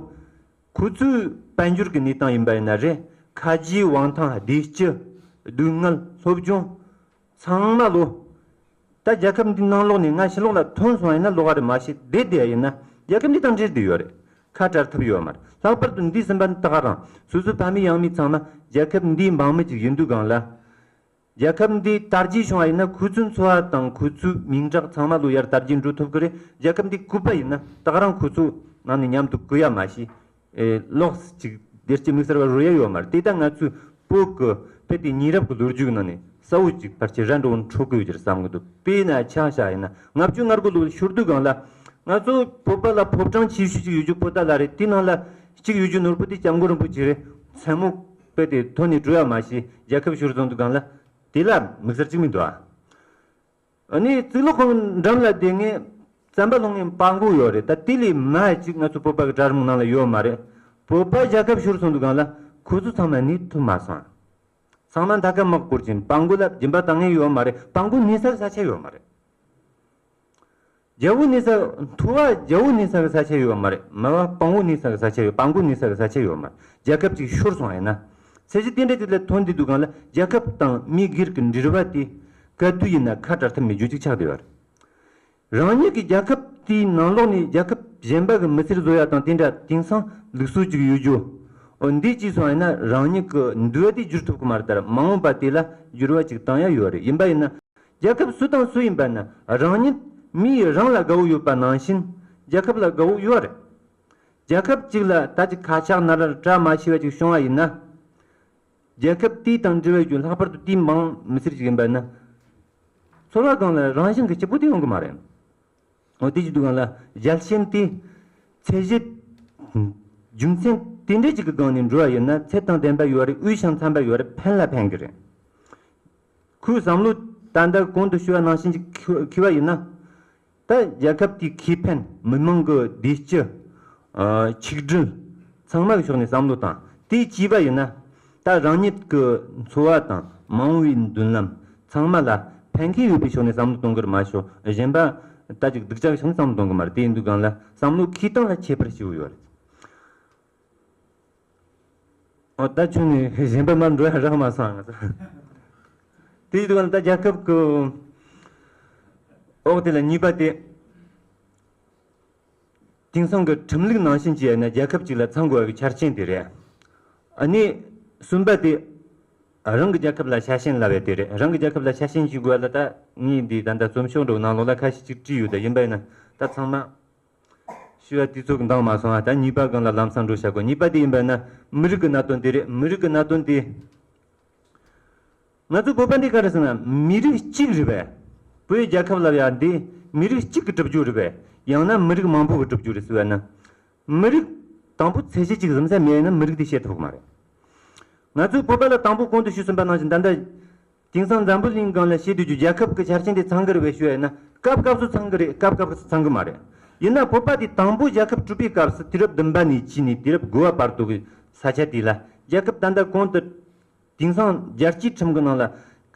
ཁོ་ཚོའི་དཔལ་འབྱོར་གྱི་གནས་སྟངས་ཡིན་པ་ཡིན་ན་རེད། ཁ་རྗེ་དབང་ཐང་བདེ་སྐྱིད་སྡུག་བསྔལ་སློབ་སྦྱོང་ཚང་མ་ལོ། ད་རྒྱལ་ཁབ་འདིའི་ནང་ལོགས་ནས་ང་ཕྱི་ལོགས་ལ་ཐོན་སོང་བ་ཡིན་ན་ལོགས་ཀ་རེ་མ་ཤེས་བསྡད་བསྡད་ཡ་ཡིན་ན། རྒྱལ་ཁབ་འདི་དང་འབྲེལ་བསྡད་ཡོད་རེད། ཁ་བྲལ་ཐུབ་ཡོད་མ་རེད། ལྷག་པར་དུ་འདས་ཟིན་པ་ད་ག་རང་སོ་སོའི་ཕ་མེས་ཡང་མེས་ཚང་མ་རྒྱལ་ཁབ་འདིའི་འབངས་མི་ཅིག་ཡིན་དུས་སྒང་ལ། རྒྱལ་ཁབ་འདི་དར་རྒྱས་བྱུང་བ་ཡིན་ན་ཁོ་ཚོའི་འཚོ་བ་དང་ཁོ་ཚོའི་མིང་གྲགས་ཚང་མ་ལོ་ཡར་དར་རྒྱས་འགྲོ་ཐུབ་ཀྱི་རེད། རྒྱལ་ཁབ་འདི་བཀོད་པ་ཡིན་ན་ད་ག་རང་ཁོ་ཚོ་ནང་ནས་མཉམ་དུ་བཀོད་ཡ་མ་ཤེས། ཨེ་ལོགས་ཅིག་བདེ་སྐྱིད་དམིགས་བསལ་བ་རོལ་ཡ་ཡོད་མ་རེད། དེ་ད་ང་ཚོའི་བོད་ཀྱི་བོད་དེ་ཉེ་རབས་ཀྱི་ལོ་རྒྱུས་ཀྱི་ནང་ནས་གསལ་བོ་ཅིག་ཕལ་ཆེར་ར་འདྲ་བོ་འཕྲོད་ཀྱི་ཡོད་ཀྱི་རེད་བསམ་གྱི་འདུག་དཔེར་ན་ཆ་བཞག་ཡིན་ན་ལྔ་བཅུ་ང་དགུ་ལོའི་ཤོར་དུས་སྒང་ལ་ང་ཚོ་བོད་པ་ལ་ཕོ་བྲང་ཆེ་ཤོས་ཅིག་ཡོད་རྒྱུ་པོ་ཏཱ་ལ་རེད། དེའི་ནང་ལ་གཅིག་ཡོད་རྒྱུ་ནོར་བུ་དེ་སྐྱབས་མགོན་རིན་པོ་ཆེ་རེད། མཚན་མོ་དཔེ་དེ་ཐོན་ནས་བྲོས་ཡ་མ་ཤེས་རྒྱལ་ཁབ་ཤོར་སོང་དུས་སྒང་ལ་དེ་ལ་དམིགས་བསལ་གཅིག་མི་འདུག་ཨ། ཨ་ནི་གཙུག་ལག་ཁང་འགྲམ་ལ་བསྡད་མཁན་བཙན་པ་སློང་མཁན་སྤྲང་པོ་ཡོད་རེད། ད་དེ་ལས་མང་ཅིག་ང་ཚོ་བོད་པ་གི་གྲལ་རིམ་ནང་ལ་ཡོད་མ་རེད། བོད་པ་རྒྱལ་ཁབ་ཤོར་སོང་དུས་སྒང་ལ་ཁོ་ཚོ་ཚང་མ་གནས་ཐུབ་མ་སོང་། ཚང་མ་མཐའ་ཁ་མར་བསྐོར་ཅིང་སྤྲང་པོ་ལ་སྦྱིན་པ་བཏང་མཁན་ཡོད་མ་རེད། སྤྲང་པོ་གནས་ས་གི་ས་ཆ་ཡོད་མ་རེད། རྒྱལ་པོ་གནས་ས། མཐོ་བ་རྒྱལ་པོ་གནས་ས་གི་ས་ཆ་ཡོད་མ་རེད། དམའ་བ་སྤྲང་པོ་གནས་ས་གི་ས་ཆ་ཡོད། སྤྲང་པོ་གནས་ས་གི་ས་ཆ་ཡོད་མ་རེད། རྒྱལ་ཁབ་ཅིག་ཤོར་སོང་བ་ཡིན་ན། ཚད་གཞི་དེ་འདྲ་ཅིག་ལ་ཐོན་དུས་སྒང་ལ་རྒྱལ་ཁབ་དང་མི་སྒེར་གྱི་འབྲེལ་བ་དེ་ག་དུས་ཡིན་ན་ཁ་བྲལ་ཐབས་མེད་རྒྱུ་ཅིག་ཆགས་བསྡད་ཡོད་རེད། རང་ཉིད་ཀྱི་རྒྱལ་ཁབ་དེའི་ནང་ལོགས་ནས་རྒྱལ་ཁབ་གཞན་པ་གི་མི་སེར་བཟོ་ཡ་དང་དེ་འདྲ་དེང་སང་ལུགས་སྲོལ་ཅིག་ཡོད་རྒྱུ། འོ་འདི་བྱས་སོང་ཡིན་ན་རང་ཉིད་ཀྱི་འདུལ་བ་དེ་བསྒྱུར་ཐུབ་ཀྱི་མ་རེད། ད་མ་འོངས་པ་དེ་ལ་འགྱུར་བ་ཅིག་བཏང་ཡ་ཡོད་རེད། ཡིན་པ་ཡིན་ན། རྒྱལ་ཁབ་སུ་དང་སུ་ཡིན་པ་ན་རང་ཉིད་མིའི་རང་ལ་དགའ་བོ་ཡོད་པ་ནང་བཞིན་རྒྱལ་ཁབ་ལ་དགའ་བོ་ཡོད་རེད། རྒྱལ་ཁབ་ཅིག་ལ་ད་ཅིག་ཁ་ཆག་ན་ར་བཀྲ་མ་ཤིས་པ་ཅིག་བྱུང་བ་ཡིན་ན། རྒྱལ་ཁབ་དེའི་དང་འབྲེལ་བའི་རྒྱུ་ལྷག་པར་དུ་དེའི་འབངས་མི་སེར་ཅིག་ཡིན་པ་ན། ཚོར་བ་སྒང་ལ་རང་བཞིན་གྱི་སྐྱིད་པོ་དེ་ཡོང་གི་མ་རེད། འོ་དེ་བྱེད་དུས་སྒང་ལ་རྒྱལ་ཞེན་དེ་ཚད་གཞི་རྒྱུ་མཚན་དེ་འདྲ་ཅིག་གི་སྒང་ནས་འགྲོ་བ་ཡིན་ན་ཚད་དང་ལྡན་པ་ཡོད་རེད། དབུས་ཤིང་འཚམ་པ་ཡོད་རེད། ཕན་ལ་ཕན་གི་རེད། ཁོའི་བསམ་བློ་ད་ལྟ་གོང་དུ་ཞུས་པ་ནང་བཞིན་ཅིག་འཁྱེར་བ་ཡིན་ན། ད་རྒྱལ་ཁབ་དེའི་ཁེ་ཕན་མི་མང་གི་བདེ་སྐྱིད། ཨ་ཆིག་སྒྲིལ་ཚང་མ་གི་ཕྱོགས་ནས་བསམ་བློ་བཏང་དེ་བྱས་པ་ཡིན་ན། ད་རང་ཉིད་ཀྱི་འཚོ་བ་དང་མ་འོངས་པའི་མདུན་ལམ་ཚང་མ་ལ་ཕན་ཁེ་ཡོད་པའི་ཕྱོགས་ནས་བསམ་བློ་གཏོང་གི་རེད་མ་གཏོགས་གཞན་པ་ད་ཅིག་སྡུག་ཅག་གི་ཕྱོགས་ནས་བསམ་བློ་གཏོང་གི་མ་རེད། དེ་ཡིན་དུས་སྒང་ལ་བསམ་བློ་འཁྱེར་སྟངས་ལ་ཁྱད་པར་ཞེ་པོ་ཡོད་རེད། ཨོ་ད་ཁྱོད་ནི་གཞན་པ་མར་འགྲོ་ཡ་རག་མ་སོང་ང་ཚོ། དེ་ཡིན་དུས་ད་རྒྱལ་ཁབ་ཀྱི་འོག་དེ་ལ་གཉིས་པ་དེ། དེང་སང་གི་ཁྲིམས་ལུགས་ནང་བཞིན་བྱས་ན་རྒྱལ་ཁབ་ཅིག་ལ་ཚང་དགོས་པའི་ཆ་རྐྱེན་དེ་རེད། ཨ་ནི་གསུམ་པ་དེ། རང་གི་རྒྱལ་ཁབ་ལ་ཤ་ཞེན་ལབ་ཡ་དེ་རེད། རང་གི་རྒྱལ་ཁབ་ལ་ཤ་ཞེན་ཞིག་དགོས་ལ། ད་ངས་འདི་ད་ལྟ་རྩོམ་ཤོག་འདྲ་བོ་ནང་ལོགས་ལ་ཁ་ཤས་ཅིག་བྲིས་ཡོད། ད་ཡིན་པ་ཡིན་ན་ད་ཚང་མ་ཞུ་བ་དུས་ཚོད་ཀྱི་འདང་མ་སོང་ང་། ད་གཉིས་པ་སྒང་ལ་ལམ་སང་འགྲོ་བྱ་དགོས། གཉིས་པ་དེ་ཡིན་པ་ཡིན་ན་མི་རིགས་ཀྱི་གནད་དོན་དེ་རེད། མི་རིགས་ཀྱི་གནད་དོན་དེ། ང་ཚོ་བོད་པ་འདི་ག་རེ་ཟེར་ན་མི་རིགས་གཅིག་རེད་པས། བོད་རྒྱལ་ཁབ་ལབ་ཡ་འདི་མི་རིགས་གཅིག་གི་གྲུབ་རྒྱུ་རེད་པས། ཡང་ན་མི་རིགས་མང་པོ་གི་གྲུབ་རྒྱུ་རེད་ཟེར་བ་ན། མི་རིགས་དང་པོ་ཚད་གཞི་གཅིག་ཟིན་ས་མེད་ན་མི་རིགས་དེ་བཤད་ཐུབ་ཀྱི་མ་རེད། ང་ཚོའི་བོད་པ་ལ་དང་པོ་གོང་དུ་ཞུས་ཟིན་པ་ནང་བཞིན། ད་ལྟ་དེང་སང་འཛམ་བུ་གླིང་སྒང་ལ་བཤད་སྡོད་རྒྱུ་རྒྱལ་ཁབ་ཀྱི་ཆ་རྐྱེན་དེ་ཚང་གི་རེད་པས་ཞུ་ཡ་ཡིན་ན། སྐབས་སྐབས་སུ་ཚང་གི་རེད། སྐབས་སྐབས་སུ་ཚང་གི་མ་རེད། ཡིན་ན་བོད་པ་དེ་དང་པོ་རྒྱལ་ཁབ་གྲུབ་པའི་སྐབས་སུ་དུས་རབས་བདུན་པ་ནས་བྱས་ནས་དུས་རབས་དགུ་པ་བར་དུ་གི་ས་ཆ་དེ་ལ་རྒྱལ་ཁབ་ད་ལྟ་གོང་དུ་དེང་སང་རྒྱལ་སྤྱིའི་ཁྲིམས་ཀྱི་ནང་ལ་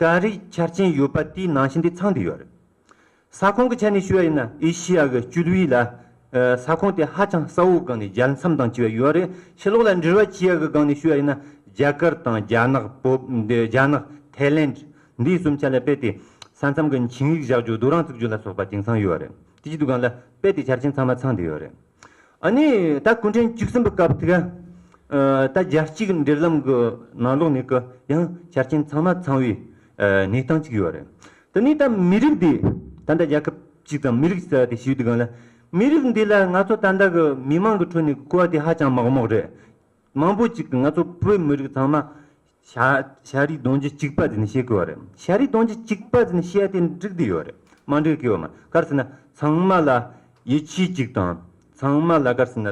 ག་རེ་ཆ་རྐྱེན་ཡོད་པ་དེའི་ནང་བཞིན་དེ་ཚང་བསྡད་ཡོད་རེད། ས་ཁོངས་ཀྱི་ཆ་ནས་ཞུ་བ་ཡིན་ན་ཨེ་ཤི་ཡ་གི་སྤྱི་ལུས་ལ། ཨ། ས་ཁོངས་དེ་ཧ་ཅང་གསལ་བོ་སྒང་ནས་རྒྱལ་མཚམས་དང་བཅས་པ་ཡོད་རེད། ཕྱི་ལོགས་ལ་འབྲེལ་བ་བྱེད་ཡ་གི་སྒང་ནས་ཞུ་བ་ཡིན་ན་རྒྱ་གར་དང་རྒྱ་ནག་བོད་འདི་རྒྱ་ནག་ཐའི་ལེནྜ་འདིའི་གསུམ་ཆ་ལ་རྦད་དེ་ས་མཚམས་ཀྱི་ཆིངས་ཡིག་བཞག་རྒྱུ། རྡོ་རིང་བཙུགས་རྒྱུ་ལ་སོགས་པ་དེང་སང་ཡོད་རེད། དེ་བྱེད་དུས་སྒང་ལ་རྦད་དེ་ཆ་རྐྱེན་ཚང་མ་ཚང་བསྡད་ཡོད་རེད། ཨ་ནི་ད་གུང་ཁྲན་བཅུ་གསུམ་པའི་སྐབས་དེ་ག་ཨ། ད་རྒྱལ་སྤྱིའི་འབྲེལ་ལམ་གྱི་ནང་ལོགས་ནས་ཀྱི་ཡང་ཆ་རྐྱེན་ཚང་མ་ཚང་བའི་ཨ། གནས་སྟངས་ཅིག་ཡོད་རེད། དེ་ནས་ད་མི་རིགས་དེ་ད་ལྟ་རྒྱལ་ཁབ་གཅིག་དང་མི་རིགས་ཟེར་བ་དེ་ཞུས་དུས་སྒང་ལ། མི་རིགས་འདི་ལ་ང་ཚོ་ད་ལྟ་གི་མི་མང་གི་ཁྲོད་ནས་གོ་བ་དེ་ཧ་ཅང་མག་མོག་རེད། མང་པོ་ཅིག་གིས་ང་ཚོ་བོད་མི་རིགས་ཚང་མ་ཤ་ཤ་རུས་གདོང་རྒྱུད་གཅིག་པ་ཟེར་ནས་བཤད་གི་ཡོད་རེད། ཤ་རུས་གདོང་རྒྱུད་གཅིག་པ་ཟེར་ནས་བཤད་ཡ་དེ་འགྲིག་བསྡད་ཡོད་རེད། མ་འགྲིག་གི་ཡོད་མ་རེད། ག་རེ་ཟེར་ན་ཚང་མ་ལ་ཡིད་ཆེས་གཅིག་དང་། ཚང་མ་ལ་ག་རེ་ཟེར་ན་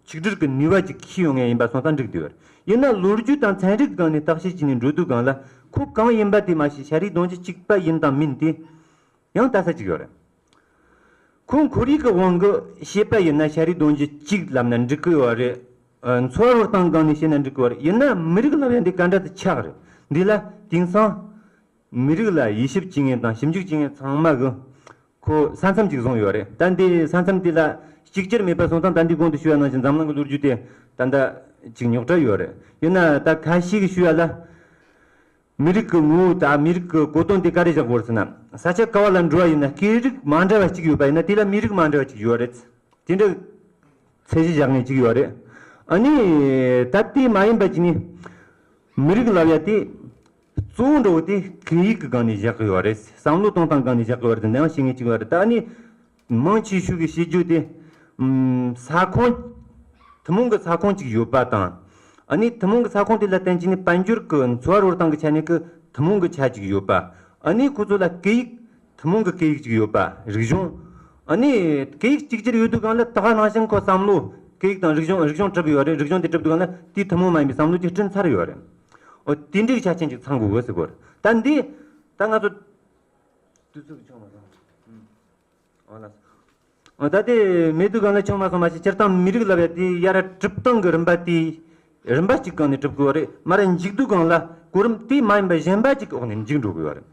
ཆིག་སྒྲིལ་གྱི་ནུས་པ་ཅིག་ཤེས་ཡོང་ངེས་ཡིན་པ་སོང་ཙང་འགྲིག་བསྡད་ཡོད་རེད། ཡིན་ན་ལོ་རྒྱུས་དང་ཚན་རིག་སྒང་ནས་བརྟག་དཔྱད་བྱས་ནས་འགྲོ་དུས་སྒང་ལ་ཁོ་གང་ཡིན་པ་དེ་མ་ཤེས། ཤ་རུས་གདོང་རྒྱུད་གཅིག་པ་ཡིན་དང་མིན་དེ་ཡང་ལྟ་ས་ཅིག་ཡོད་རེད། ཁོ་ཁོར་ཡུག་གི་དབང་གིས་བཤད་པ་ཡིན་ན་ཤ་རུས་གདོང་རྒྱུད་གཅིག་ལབ་ན་འགྲིག་གི་ཡོད་རེད། ཨ། འཚོ་བ་རོལ་སྟངས་སྒང་ནས་བཤད་ན་འགྲིག་གི་ཡོད་རེད། ཡིན་ན་མི་རིགས་ལབ་ཡ་འདི་ག་འདྲ་དེ་ཆགས་རེད། འདི་ལ་དེང་སང་མི་རིགས་ལ་དབྱེ་ཞིབ་བྱེད་མཁན་དང་ཞིབ་འཇུག་བྱེད་མཁན་ཚང་མ་གིས་ཁོ་ས་མཚམས་ཅིག་བཟུང་ཡོད་རེད། ད་འདི་ས་མཚམས་དེ་ལ་གཅིག་གྱུར་མེད་པ་སོང་ཙང་། ད་འདི་གོང་དུ་ཞུས་པ་ནང་བཞིན་འཛམ་གླིང་གི་ལོ་རྒྱུས་དེ་ད་ལྟ་ཅིག་རྙོག་དྲ་ཡོད་རེད། ཡིན་ན་ད་ཁ་ཤས་ཀྱིས་ཞུ་ཡ་ལ། མི་རིགས་ཀྱི་ངོ་བོ་དང་མི་རིགས་ཀྱི་གོ་དོན་དེ་ག་རེ་བཞག་དགོས་རེད་ཟེར་ན། ས་ཆ་ག་བ་ལ་འགྲོ་བ་ཡིན་ན་སྐད་རིགས་མ་འདྲ་བ་གཅིག་ཡོད་པ་ཡིན་ན་དེ་ལ་མི་རིགས་མ་འདྲ་བ་གཅིག་ཡོད་རེད། དེ་འདྲ་ཚད་གཞི་བཞག་མཁན་གཅིག་ཡོད་རེད། ཨ་ནི་ད་དེ་མ་ཡིན་པ་ཅིག་ནི་མི་རིགས་ལབ་ཡ་དེ་གཙོ་བོ་འདྲ་བོ་དེ་སྐད་ཡིག་གི་སྒང་ནས་བཞག་གི་ཡོད་རེད། བསམ་བློ་གཏོང་སྟངས་སྒང་ནས་བཞག་གི་ཡོད་རེད་ཟེར་ནའང་བཤད་མཁན་གཅིག་ཡོད་རེད། ད་ཨ་ནི། མང་ཆེ་ཤོས་ཀྱིས་བཤད་རྒྱུ་དེ། ཨམ། ས་ཁོངས། ཐུན་མོང་གི་ས་ཁོངས་གཅིག་ཡོད་པ་དང་། ཨ་ནི་ཐུན་མོང་གི་ས་ཁོངས་དེ་ལ་བརྟེན་བྱས་ནས་དཔལ་འབྱོར་གྱི་འཚོ་བ་རོལ་སྟངས་ཀྱི་ཆ་ནས་ཀྱི་ཐུན་མོང་གི་ཆ་གཅིག་ཡོད་པ། ཨ་ནི་ཁོ་ཚོ་ལ་སྐད་ཡིག་ཐུན་མོང་གི་སྐད་ཡིག་གཅིག་ཡོད་པ། རིག་གཞུང་། ཨ་ནི་སྐད་ཡིག་གཅིག་གྱུར་ཡོད་དུས་སྒང་ལ་ད་ག་ནང་བཞིན་ཁོ་བསམ་བློ་སྐད་ཡིག་དང་རིག་གཞུང་རིག་གཞུང་གྲུབ་ཡོད་རེད། རིག་གཞུང་དེ་གྲུབ་དུས་སྒང་ལ་དེའི་ཐུན་མོང་མ་ཡིན་པའི་བསམ་བློ་ཅིག་བསྐྲུན་ཚར་ཡོད་རེད། འོ་དེ་འདྲའི་ཆ་རྐྱེན་ཅིག་ཚང་དགོས་གི་ཟེར་གོ་རེད། ད་འདི་ད་ང་ཚོ། དུས་ཚོད་ཀྱི་ཆུང་མ་སོང་། ཨོ་ལགས་སོ། ད་དེ་མེད་དུས་སྒང་ལ་ཆུང་མ་སོང་མ་ཤེས། སྤྱིར་བཏང་མི་རིགས་ལབ་ཡ་དེ་ཡར་གྲུབ་སྟངས་ཀྱི་རིམ་པ་དེ་རིམ་པ་གཅིག་སྒང་ནས་གྲུབ་དགོས་པ་རེད། མར་འཇུག་དུས་སྒང་ལ་གོ་རིམ་དེ་མ་ཡིན་པ་གཞན་པ་གཅིག་གི་འོག་ནས་འཇུག་འགྲོ་དགོས་པ་རེད།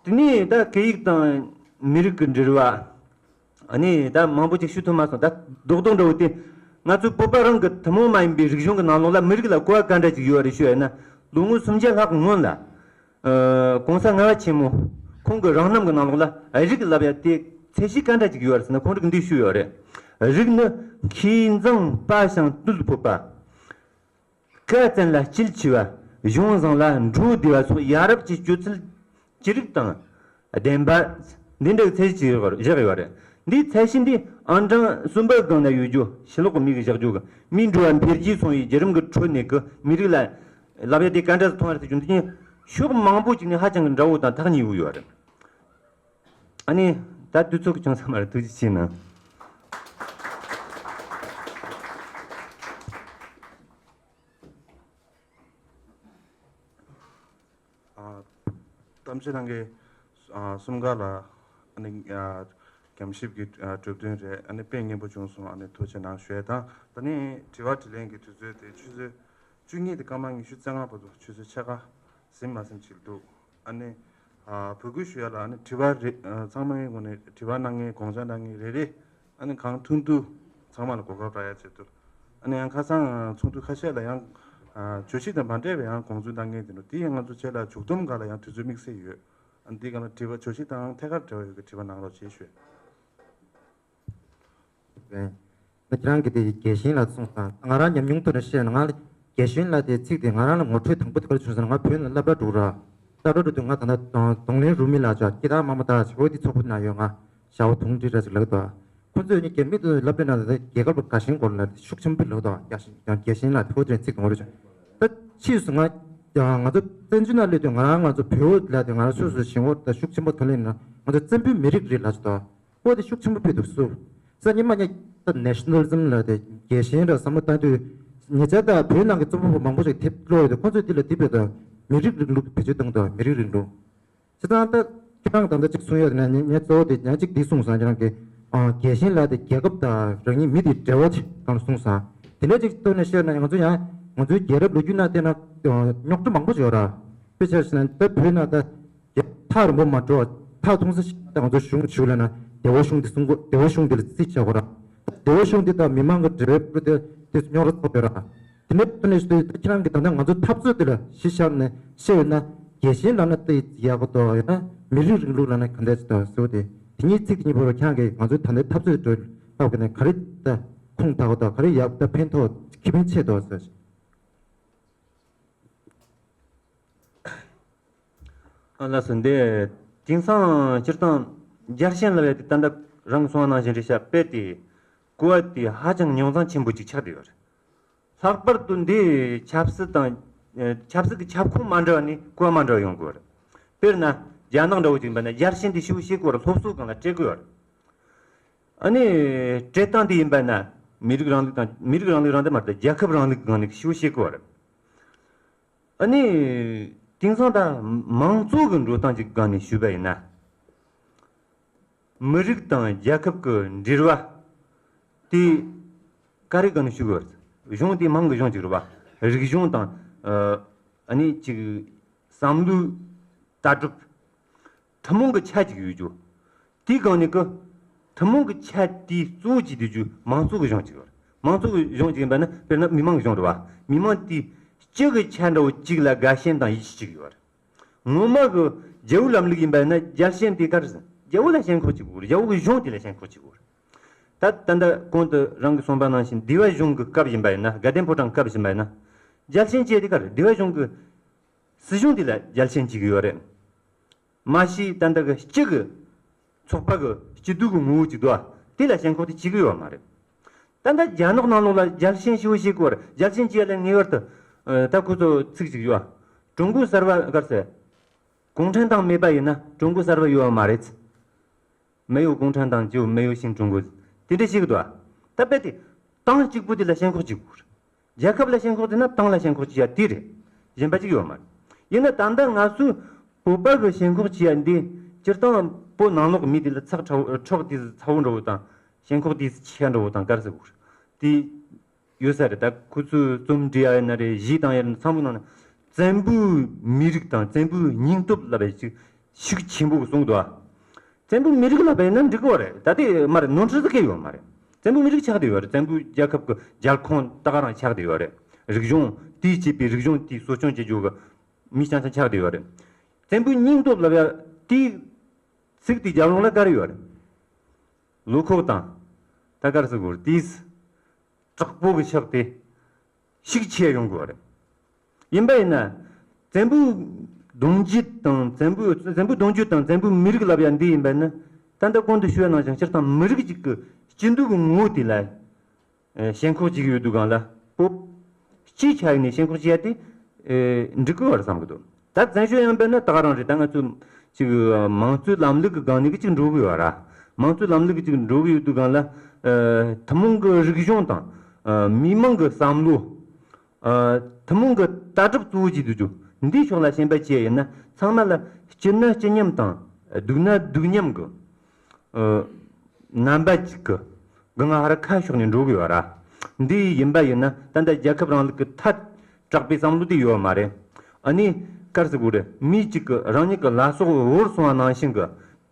དེ་ནས་ད་སྐད་ཡིག་དང་མི་རིགས་ཀྱི་འབྲེལ་བ། ཨ་ནི་ད་མང་པོ་ཅིག་ཞུ་ཐུབ་མ་སོང་། ད་རྡོག་རྡོག་འདྲ་བོ་དེ་ང་ཚོའི་བོད་པ་རང་གི་ཐུན་མོང་མ་ཡིན་པའི་རིག་གཞུང་གི་ནང་ལོགས་ལ་མི་རིགས་ལ་གོ་བ་ག་འདྲ་ཅིག་ཡོད་རེད་ཞུ་ཡ་ཡིན་ན། ལོ་ངོ་སུམ་བརྒྱ་ལྷག་སྔོན་ལ། ཨ། གོང་ས་ལྔ་པ་ཆེན་མོ་ཁོང་གི་རང་རྣམ་གྱི་ནང་ལོགས་ལ་རིགས་ལབ་ཡ་དེ་ཚད་གཞི་ག་འདྲ་ཅིག་ཡོད་རེད་ཟེར་ན། ཁོང་རིགས་འདི་ཞུས་ཡོད་རེད། རིགས་ནི་མཁས་མཛངས་དཔའ་ཞིང་རྟུལ་ཕོད་པ། སྐལ་བཙན་ལ་སྐྱིད་ཆེ་བ། གཞུང་བཟང་ལ་འགྲོ་བདེ་བ་སོགས་ཡ་རབས་ཀྱི་སྤྱོད་ཚུལ་ཅི་རིགས་དང་ལྡན་པ། འདི་འདྲའི་ཚད་གཞི་ཅིག་བཞག་ཡོད་རེད། འདིའི་ཚད་གཞི་འདི་ཨང་གྲངས་གསུམ་པའི་སྒང་ན་ཡོད་རྒྱུ། ཕྱི་ལོགས་ཀྱི་མི་གིས་བཞག་རྒྱུ་གི་མིའི་འགྲོ་བ་འཕེལ་རྒྱས་སོང་བའི་བརྒྱུད་རིམ་གྱི་ཁྲོད་ནས་ཀྱི་མི་རིགས་ལ་ལབ་ཡ་དེ་ག་འདྲ་མཐོང་བ་རེད་ཟེར་རྒྱུ་འདི་ནི་ཕྱོགས་མང་པོ་ཅིག་ནས་ཧ་ཅང་གི་འདྲ་བོ་དང་ཐག་ཉེ་བོ་ཡོད་རེད། ཨ་ནི་ད་དུས་ཚོད་ཀྱི་ཅུང་ཟད་མ་རེད། ཐུགས་རྗེ་ཆེ་གནང་། ཨ། གཏམ་བཤད་གནང་མཁན། ཨ། གསུམ་ཀ་ལ། ཨ་ནི། ཨ། ཉམས་ཞིབ་ཀྱི། ཨ། གྲུབ་དོན་རེད། ཨ་ནི་དཔེ་སྙན་པོ་བྱུང་སོང་། ཨ་ནི་ཐུགས་རྗེ་གནང་ཞུ་ཡས་དང་། ད་ནི་དྲི་བ་དྲིས་ལན་གྱི་དུས་ཚོད་དེ་ཆུ་ཚོད་བཅུ་གཉིས་དང་སྐར་མ་ཉི་ཤུ་རྩ་ལྔ་བར་དུ་ཆུ་ཚོད་ཕྱེད་ཀ་ཟིན་མ་ཟིན་ཅིག་འདུག་ཨ་ནི། ཨ། འབོད་སྐུལ་ཞུ་ཡ་ལ། ཨ་ནི་དྲི་བ་རེ། ཨ། ཚང་མའི་ངོས་ནས་དྲི་བ་གནང་མཁན། དགོངས་འཆར་གནང་མཁན་རེ་རེ། ཨ་ནི་གང་ཐུབ་ཐུབ་ཚང་མ་ལ་གོ་སྐབས་རག་ཡ་ཆེད་དུ། ཨ་ནི་ཡང་ཁ་སང་ཚོགས་འདུ་ཁ་ཤས་ལ་ཡང་། ཨ། བརྗོད་གཞི་དང་མ་འབྲེལ་བའི་ཡང་དགོངས་ཚུལ་གནང་མཁན་དེ་འདུག་དེ་ཡང་ང་ཚོ་ཆེད་ལ་མཇུག་བསྡོམས་སྒང་ལ་ཡང་དུས་ཚོད་དམིགས་བསལ་ཡོད། ཨ་ནི་དེ་སྒང་ལ་དྲི་བ། བརྗོད་གཞི་དང་ཐད་ཀར་འབྲེལ་བ་ཡོད་པའི་དྲི་བ་གནང་རོགས་བྱེད་ཞུ། ད་ཁྱེད་རང་གིས་དེ་རྒྱལ་ཞེན་ལ་གསུངས་སོང་། ང་རང་ཉམས་མྱོང་ཐོག་ནས་བཤད་ན། ང་ལ་ རྒྱལ་གཤེན་ལབ་དེ་ཚིག་དེ་ང་རང་ལ་ངོ་སྤྲོད་དང་པོ་དེ་ག་རེ་བྱུང་ཟེར་ན། ང་བོད་ནང་སློབ་གྲྭ་འགྲོ་ར། སློབ་གྲྭ་འགྲོ་དུས་ང་ད་ལྟ་གདོང་ལེན་རུ་མི་ལགས་ཅག་སྐྱིད་ཐང་མ་མོ་ད་ཆ་བོ་དེ་ཚོགས་པ་ནང་ཡོད། ང་ཞའོ་དུང་ཀྲི་ར་ཅིག་ལབ་ཀྱི་འདུག། ཁོ་ཚོས་ནི་རྒྱ་མི་དང་སློབ་གྲྭའི་ནང་ད་རྒྱལ་ཁབ་ལ་དགའ་ཞེན་སྐོར་ལ་ཤུགས་ཆེན་པོ་ལབ་ཀྱི་འདུག། རྒྱལ་གཤེན་ཡང་རྒྱལ་གཤེན་ལབ་དེ་ཁོ་ཚོའི་ཚིག་དང་པོ་རེད་བྱུང་། ད་ཕྱིས་སུ་ང་ང་ཚོ་བཙན་བྱོལ་ནང་སླེབས་དུས་ང་རང་ང་ཚོ་བོད་ལ་དེ་ང་རང་སོ་སོའི་ཞེན་ཁོག་ད་ཤུགས་ཆེན་པོ་ཐོན་ལེ་ན། ང་ཚོ་བཙན་པོའི་མི་རིགས་རེད་ལབ་ཀྱི་འདུག། ཨོ་དེ་ཤུགས་ཆེན་པོ་ཕུད་འདུག་སུ། ས་ཉི་མ་ཉ་ད་ནེ་ཤ་ནལ་ཛིམ་ལ་དེ་རྒྱལ་ཞེན་ར་བསམ་བློ་བཏང་དུས། ཉེ་ཆར་ད་བོད་ནང་གི་རྩོམ་པ་པོ་མང་པོ་ཞིག་དེབ་ཀློག་ཡོད་དུས། ཁོ་ཚོས་འདི་ལ་དེབ་ཡོད་དུས་མི་རིགས་རིང་ལུགས་བེད་སྤྱོད་བཏང་འདུག། མི་རིགས་རིང་ལུགས། བྱས་ཙང་ད་ཁྱེད་རང་ད་ལྟ་གཅིག་གསུང་ཡ་དེ་ན་ངས་གཙོ་བོ་དེ་ང་གཅིག་འདི་གསུངས་སོང་། ཁྱེད་རང་གིས་ཨ་རྒྱལ་ཞེན་ལབ་དེ་རྒྱལ་ཁབ་དང་རང་ཉིད་མི་དེའི་འབྲེལ་བ་དེ་སྒང་ལ་གསུངས་སོང་། དེ་འདྲ་གཅིག་བཏོན་ནས་བཤད་ན། ང་ཚོ་ཡང་ང་ཚོའི་རྒྱལ་རབས་ལོ་རྒྱུས་ནང་བལྟས་ན་རྙོག་དྲ་མང་པོ་ཞིག་ཡོད་ར། དཔེ་ཆ་བཞག་ན་ད་བོད་ནང་ད་ཐག་རིང་པོ་མ་འགྲོ་བ། ཐག་ཐུང་ས་ཞིག་ད་ང་ཚོ་གཞུང་ཞུགས་ལ་ན་སྡེ་བ་གཞུང་དེ་སྲུང་དགོས། སྡེ་བ་གཞུང་དེ་ལ་རྩིས་བྱ་དགོས་ར། སྡེ་བ་གཞུང་དེ་དང་མི་མང་གི་འབྲེལ་བའི་སྐོར་དེ་དེ་རྙོག་དྲ་ཚོགས་ཡོད་ར། དེ་ནས་དེ་ནས་ཁྱེད་རང་གིས་ད་ལྟ་ང་ཚོ་འཐབ་རྩོད་དེ་ལ་གཞི་བཞག་ནས་བཤད་ཡོད་ན། རྒྱལ་ཞེན་ལབ་ན་ཏི་ཡག་པོ་འདུག། ཡང་ན་མི་རིགས་རིང་ལུགས་ལབ་ན་ག་འདྲ་ཞིག་འདུག་ཟེར་བ་དེ། དེ་གཉིས་ཚིག་དེ་གཉིས་བར་ལ་ཁྱེད་རང་གིས་ང་ཚོའི་ད་ལྟའི་འཐབ་རྩོད་དེ་འགྲོ་སྟབས་ཀྱི་ནས་ག་རེ་ད་ཁུངས་དག་འདུག། ག་རེ་ཡག་ད་ཕན་ཐོགས་ཁེ་ཕན་ཆེ་འདུག་ཟེར། ཨ་ལགས་སོ། འདི་དེང་སང་སྤྱིར་བཏང་རྒྱལ་ཞེན་ལབ་ཡ་དེ་ད་ལྟ་རང་གིས་གསུངས་པ་ནང་བཞིན་རེད་ཤག། དཔེ་དེ་གོ་བ་དེ་ཧ་ཅང་རྙོག་འཛིང་ཆེན་པོ་ཅིག་ཆགས་བསྡད་ཡོད་རེད། ལྷག་པར་དུ་འདི་ཆབ་སྲིད་དང་། ཨ་ཆབ་སྲིད་ཀྱི་ཁྱབ་ཁོངས་མ་འདྲ་བ་ནས་གོ་བ་མ་འདྲ་བ་ཡོང་གི་ཡོད་རེད། དཔེར་ན་རྒྱ་ནག་འདྲ་བོ་ཅིག་ཡིན་པ་ན། རྒྱལ་ཞེན་དེ་ཞེ་པོ་བཤད་ཀྱི་ཡོད་རེད། སློབ་གསོ་སྒང་ལ་སྤྲད་ཀྱི་ཡོད་རེད། ཨ་ནི་སྤྲད་སྟངས་དེ་ཡིན་པ་ན་མི་རིགས་རིང་ལུགས་དང་། མི་རིགས་རིང་ལུགས་རང་དེ་མ་རེད། རྒྱལ་ཁབ་རིང་ལུགས་སྒང་ནས་ཞེ་པོ་བཤད་ཀྱི་ཡོད་རེད། ཨ་ནི་དེང་སང་ད་མང་གཙོ་གི་འགྲོ་སྟངས་ཀྱི་སྒང་ནས་ཞུས་པ་ཡིན་ན། མི་རིགས་དང་རྒྱལ་ཁབ་ཀྱི་འབྲེལ་བ་དེ་ག་རེ་སྒང་ནས་ཞུ་དགོས་རེད། གཞུང་དེ་མང་གི་གཞུང་ཅིག་རེད་པ། རིག་གཞུང་དང་། ཨ་ནི་ཅིག་བསམ་བློའི་ལྟ་གྲུབ། ཐུན་མོང་གི་ཆ་ཅིག་ཡོད་རྒྱུ། དེའི་སྒང་ནས་ཀྱི་ཐུན་མོང་གི་ཆ་དེ་གཙོ་བོ་བྱེད་དུས་རྒྱུ་མང་གཙོ་གི་གཞུང་ཅིག་ཡོད་རེད། མང་གཙོ་གི་གཞུང་ཅིག་ཡིན་པ་ན། དཔེར་ན་མི་མང་གི་གཞུང་རེད་པ། མི་མང་དེ་སྤྱི་གི་ཆ་འདྲ་བོ་གཅིག་ལ་དགའ་ཞེན་དང་ཡིད་ཆེས་ཅིག་ཡོད་རེད། ངོ་མ་གི་རྒྱལ་པོའི་ལམ་ལུགས་ཡིན་པ་ཡིན་ན། རྒྱལ་ཞེན་དེ་ག་རེ་ཟེར། རྒྱལ་པོ་ལ་ཞེན་ཁོག་ཅིག་དགོས་རེད། རྒྱལ་པོ་གི་གཞུང་དེ་ལ་ཞེན་ཁོག་ཅིག་དགོས་རེད། ད་ད་ལྟ་གོང་དུ་རང་གིས་གསུངས་པ་ནང་བཞིན་སྡེ་པ་གཞུང་གི་སྐབས་ཡིན་པ་ཡིན་ན། དགའ་ལྡན་ཕོ་བྲང་སྐབས་ཡིན་པ་ཡིན་ན། རྒྱལ་ཞེན་བྱས་དེ་ག་རེ། སྡེ་པ་གཞུང་གི་སྲིད་གཞུང་དེ་ལ་རྒྱལ་ཞེན་བྱེད་ཀྱི་ཡོད་རེད། མ་གཞི་ད་ལྟ་གི་སྤྱི་གི་ཚོགས་པ་གི་སྐྱིད་སྡུག་གི་ངོ་བོ་ཅིག་འདུག་ཨ། དེ་ལ་ཞེན་ཁོག་དེ་བྱེད་ཀྱི་ཡོད་མ་རེད། ད་ལྟ་རྒྱ་ནག་ནང་ལོགས་ལ་རྒྱལ་ཞེན་ཞེ་པོ་བྱེད་ཀྱི་ཡོད་རེད། རྒྱལ་ཞེན་བྱེད་ཡ་ལ་ངེས་པར་དུ། ཨ་ད་ཁོ་ཚོ་ཚིག་ཅིག་ཡོད་ཨ། ཀྲུང་གོ་གསར་པ་ག་རེ་ཟེར། གུང་ཁྲན་ཏང་མེད་པ་ཡིན་ན་ཀྲུང་གོ་གསར་པ་ཡོད་པ་མ་རེད། 没有共产党就没有新中国། དེ་འདྲ་ཞིག་འདུག། ད་དཔེ་དེ་ཏང་གཅིག་པུ་དེ་ལ་ཞེན་ཁོག་གཅིག་པུ། རྒྱལ་ཁབ་ལ་ཞེན་ཁོག་དེ་ན་ཏང་ལ་ཞེན་ཁོག་བྱེད་ཡ་དེ་རེད། གཞན་པ་གཅིག་ཡོད་མ་རེད། ཡིན་ན་ད་ལྟ་ང་ཚོའི་བོད་པ་གི་ཞེན་ཁོག་བྱེད་ཡ་འདི་སྤྱིར་བཏང་བོད་ནང་ལོགས་མི་དེ་ལ་ཚགས་ཁྲ་བོ། ཁྲག་དེ་ཚ་བོ་འདྲ་བོ་དང་། ཞེན་ཁོག་དེ་ཆེ་འདྲ་བོ་དང་། ག་རེ་ཟེར་དགོས་རེད། དེ་ཡོད་ས་རེད། ད་ཁོ་ཚོས་རྩོམ་འབྲི་ཡ་ཡིན་ན་རེད། གཞས་བཏང་ཡ་ཡིན་ན། ཚང་མའི་ནང་ན་བཙན་པོའི་མི་རིགས་དང་བཙན་པོའི་སྙིང་སྟོབས་ལབ་ཡ་ཅིག་ཤུགས་ཆེན་པོ་གསུངས་འདུག་ཨ། བཙན་པོའི་མི་རིགས་ལབ་པ་ཡིན་ན་འགྲིག་གི་རེད། ད་དེ་མ་རེད། ནོར་འཁྲུལ་ཟེར་གྱི་ཡོད་མ་རེད། བཙན་པོའི་མི་རིགས་ཆགས་བསྡད་ཡོད་རེད། བཙན་པོའི་རྒྱལ་ཁབ་ཀྱི་རྒྱལ་ཁོངས་ད་ག་རང་ཆགས་བསྡད་ཡོད་རེད། རིག་གཞུང་དེས་བྱས་པའི་རིག་གཞུང་དེ་གསོ་སྐྱོང་བྱེད་རྒྱུ་གི་མི་རྐྱང་རྐྱང་ཆགས་བསྡད་ཡོད་རེད། བཙན་པོའི་སྙིང་སྟོབས་ལབ་ཡ་དེའི་ཚིག་དེའི་རྒྱབ་ལོགས་ལ་ག་རེ་ཡོད་རེད། བློ་ཁོག་དང་། ད་ག་རེ་ཟེར་དགོས་རེད། དེས་དྲག་པོ་གི་ཕྱོགས་དེ་ཤུགས་ཆེ་ཡོང་དགོས་རེད། ཡིན་པ་ཡིན་ན་བཙན་པོའི་གདུང་རྒྱུད་དང་། བཙན་པོའི། བཙན་པོའི་གདུང་རྒྱུད་དང་བཙན་པོའི་མི་རིགས་ལབ་ཡ་འདི་ཡིན་པ་ཡིན་ན། ད་ལྟ་གོང་དུ་ཞུས་པ་ནང་བཞིན་སྤྱིར་བཏང་མི་རིགས་གཅིག་གི་སྐྱིད་སྡུག་གི་ངོ་བོ་དེ་ལ་ཨེ་ཞེན་ཁོག་བྱེད་ཀྱི་ཡོད་དུས་སྒང་ལ། བོད་སྤྱིའི་ཆ་ཡིན་ནས་ཞེན་ཁོག་བྱེད་ཡ་དེ་ཨེ་འགྲིག་གི་ཡོད་རེད་བསམ་གི་འདུག། ད་བཙན་བྱོལ་ཡིན་པ་ན་ད་ག་རང་རེད། ད་ང་ཚོ་ཅིག་མང་གཙོའི་ལམ་ལུགས་ཀྱི་སྒང་ནས་གི་ཅིག་འགྲོ་གི་ཡོད་ར། མང་གཙོའི་ལམ་ལུགས་ཀྱི་ཅིག་འགྲོ་གི་ཡོད་དུས་སྒང་ལ། ཨ་ཐུན་མོང་གི་རིག་གཞུང་དང་། ཨ་མི་མང་གི་བསམ་བློ། ཨ་ཐུན་མོང་གི་ལྟ་གྲུབ་གཙོ་བོ་བྱེད་དུ་འཇུག། འདིའི་ཕྱོགས་ལ་ཞེན་པ་བྱས་ཡིན་ན། ཚང་མ་ལ་སྐྱིད་ན་སྐྱིད་མཉམ་དང་། སྡུག་ན་སྡུག་མཉམ་གི་ཨ་རྣམ་པ་གཅིག་གི་སྒང་ང་ཧ་ར་ཁ་ཕྱོགས་ནས་འགྲོ་གི་ཡོད་ར། འདི་ཡིན་པ་ཡིན་ན་ད་ལྟ་རྒྱལ་ཁབ་རིང་ལུགས་ཀྱི་ཐལ་དྲགས་པའི་བསམ་བློ་དེ་ཡོད་མ་རེད། ཨ་ནི་ག་རེ་ཟེར་དགོས་རེད། མི་གཅིག་གི་རང་ཉིད་ཀྱི་ལ་སོགས་བོར་སོང་བ་ནང་བཞིན་གི་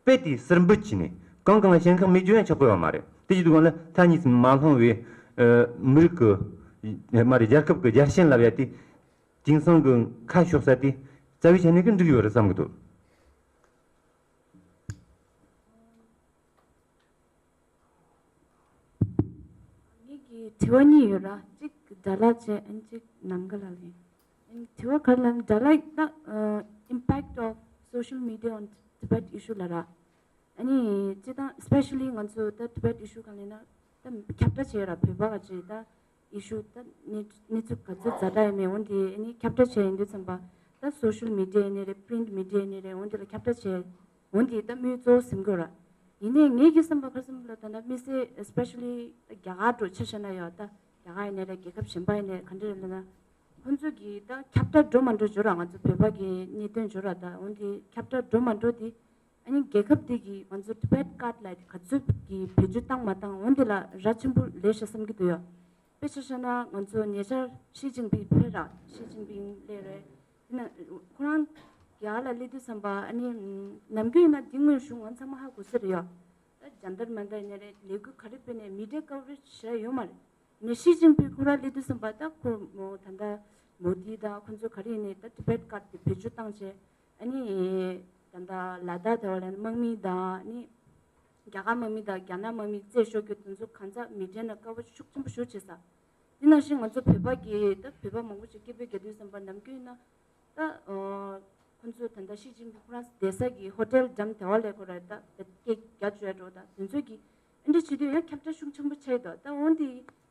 དཔེ་དེ་ཟུར་འབུད་བྱས་ནས་གང་གང་ཞེན་ཁ་མེད་རྒྱུ་ཡང་ཆགས་ཀྱི་ཡོད་མ་རེད། དེ་བྱེད་དུས་སྒང་ལ་མཐའ་གཉིས་སུ་མ་ལྷུང་བའི་ཨ་མི་རིགས་ཀྱི་མ་རེད། རྒྱལ་ཁབ་ཀྱི་རྒྱལ་ཞེན་ལབ་ཡ་དེ་དེང་སང་གི་ཁ་ཕྱོགས་ས་དེ་རྩ་བའི་ཆ་ནས་ཀྱི་འགྲིག་ཡོད་རེད་བསམ་གི་འདུག། ངེད་ཀྱི་དྲི་བ་གཉིས་ཡོད་ར། གཅིག་ དགྲ་ལྷ་བྱས་ཨན་ཅིག་ནམ་མཁའ་ལ་ལེན། ཨན་དྲི་བ་ག་རེ་ལབ་ན་དགྲ་ལྷ་ད་ཨ་impact of social media on Tibet issue ལབ་ར། ཨ་ནི་སྤྱིར་བཏང་especially ང་ཚོ་ད་Tibet issue ག་ལབ་ན་ད་ཁྱབ་བསྒྲགས་བྱས་ར། བོད་པ་ག་ཅིག་ད་issue ད་གནས་གནས་ཚུལ་ག་ཚོད་ཛ་དྲག་ཡིན་མིན་འོན་ཏེ་ཨ་ནི་ཁྱབ་བསྒྲགས་བྱས་ཡིན་དུས་ཙམ་པ་ད་social media ཡིན་ནའི་རེད། print media ཡིན་ནའི་རེད། འོན་ཏེ་ལ་ཁྱབ་བསྒྲགས་བྱས། འོན་ཏེ་ད་དམིགས་ཡུལ་གཙོ་བོ་ཟིན་དགོས་ར། ཡིན་ནའི་ངེད་ཀྱི་བསམ་པ་ག་རེ་བསམ་ལ་ད་ལྟ་དམིགས་བསལ་especially ད་རྒྱ་གར་འགྲོ་ཆ་བཞག་ན་ཡོད་ད། རྒྱ་གར་ཡིན་ནའི་རེད། རྒྱལ་ཁབ་གཞན་པ་ཡིན་ནའི་རེད། ག་འདྲ་རེད་ལབ་ན། ཁོང་ཚོ་གིས་ད་ཁྱབ་བསྒྲགས་འགྲོ་མ་འགྲོ་བརྗོད་ར། ང་ཚོ་བོད་པ་གི་གནད་དོན་བརྗོད་ར། ད་འོན་ཏེ་ཁྱབ་བསྒྲགས་འགྲོ་མ་འགྲོ་དེ་ཨ་ནི་རྒྱལ་ཁབ་དེ་གིས་ང་ཚོ་Tibet Card ལ་ག་ཚོད་ཀྱི་བེད་སྤྱོད་བཏང་མ་བཏང་འོན་ཏེ་ལ་ར་ཆེན་པོ་ལས་ཤ་བསམ་གྱི་འདུག་ཡོད། དཔེ་ཆ་བཞག་ན་ང་ཚོ་ཉེ་ཆར་ཞི་ཅིན་ཕིང་ཕེབས་ར། ཞི་ཅིན་ཕིང་སླེབས་རེད། དེ་ན་ཁོ་རང་རྒྱ་གར་ལ་སླེབས་དུས་ཙམ་པ་ཨ་ནི་ནམ་རྒྱུན་ཡིན་ན་འདི་སྔོན་གཞུང་ང་ཚང་མ་ཧ་གོ་ས་རེད་ཡོད། ད་ཇན་ཏར་མན་ཏར་ཡིན་ནའི་རེད། ལས་འགུལ་ག་རེ་སྤེལ་ནའི་media coverage ཞེ་དྲག་ཡོད་མ་རེད། ནས་ཞི་ཅིན་ཕིང་ཁོ་རང་སླེབས་དུས་ཙམ་པ་ད་ཁོ་མོ་ད་ལྟ་མོ་དི་དང་ཁོ་ཚོ་ག་རེ་ཡིན་ནའི་ད་Tibet Card དེ་བེད་སྤྱོད་བཏང་བྱས། ཨ་ནི་ད་ལྟ་ལ་དྭགས་དེ་བ་ལ་དམག་མི་དང་ཨ་ནི་རྒྱ་གར་དམག་མི་དང་རྒྱ་ནག་དམག་མི་རྩད་ཤོར་རྒྱུ་དེ་ཚོ་གང་ཟག་media ནང་coverage ཤུགས་ཆེན་པོ་ཞུ་བྱས་ས། དེ་ནང་བཞིན་ང་ཚོ་བོད་པ་གི་ད་བོད་པ་མང་པོ་ཞིག་སྐད་འབོད་རྒྱག་དུས་ཙམ་པ་ནམ་རྒྱུན་ཡིན་ན་ད་ཁོ་ཚོ་ད་ལྟ་ཞི་ཅིན་ཕིང་ཁོ་རང་བསྡད་ས་གི་ཧོ་ཊེལ་འགྲམ་དེ་བ་ལས་ཁོ་ར་ད་སྐད་རྒྱག་བཅོས་འགྲོ། ད་དེ་ཚོ་གི་ཨ་འདྲ་བྱེད་དུས་ཡང་ཁྱབ་བསྒྲགས་ཤུགས་ཆེན་པོ་ཆགས་ཡོད་ད། འོན་ཏེ་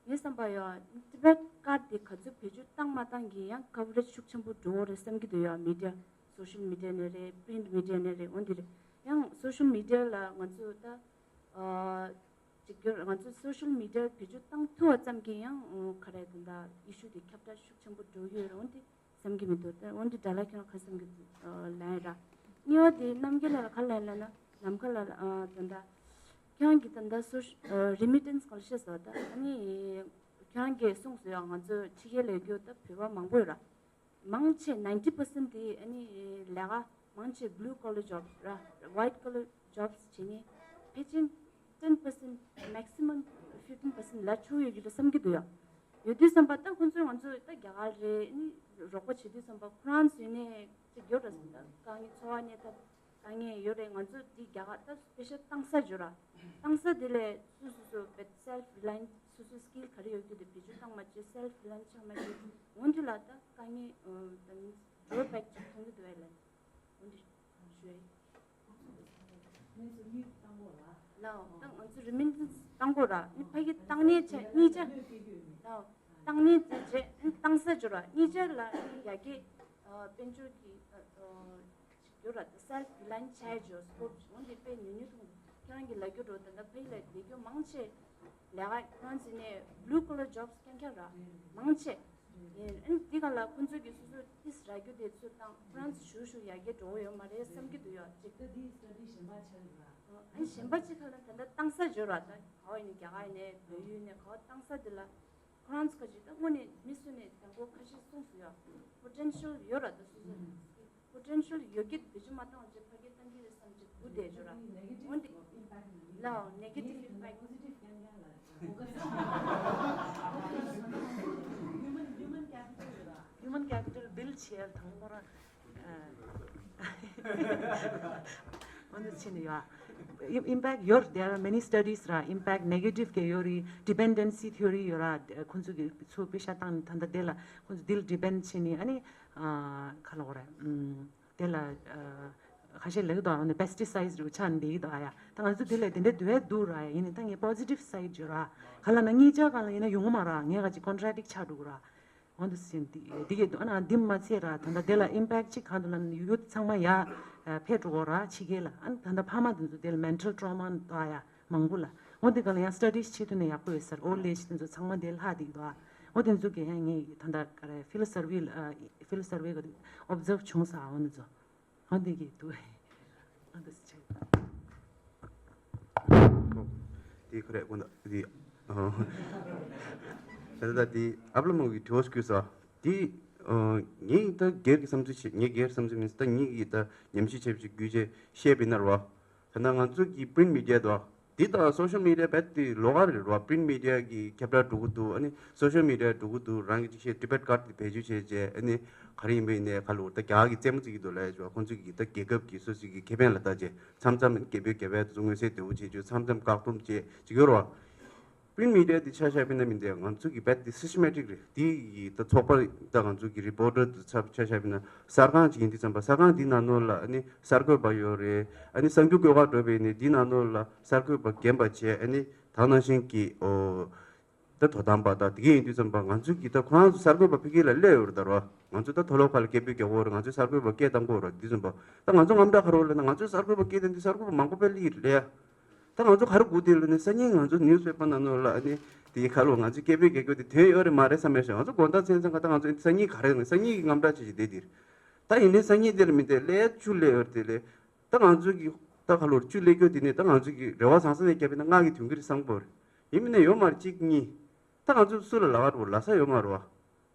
ངས་བསམ་པ་ཡང་Tibet Card དེ་ག་ཚོད་བེད་སྤྱོད་བཏང་མ་བཏང་གི་ཡང་coverage ཤུགས་ཆེན་པོ་འགྲོ་གི་རེད་བསམ་གྱི་འདུག་ཡ། media social media ནས་རེད། print media ནས་རེད། འོན་ཏེ་རེད་ཡང་social media ལ་ང་ཚོ་ད་ཨ་གཅིག་གྱུར་ང་ཚོ་social media བེད་སྤྱོད་བཏང་ཐུབ་པ་ཙམ་གྱིས་ཡང་ག་རེ་དེ་འདྲ་issue དེ་ཁྱབ་བསྒྲགས་ཤུགས་ཆེན་པོ་འགྲོ་གི་ཡོད་རེད། འོན་ཏེ་བསམ་གྱི་མི་འདུག་ད་འོན་ཏེ་དགྲ་ལྷ་ཁྱེད་རང་ག་བསམ་གྱི་འདུག་ལན་ར། གཉིས་པ་དེ་རྣམ་རྒྱལ་ལགས་ལ་ག་ལན་ལབ་ན་ནམ་མཁའ་ལ་ད་ལྟ་ཁྱེད་རང་གི་ད་ལྟ་social remittance སྐོར་བཤད་སོང་། ད་ཨ་ནི་ཁྱེད་རང་གིས་གསུངས་སོང་ཡ། ང་ཚོ་ཕྱི་རྒྱལ་ལ་ཡོད་རྒྱུ་ད་བོད་པ་མང་པོ་ཡོད་ར། མང་ཆེ་ninety percent དེ་ཨ་ནི་ལས་ཀ་མང་ཆེ་blue collar jobs ར། white collar jobs བྱེད་ནི་ཕལ་ཆེར་ten percent maximum fifteen percent ལ་ཆུག་ཡོད་ཀྱི་རེད་བསམ་གྱི་འདུག་ཡ། ཡོད་དུས་ཙམ་པ་ད་ཁོང་ཚོས་ང་ཚོ་ད་རྒྱ་གར་རེད་ཨ་ནི་རོགས་པ་བྱེད་དུས་ཙམ་པ་ཁོ་རང་ཚོས་ནས་ཅིག་ཡོད་ར། ད་དཀའ་ངལ་འཚོ་བ་གནས་ཐབས་དཀའ་ངལ་ཡོད་རེད། ང་ཚོ་འདི་རྒྱ་གར་ད་དཔེ་ཤ་བཏང་ས་ཡོད་ར། བཏང་ས་དེ་ལས་སུ་སུ་སུ་བེད་self reliant སུ་སུ་skill ག་རེ་ཡོད་རྒྱུ་དེ་བེད་སྤྱོད་བཏང་མ་བྱས་self reliant ཆགས་མ་བྱས་འོན་ཏེ་ལ་ད་དཀའ་ངལ་ད་drawback ཅིག་མཐོང་གི་འདུག་ཨེ་ལ། འོན་ཏེ་ཞུ་ཨེ། ལའོ་ད་ང་ཚོ་remittance བཏང་དགོས་ར། ནི་ཕ་གི་བཏང་ནས་ཆ་གཉིས་ཆ་ལའོ་བཏང་ནས་དེ་རྗེས་བཏང་ས་འབྱོར་ར། གཉིས་ཆ་ལ་ཡ་གི་དཔལ་འབྱོར་གྱི་ཡོད་ར། self reliant བྱས་འཇོག་སྐོར་འོན་ཏེ་དཔེ་ཉུང་ཉུང་མཐོང་། ཁྱེད་རང་གི་ལ་རྒྱུ་འགྲོ་ད་ལྟ་ཕ་གི་ལ་ལས་རྒྱུ་མང་ཆེ་ལས་ཀ་ཁྱེད་རང་ཚོ་ནས་blue collar jobs རྐྱང་རྐྱང་ར་མང་ཆེ། ཨན་འདི་ག་ལ་ཁོང་ཚོས་ཀྱི་སོ་སོ་ཏིས་ར་རྒྱུ་དེ་ཚོ་དང་ཁོ་རང་ཚོ་ཞུ་ཞུ་ཡ་གི་འགྲོ་ཡོད་མ་རེད་བསམ་གྱི་འདུག་ཡོད་ཅིག་ད་འདི་study གཞན་པ་ཆགས་ཡོད་ར། ཨན་གཞན་པ་ཅིག་ག་ལ་ད་ལྟ་བཏང་ས་འབྱོར་ར། ད་ག་བ་ཡིན་ནས་རྒྱ་གར་ཡིན་ནས་བལ་ཡུལ་ནས་ག་བ་བཏང་ས་དེ་ལ་ཁོ་རང་ཚོ་ཁ་ཅིག་ད་དངོས་ནས་མི་སུ་ནས་དང་པོ་ཁ་ཤས་གསུངས་སུ་ཡོད། potential ཡོད་ར། ད་སོ་སོ་potential ཡོད་ཀྱི་བེད་སྤྱོད་མ་བཏང་བ་ཅིག་ཕ་གི་བཏང་གི་རེད་བསམ་ཅིག་སྒུག་བསྡད་འཇོག་ར། འོན་ཏེ་ལའོ་negative impact human capital build བྱེད་ཡ་དང་པོ་ར། འོན་ཏེ་ཕྱིན་ཡོད། Im- impact ཡོད། There are many studies ར། impact negative གི་ཡོད་རེད། dependency theory ཡོད་ར། ཁོང་ཚོ་གི་ཚུར་པེ་ཤ་བཏང་ནས་ད་ལྟ་དེ་ལ་ཁོང་ཚོ་དེ་ལ་depend བྱེད་ནས་ཨ་ནི་ག་ལ་གོ་ར། དེ་ལ་ཁ་ཤས་ལེགས་དོ་ཨ་ནི་pesticides རུ་ཆ་འདི་དོ་ཨ་ཡ། ད་ང་ཚོ་དེ་ལ་དེ་འདྲ་དུ་བས་འདུག་ར། ཡིན་ནི་ད་ངས་positive side ཡོད་ར། ག་ལ་ན་གཉིས་ཆ་གང་ལ་ཡིན་ན་ཡོང་མ་ར། ངས་ག་ཅིག་contradict ཆགས་འགྲོ་གི་ར། འོན་ཏེ་སེམས་འདི་འདི་གས་འདུག་ཨ་ན་འདི་མ་ཚད་ར། ད་ལྟ་དེ་ལ་impact ཅིག་གང་འདུག་ལ་ཡུལ་ཚང་མ་ཡ་ཕེབས་འགྲོ་གོ་ར་ཕྱི་རྒྱལ་ལ། ཨ་ནི་ད་ལྟ་ཕ་མ་དེ་ཚོ་དེ་ལ་mental trauma འདུག་ཨ་ཡ་མང་པོ་ལ། འོ་དེ་ག་ལ་ཡང་studies བྱེད་ཐུབ་ན་ཡག་པོ་ཡོད་ས་རེད། old age དེ་ཚོ་ཚང་མ་དེ་ལྷག་བསྡད་འདུག་ཨ། འོ་དེ་ཚོ་གས་ཡང་ངས་ད་ལྟ་ག་རེ་field survey ལ་field survey ག་དུས་observe བྱུང་ས་འོ་དེ་ཚོ། ཨ་འདི་གི་འདུག་ཨ་འདི་སེ་ཆེ། དེ་ཁོ་རེ་ཀུན་ད་དེ། ད་ད་དེ་ཨབ་ལ་མོ་གི་དྲི་བ་སྐུལ་ས་དེ། ངས་ད་སྒེར་གྱི་བསམ་ཚུལ་བྱེད། ངས་སྒེར་བསམ་ཚུལ་མིན་ད་ངེད་ཀྱི་ད་ཉམས་ཞིབ་བྱས་པའི་རྒྱུ་ཆ་བཤད་པའི་ནར་བ། ད་ན་ང་ཚོ་གི་print media དང་། འདི་ད་social media རྦད་དེ་ལོགས་ཀ་རེད་རོ། print media གི་ཁྱབ་བསྒྲགས་འགྲོ་གི་འདུག་ཨ་ནི་social media འགྲོ་གི་འདུག་རང་གི་ཅིག་བཤད་Tibet Card དེ་བེད་སྤྱོད་བྱས་རྗེས་ཨ་ནི་ག་རེ་ཡིན་པ་ཡིན་ནའི་ཁ་ལོ་ད་རྒྱ་གར་གི་རྩེད་མོ་རྩེ་གི་འདུག་ལབ་ཡ་ཅིག་བ། ཁོང་ཚོ་གི་ད་རྒྱལ་ཁབ་ཀྱི་སོ་སོ་གི་ཁེ་ཕན་ལ་བལྟ་རྗེས་མཚམས་མཚམས་རྒྱལ་པོའི་རྒྱལ་པོའི་དུ་མངོན་གསལ་དོད་པོ་བྱེད་རྒྱུ་མཚམས་མཚམས་བཀག་སྡོམ་བྱེད་ཅིག་ཡོད་རོ། པིན་མི་ཌི་ཡ་དེ་ཆ་བཞག་པ་ཡིན་ན་མི་འདུག་ང་ཚོ་གི་རྦད་དེ་སིས་ཊེ་མེ་ཊིག་རེད། དེ་ཡི་ད་ཚོགས་པ་ད་ང་ཚོ་གི་རི་པོར་ཊར་དེ་ཆ་ཆ་བཞག་པ་ཡིན་ན་གསར་ཁང་ཅིག་ཡིན་དུས་ཙམ་པ་གསར་ཁང་དེའི་ནང་ལོགས་ལ་ཨ་ནི་གསར་འགོད་པ་ཡོད་རེད། ཨ་ནི་གསར་འགྱུར་བཀོད་ག་འགྲོ་བ་ཡིན་ནའི་དེའི་ནང་ལོགས་ལ་གསར་འགོད་པ་རྒན་པ་བྱས། ཨ་ནི་ད་ནང་བཞིན་གྱི་ཨོ། ད་དོ་དམ་པ་དང་དེ་ག་ཡིན་དུས་ཙམ་པ་ང་ཚོས་ཀྱི་ད་ཁོ་རང་ཚོ་གསར་འགོད་པ་ཕ་གི་ལ་སླེབས་ཡོད་རེད་ད་རོ། ང་ཚོ་ད་མཐོ་སློབ་ཁག་ལ་སྐད་འབོད་རྒྱག་གི་ཡོད་རེད། ང་ཚོས་གསར་འགོད་པ་སྐད་བཏང་གི་ཡོད་རེད། དུས་ཙམ་པ་ད་ང་ཚོ་དངངས་སྐྲག་ག་རེ་ཡོད་ལབ་ན་ང་ཚོས་གསར་འགོད་པ་སྐད་བཏང་དུས་གསར་འགོད་པ་མང་པོ་དཔེ་སླེབས་ཀྱི་རེད་ཡ། ད་ང་ཚོ་ག་རེ་སྒུག་བསྡད་ལབ་ན་སང་ཉིན་ང་ཚོ་ནིའུ་སི་པེ་པར་ནང་ལོགས་ལ་ཨ་ནི་དེའི་ཁ་ལོ་ང་ཚོས་སྐད་འབོད་རྒྱག་རྒྱུ་དེ་དོན་ཡོད་རེད་མ་རེད་བསམ་པའི་ཞོག་ང་ཚོ་དགོང་དག་མཚན་མཚན་ག་ད་ང་ཚོ་སང་ཉིན་ག་རེ་ཡོད་ན་སང་ཉིན་གྱི་དངངས་སྐྲག་བྱེད་ཀྱི་བསྡད་དེ་རེད། ད་ཡིན་ནའི་སང་ཉིན་དེ་ལ་མི་བསྡད་ལས་བཅུ་སླེབས་ཡོད་རེད། དེ་ལས། ད་ང་ཚོ་གི་ད་ཁ་ལོར་བཅུ་སླེབས་རྒྱུ་དེ་ནས་ད་ང་ཚོ་གི་རེ་བ་བཟང་ས་ནས་བརྒྱབ་པ་ཡིན་ན་ལྔ་གི་དོན་གྱི་རེད་བསམ་གྱི་ཡོད་རེད། ཡིན་མིན་ནས་ཡོད་མ་རེད་གཅིག་གཉིས། ད་ང་ཚོ་སུ་ལ་ལབ་པ་རེད་ལབ་ས་ཡོད་མ་རེད་བ།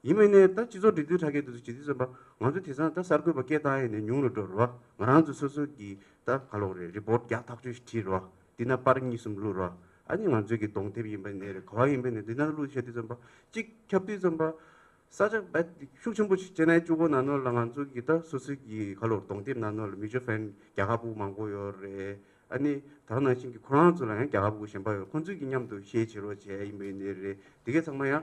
ཡིན་མིན་ནས་ད་སྤྱི་ཚོགས་འབྲེལ་མཐུད་དྲ་རྒྱའི་དུས་ཚོད་བྱེད་དུས་ཙམ་པ་ང་ཚོ་དེང་སང་ད་གསར་འགོད་པ་སྐད་བཏང་ཡས་ནས་ཉུང་རུ་འགྲོ་རེད་བ། ང་རང་ཚོ་སོ་སོ་གི་ད་ཁ་ལོར་རེད་རི་པོར་ཊ་རྒྱག་ཐག་ཆོད་ཞིག་བྲིས་རེད་བ། དེ་ན་པར་གཉིས་གསུམ་བླུགས་རེད་བ། ཨ་ནི་ང་ཚོ་གི་གདོང་དེབ་ཡིན་པ་ནས་རེད་ག་བ་ཡིན་པ་ནས་དེ་ན་བླུགས་བྱེད་དུས་ཙམ་པ་གཅིག་ཁྱབ་དུས་ཙམ་པ། ས་ཆ་རྦད་ཤུགས་ཆེན་པོ་ཞིག་སྤྱི་ཟླ་བཅུ་དགུ་ནང་ལོགས་ལ་ང་ཚོ་གི་ད་སོ་སོའི་གི་ཁ་ལོར་གདོང་དེབ་ནང་ལོགས་ལ་mutual fund རྒྱལ་ཁབ་ཕྲུ་གུ་མང་པོ་ཡོད་རེད། ཨ་ནི་ད་ག་ནང་བཞིན་གི་ཁོ་རང་ཚོ་ལ་ཡང་རྒྱལ་ཁབ་ཕྲུ་གུ་གཞན་པ་ཡོད། ཁོང་ཚོས་གི་མཉམ་དུ་ཤེར་བྱེད་རོགས་བྱས་ཡིན་པ་ཡིན་ནའི་རེད། དེ་གས་ཚང་མ་ཡང་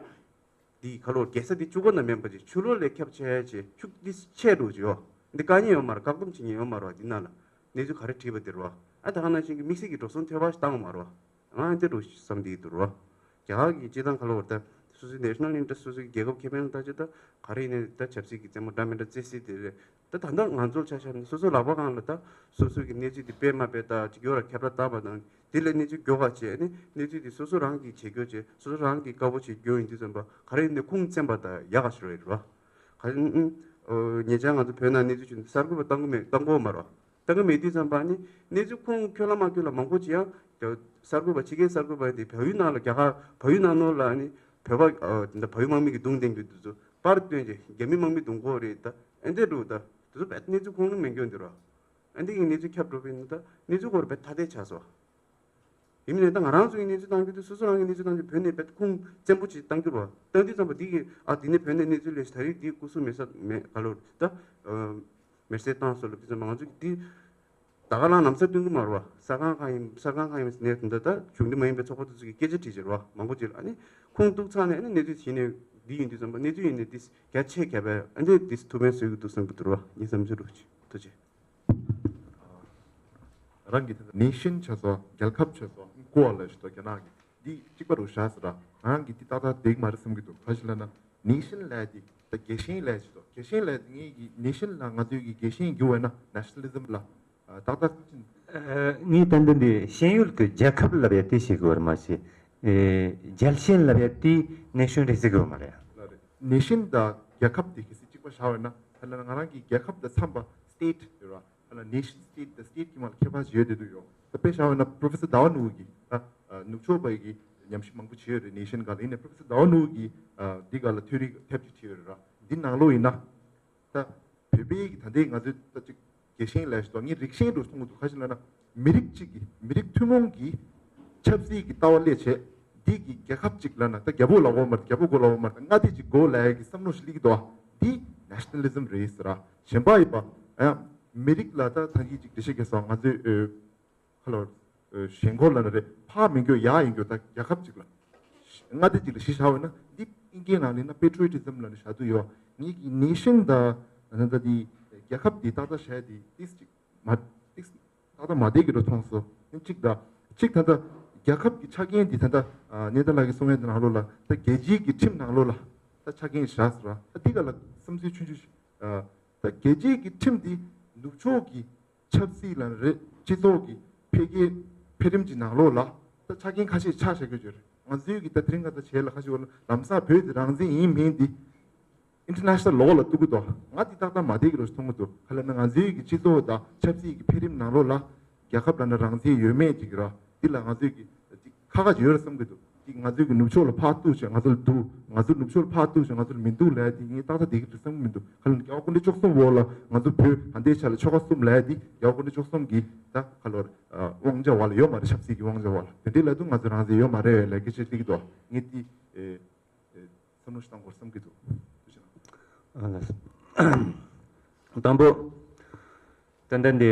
འདི་ཁ་ལོར་རྒྱལ་ས་དེ་བཅུ་དགུ་ན་མིན་པ་ཅིག་ཕྱི་ལོགས་ལ་ཁྱབ་ཆེ་ཆེ་ཤུགས་འདི་ཆེ་འགྲོ་ཅིག་ཡོད། འདི་དཀའ་ཉེན་ཡོད་མ་རེད། བཀག་སྡོམ་བྱེད་མཁན་ཡོད་མ་རེད་བ། འདི་ནང་ལ་གནས་ཚུལ་ག་རེ་བྲིས་པ་དེ་རེད་བ། ཨ་ད་ག་ནང་བཞིན་གི་དམིགས་བསལ་གྱི་འགྲོ་སོང་ཐོལ་པ་ཞིག་བཏང་བ་མ་རེད་བ། ང་འདི་འདྲ་བསམ་དེ་འདུག་རོ། རྒྱ་གར་གྱི་སྤྱི་བཏང་ཁ་ལོ་བར་ད་སོ་སོའི་national interest སོ་སོའི་རྒྱལ་ཁབ་ཁེ་ཕན་ལ་ལྟ་ཆེད་ད་ག་རེ་ཡིན་ནའི་ད་ཆབ་སྲིད་ཀྱི་རྩེད་མོ་འདྲ་མི་འདྲ་རྩེ་སྲིད་དེ་རེད། ད་ད་ལྟ་ང་ཚོར་ཆ་བཞག་ན་སོ་སོའི་ལག་པ་སྒང་ལ་ད་སོ་སོ་གི་གནས་ཚུལ་དེ་སྤེལ་མ་སྤེལ་ད་ཅིག་ཡོད་ལ་ཁྱབ་བསྒྲགས་བཏང་བ་དང་དེ་ལས་གནས་ཚུལ་མགྱོགས་པ་བྱས་ནས་གནས་ཚུལ་དེ་སོ་སོ་རང་གིས་བྱེད་རྒྱུ་བྱས་སོ་སོ་རང་གིས་དཀའ་པོ་བྱེད་རྒྱུ་ཡིན་དུས་ཙམ་པ་ག་རེ་ཡིན་ནའི་ཁུངས་བཙན་པ་ད་ཡག་ག་ཞིག་རེད་རོ། ག་རེ་ཡིན་ཉེ་ཆར་ང་ཚོ་བོད་ནང་གནས་ཚུལ་བྱུང་དུས་གསར་འགོད་པ་བཏང་གི་མེད་བཏང་གི་ཡོད་མ་རོ། ལྟ་གི་མེད་དུས་ཙམ་པ་ནི་གནས་ཚུལ་ཁུངས་འཁྱོལ་ལ་མ་འཁྱོལ་ལ་མང་པོ་ཅིག་ཡང་རྒྱ་གསར་འགོད་པ་ཕྱི་རྒྱལ་གསར་འགོད་པ་དེ་བལ་ཡུལ་ནང་ལ་རྒྱ་གར་བལ་ཡུལ་ནང་ལོགས་ལ་ནི་བོད་པ་ཨ་དེ་འདྲ་བལ་ཡུལ་དམག་མི་གི་གདུང་འདེགས་འདུག་དེ་ཚོ་པར་བཏོན་རྗེས་རྒྱ་མི་དམག་མི་གདུང་གོ་རེད་ད་ཨེ་འདྲ་འགྲོ་ད་དེ་ཚོ་བས་གནས་ཚུལ་ཁུངས་ལུང་མེད་འགྱོ་འདི་རོ། ཨེ་འདྲ་གི་གནས་ཚུལ་ཁྱབ་འགྲོ་བས་ནི་ད་གནས་ཚུལ་སྐོར་བས་ཐ་དད་ཆགས་སོ། ཡིན་མིན་ནས་ད་ང་རང་ཚོ་གི་གནས་ཚུལ་བཏང་རྒྱུ་དེ་སོ་སོ་རང་གི་གནས་ཚུལ་བཏང་རྒྱུ་བོད་ནས་བས་ཁུངས་བཙན་པོ་ཅིག་བཏང་རྒྱུ་རོ། བཏང་དུས་ཙམ་པ་འདི་གི་ཨ་འདི་ནས་བོད་ནས་གནས་ཚུལ་ལས་ད་རེས་འདི་སྐུ་གཟུགས་མེད་ས་མེད་ག་ལོར་ད། མེར་སྲེག་བཏང་སོགས་ལ་དུས་ཙམ་པ་ང་ཚོ་གི་འདི་ད་ག་ལ་ལམ་སང་སྟོན་གི་མ་རེད་བ། གསར་ཁང་ཁག་ཡིན་གསར་ཁང་ཁག་ཡིན་ཟེར་ནས་ད་ལྟ་གཞུང་འབྲེལ་མ་ཡིན་པའི་ཚོགས་པ་དེ་ཚོ་གི་སྐད་ཆ་དྲིས་བྱས་རེད་བ་མང་པོ་ཅིག་ལ་ཨ་ནི་ཁུངས་གཏུགས་ཚར་ནས་ཨ་ནི་གནས་ཚུལ་ཞིག་ནས་འདི་ཡིན་དུས་ཙམ་པ་གནས་ཚུལ་ཡིན་ནས་འདི་རྒྱ་ཆེ་ག་བས་ཨ་ནི་འདི་ཐུགས་ཕན་གསོས་གི་འདུག་བསམ་གི་འདུག་རེད་བ། ངའི་བསམ་ཚུལ་རུ་ཐུགས་རྗེ་ཆེ། རང་གི་དེ་ནེ་ཤན་བྱས་སོ་རྒྱལ་ཁབ་བྱས་སོ་ཀོ་ཨ་ལ་ཞིག་ཏོ་རྒྱ་ནག་གི་འདི་གཅིག་པ་རུ་བཞག་ཟེར་ར། ང་རང་གི་འདི་ཏག་ཏག་འགྲིག་མ་རེད་བསམ་གི་འདུག་ག་ཞིག་ལབ་ན་ནེ་ཤན་ལབ་ཡ་འདི་ད་རྒྱལ་ཞེན་ལབ་ཡ་ཞིག་ཏོ་རྒྱལ་ཞེན་ལབ་ཡ་འདི་ངེད་ཀྱི་ནེ་ཤན་ལ་ང་ཚོའི་གི་རྒྱལ་ཞེན་རྒྱུ་བས་ན་ནེ་ཤ་ནལ་ལི་ཛམ་ལ་ཏག་ཏག་ཅིག་ངས་ཏན་ཏན་འདི་ཤེས་ཡོན་གྱི་རྒྱལ་ཁབ་ལབ་ཡ་དེ་ཞིག་གི་བར་མ་ཞིག་རྒྱལ་ཞེན་ལབ་ཡ་དེ་ནེ་ཤན་རེད་ཟེར་གི་ཡོད་མ་རེད། ལ་རེད། ནེ་ཤན་དང་རྒྱལ་ཁབ་དེ་གལ་སྲིད་གཅིག་པ་བཞག་པ་ཡིན་ན་ཧ་ལམ་ང་རང་གི་རྒྱལ་ཁབ་དང་འཚམས་པ་སི་ཊེ་ཊི་ཡོད་ར། ཧ་ལམ་ནེ་ཤན་སི་ཊེ་ཊི་དང་སི་ཊེ་ཊི་གི་མ་ལ་ཁྱད་པར་ཅིག་ཡོད་བསྡད་འདུག་ཡོད། ད་དཔེ་བཞག་པ་ཡིན་ན་པོ་རོ་ཕེ་སར་ཟླ་བ་ནོར་བུ་གིས་ད་ནུབ་ཕྱོགས་པ་གི་ཉམས་ཞིབ་མང་པོ་བྱས་ཡོད་རེད་ནེ་ཤན་སྒང་ལ། ཡིན་ནའི་པོ་རོ་ཕེ་སར་ཟླ་བ་ནོར་བུ་གིས་འདི་སྒང་ལ་ཐིའོ་རི་ཐེབས་ཅིག་བྲིས་ཡོད་རེད་ར། འདི་ནང་ལོགས་ཡིན་ན། ད་བོད་པའི་གི་ད་ལྟའི་ང་ཚོའི་ད་ཅིག་རྒྱལ་ཞེན་ལབ་ཞིག་འདུག་ངས་རིགས་ཞེན་འདྲ་མཐོང་གི་འདུག་ག་ཞིག་ལབ་ན་མི་རིགས་གཅིག་གི་མི་རིགས་ཐུན་མོང་གི་ཆབ་སྲིད་ཀྱི་ལྟ་བ་སླེབས་བྱས་འདི་གི་རྒྱལ་ཁབ་གཅིག་ལབ་ན་ད་རྒྱལ་པོ་ལ་འོ་མར་རྒྱལ་པོ་གོ་ལ་འོ་མར་ད་མངའ་སྡེ་གཅིག་གོ་ལབ་ཡ་གི་བསམ་བློ་ཞིག་སླེབས་ཀྱི་འདུག་འདི་ནེ་ཤ་ནལ་ལི་ཛམ་རེད་ཟེར་ར། གཞན་པ་ཡིན་པ་ཡང་མི་རིགས་ལ་ད་ད་གིན་ཅིག་འགྲེལ་བཤད་རྒྱག་སོང་ང་ཚོའི་ཁ་ལོ། ཞེན་ཁོག་ལབ་ན་རེད་ཕར་མི་འགྱོ་ཡར་ཡིན་འགྱོ་ད་རྒྱལ་ཁབ་ཅིག་ལ། མངའ་སྡེ་ཅིག་ལ་གཞི་བཞག་པ་ཡིན་ན་འདི་ཨིན་སྐད་ནང་ལ་ཡིན་ན་པེ་ཊི་རི་ཡོ་ཊི་ཛམ་ལབ་ནས་བཞག་འདུག་ཡོད། ངེད་ཀྱི་ནེ་ཤན་དང་ད་ལྟ་འདི་རྒྱལ་ཁབ་འདི་ཏག་ཏག་བཞག་འདི་ཏིས་ཅིག་མ་ཏིས་ཏག་ཏག་མ་བསྡད་ཀྱི་འགྲོ་མཐོང་སོང་ཡིན་གཅིག་དང་གཅིག་ད་ལྟ་རྒྱལ་ཁབ་ཀྱི་ཆ་རྐྱེན་འདི་ད་ལྟ་གནས་ཚུལ་ལགས་ཀྱིས་གསུང་ཡས་འདི་ནང་ལོགས་ལ་ད་རྒྱལ་སྤྱིའི་གི་ཁྲིམས་ནང་ལོགས་ལ་ད་ཆ་རྐྱེན་བཞག་ཟེར་བ་ད་འདི་ག་ལ་བསམ་ཚུལ་ཆུང་ཆུང་ཞིག་ད་རྒྱལ་སྤྱིའི་གི་ཁྲིམས་འདི་ནུབ་ཕྱོགས་ཀྱི་ཆབ་སྲིད་ལ་རེད་སྤྱི་ཚོགས་ཀྱི་འཕེལ་རྒྱས་འཕེལ་རིམ་གྱི་ནང་ལོགས་ལ་ད་ཆ་རྐྱེན་ཁ་ཤས་ཆགས་བཞག་གི་ཡོད་རེད། ང་ཚོའི་གི་ད་དེ་རིང་ང་ཚོ་བྱས་ལ་ཁ་ཤས་བོད་ལ་ལམ་སང་བོད་དེ་རང་བཙན་ཡིན་མིན་འདི་ཨིན་ཊར་ནེ་ཤ་ནལ་ལོ་ལ་གཏུག་གི་འདུག་ང་འདི་ཏག་ཏག་མ་བསྡད་ཀྱི་རེད་མཐོང་གི་འདུག་ག་ལབ་ན་ང་ཚོའི་གི་སྤྱི་ཚོགས་དང་ཆབ་སྲིད་ཀྱི་འཕེལ་རིམ་ནང་ལོགས་ལ་རྒྱལ་ཁབ་ལ་ན་རང་བཙན་ཡོད་མེད་ཅིག་ར་འདི་ལ་ང་ཚོའི་གི་ཁ་ཁ་ཅིག་ཡོད་རེད་བསམ་གི་འདུག་འདི་ང་ཚོའི་གི་ནུབ་ཕྱོགས་ལ་ཕར་གཏུག་བྱས་ང་ཚོ་ལ་འདུག་ང་ཚོ་ནུབ་ཕྱོགས་ལ་ཕར་གཏུག་བྱས་ང་ཚོ་ལ་མི་འདུག་ལབ་ཡ་དེ་ངས་ཏག་ཏག་བསྡད་ཀྱི་རེད་བསམ་གི་མི་འདུག་ག་ལབ་ན་རྒྱལ་བ་དགོངས་འགྲེལ་བཅུ་གསུམ་འོག་ལ་ང་ཚོ་བོད་ད་ལྟའི་ཆ་ལ་ཆོལ་ཁ་གསུམ་ལབ་ཡ་དེ་རྒྱལ་བ་དགོངས་འགྲེལ་བཅུ་གསུམ་གི་ད་ག་ལོར་དབང་ཆ་བ་ལ་ཡོད་མ་རེད། ཆབ་སྲིད་ཀྱི་དབང་ཆ་བ་ལ་དེ་འདྲའི་ལབ་དུས་ང་ཚོ་རང་བཙན་ཡོད་མ་རེད་ལབ་སྐད་ཆ་སླེབས་ཀྱི་འདུག་ངས་འདི་བསམ་བློ་ཞིག་བཏང་དགོས་བསམ་གྱི་འདུག་ཐུགས་རྗེ་གནང་། ཨ་ལགས་སོ། དང་པོ། ཏན་ཏན་དེ་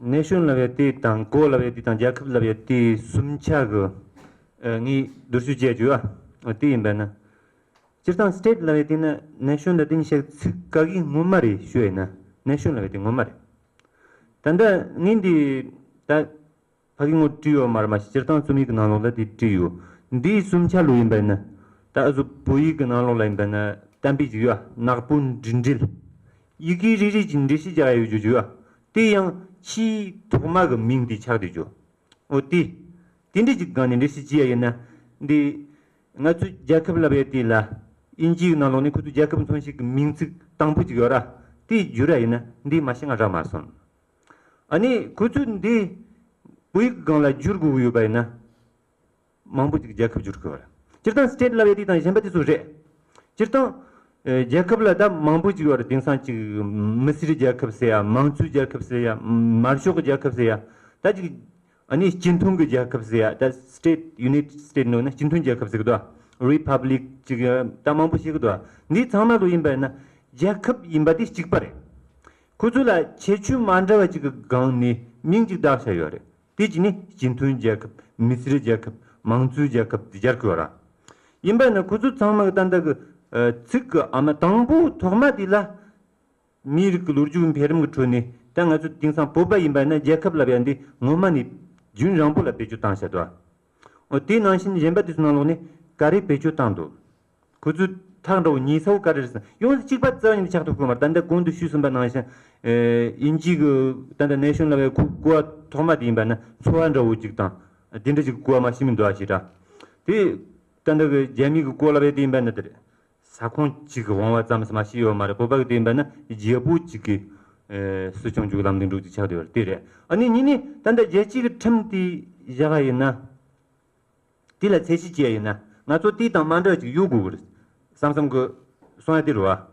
ནེ་ཤོན་ལབ་ཡ་དེ་དང་ཀོ་ལབ་ཡ་དེ་དང་རྒྱལ་ཁབ་ལབ་ཡ་དེ་གསུམ་ཆ་གི་ ངས་བསྡུར་ཞིབ་བྱས་བྱུང་ཨ། དེ་ཡིན་པ་ན། སྤྱིར་བཏང་state་ལབ་ཡས་དེ་ན་nation་ལ་དེ་ནི་བཤད་ཚིག་ག་གི་ངོ་མ་རེད་ཞུ་ཡས་ན་nation་ལབ་ཡས་དེ་ངོ་མ་རེད། ད་ལྟ་ངས་འདི་ད་ཕ་གི་ངོ་བྲིས་ཡོད་མ་རེད་མ་གཞི་སྤྱིར་བཏང་རྩོམ་ཡིག་གི་ནང་ལོགས་ལ་དེ་བྲིས་ཡོད། འདིའི་རྩོམ་འཆར་ལོ་ཡིན་པ་ཡིན་ན་ད་ཨ་ཟུ་བོད་ཡིག་གི་ནང་ལོགས་ལ་ཡིན་པ་ན་གཏམ་དཔེ་ཅིག་ཡོད་ཨ། ནག་པོ་འབྲི་འགྲེལ། ཡི་གེ་རེ་རེ་གཅིག་འགྲེལ་བཤད་རྒྱག་ཡ་ཡོད་རྒྱུ་ཡོད་ཨ། དེ་ཡང་ཆེས་ཐོག་མ་གི་མིང་དེ་ཆགས་བསྡད་རྒྱུ། འོ་དེ། དེ་འདྲ་ཅིག་སྒང་ནས་འགྲེལ་བཤད་བྱས་ཡ་ཡིན་ན། འདི། ང་ཚོའི་རྒྱལ་ཁབ་ལབ་ཡ་དེ་ལ། དབྱིན་ཇིའི་ནང་ལོགས་ནས་ཁོ་ཚོའི་རྒྱལ་ཁབ་མཚོན་བྱེད་ཀྱི་མིང་ཚིག་དང་པོ་ཅིག་ཡོད་ར། དེ་བསྒྱུར་ཡ་ཡིན་ན་འདི་མ་ཤེས་ང་རག་མ་སོང་། ཨ་ནི་ཁོ་ཚོས་འདི། བོད་ཡིག་སྒང་ལ་བསྒྱུར་དགོས་ཀྱི་ཡོད་པ་ཡིན་ན། མང་པོ་ཅིག་རྒྱལ་ཁབ་བསྒྱུར་དགོས་པ་རེད། སྤྱིར་བཏང་state་ལབ་ཡ་དེ་དང་གཞན་པ་དེ་ཚོ་རེད། སྤྱིར་བཏང་། ཨེ། རྒྱལ་ཁབ་ལ་ད་མང་པོ་ཅིག་ཡོད་རེད། དེང་སང་ཅིག་མི་སེར་རྒྱལ་ཁབ་ཟེར་ཡ། མང་གཙོའི་རྒྱལ་ཁབ་ཟེར་ཡ། མར་ཤོག་གི་རྒྱལ་ཁབ་ཟེར་ཡ། ད་ཅིག་ཨ་ནི་སྤྱི་མཐུན་གྱི་རྒྱལ་ཁབ་ཟེར་ཡ། ད་state United State་ནོ་ན་སྤྱི་མཐུན་རྒྱལ་ཁབ་ཟེར་གི་འདུག Republic་ཅིག་ད་མང་པོ་ཞིག་གི་འདུག་འདི་ཚང་མ་ལོ་ཡིན་པ་ཡིན་ན་རྒྱལ་ཁབ་ཡིན་པ་དེ་གཅིག་པ་རེད། ཁོ་ཚོ་ལ་ཁྱད་ཆོས་མ་འདྲ་བ་ཅིག་གི་སྒང་ནས་མིང་ཅིག་བཏགས་བཞག་ཡོད་རེད། དེ་གཅིག་ནི་སྤྱི་མཐུན་རྒྱལ་ཁབ། མི་སེར་རྒྱལ་ཁབ། མང་གཙོའི་རྒྱལ་ཁབ་དེ་སྦྱར་གི་ཡོད་ར། ཡིན་པ་ཡིན་ན་ཁོ་ཚོ་ཚང་མ་གི་ད་ལྟ་གི་ཚིག་གི་ཨ་མ་དང་པོ་ཐོག་མ་དེ་ལ། མིའི་རིགས་ཀྱི་ལོ་རྒྱུས་འཕེལ་རིམ་གྱི་ཁྲོད་ནས་ད་ང་ཚོ་དེང་སང་བོད་པ་ཡིན་པ་ཡིན་ན་རྒྱལ་ཁབ་ལབ་ཡ་འདི་ངོ་མ་ནས་རྒྱུན་རིང་པོ་ལ་བེད་སྤྱོད་བཏང་བཞག་འདུག་འོ་དེའི་ནང་བཞིན་གཞན་པ་དེ་ཚོ་ནང་ལོགས་ནས་ག་རེ་བེད་སྤྱོད་བཏང་འདུག་ཁོ་ཚོའི་ཐག་འདྲ་བོ་ཉེ་ས་བོ་ག་རེ་རེད་ཟེར་ན་ཡོངས་སུ་གཅིག་པ་རྩ་བ་ཉིད་ནས་ཆགས་ཐུབ་ཀྱི་མ་རེད། ད་ལྟ་གོང་དུ་ཞུས་ཟིན་པ་ནང་བཞིན། ཨེ། དབྱིན་ཇི་གི་ད་ལྟ་nation་ལབ་ཡ་ཁོ་གོ་བ་ཐོག་མ་དེ་ཡིན་པ་ན་ཚོ་བ་འདྲ་བོ་ཅིག་དང་དེ་འདྲ་ཅིག་གོ་བ་མ་ཤེས་མི་འདུག་ཨ་ཞེ་དྲག་དེ་ད་ལྟ་གི་རྒྱ་མི་གི་གོ་ལབ་ཡ་དེ་ཡིན་པ་ན་དེ་རེད། ས་ཁོངས་གཅིག་གི་དབང་བ་ཙམ་ཞིག་མ་ཤེས་ཡོད་མ་རེད། བོད་པ་གི་དེ་ཡིན་པ་ན་རྒྱལ་པོ་གཅིག་གི་ཨེ། སྲིད་སྐྱོང་བཅུག་ལམ་ལུགས་འགྲོ་གཅིག་ཆགས་བསྡད་ཡོད་རེད། དེ་རེད། ཨ་ནི་གཉིས་ནི་ད་ལྟ་རྒྱལ་སྤྱི་གི་ཁྲིམས་དེ་བཞག་ཡ་ཡིན་ན། དེ་ལ་ཚད་གཞི་བྱས་ཡིན་ན་ང་ཚོ་དེ་དང་མ་འདྲ་བ་ཅིག་ཡོད་དགོས་ཀྱི་རེད་བསམ་བསམ་གི་གསུང་ཡ་དེ་རེད་བ།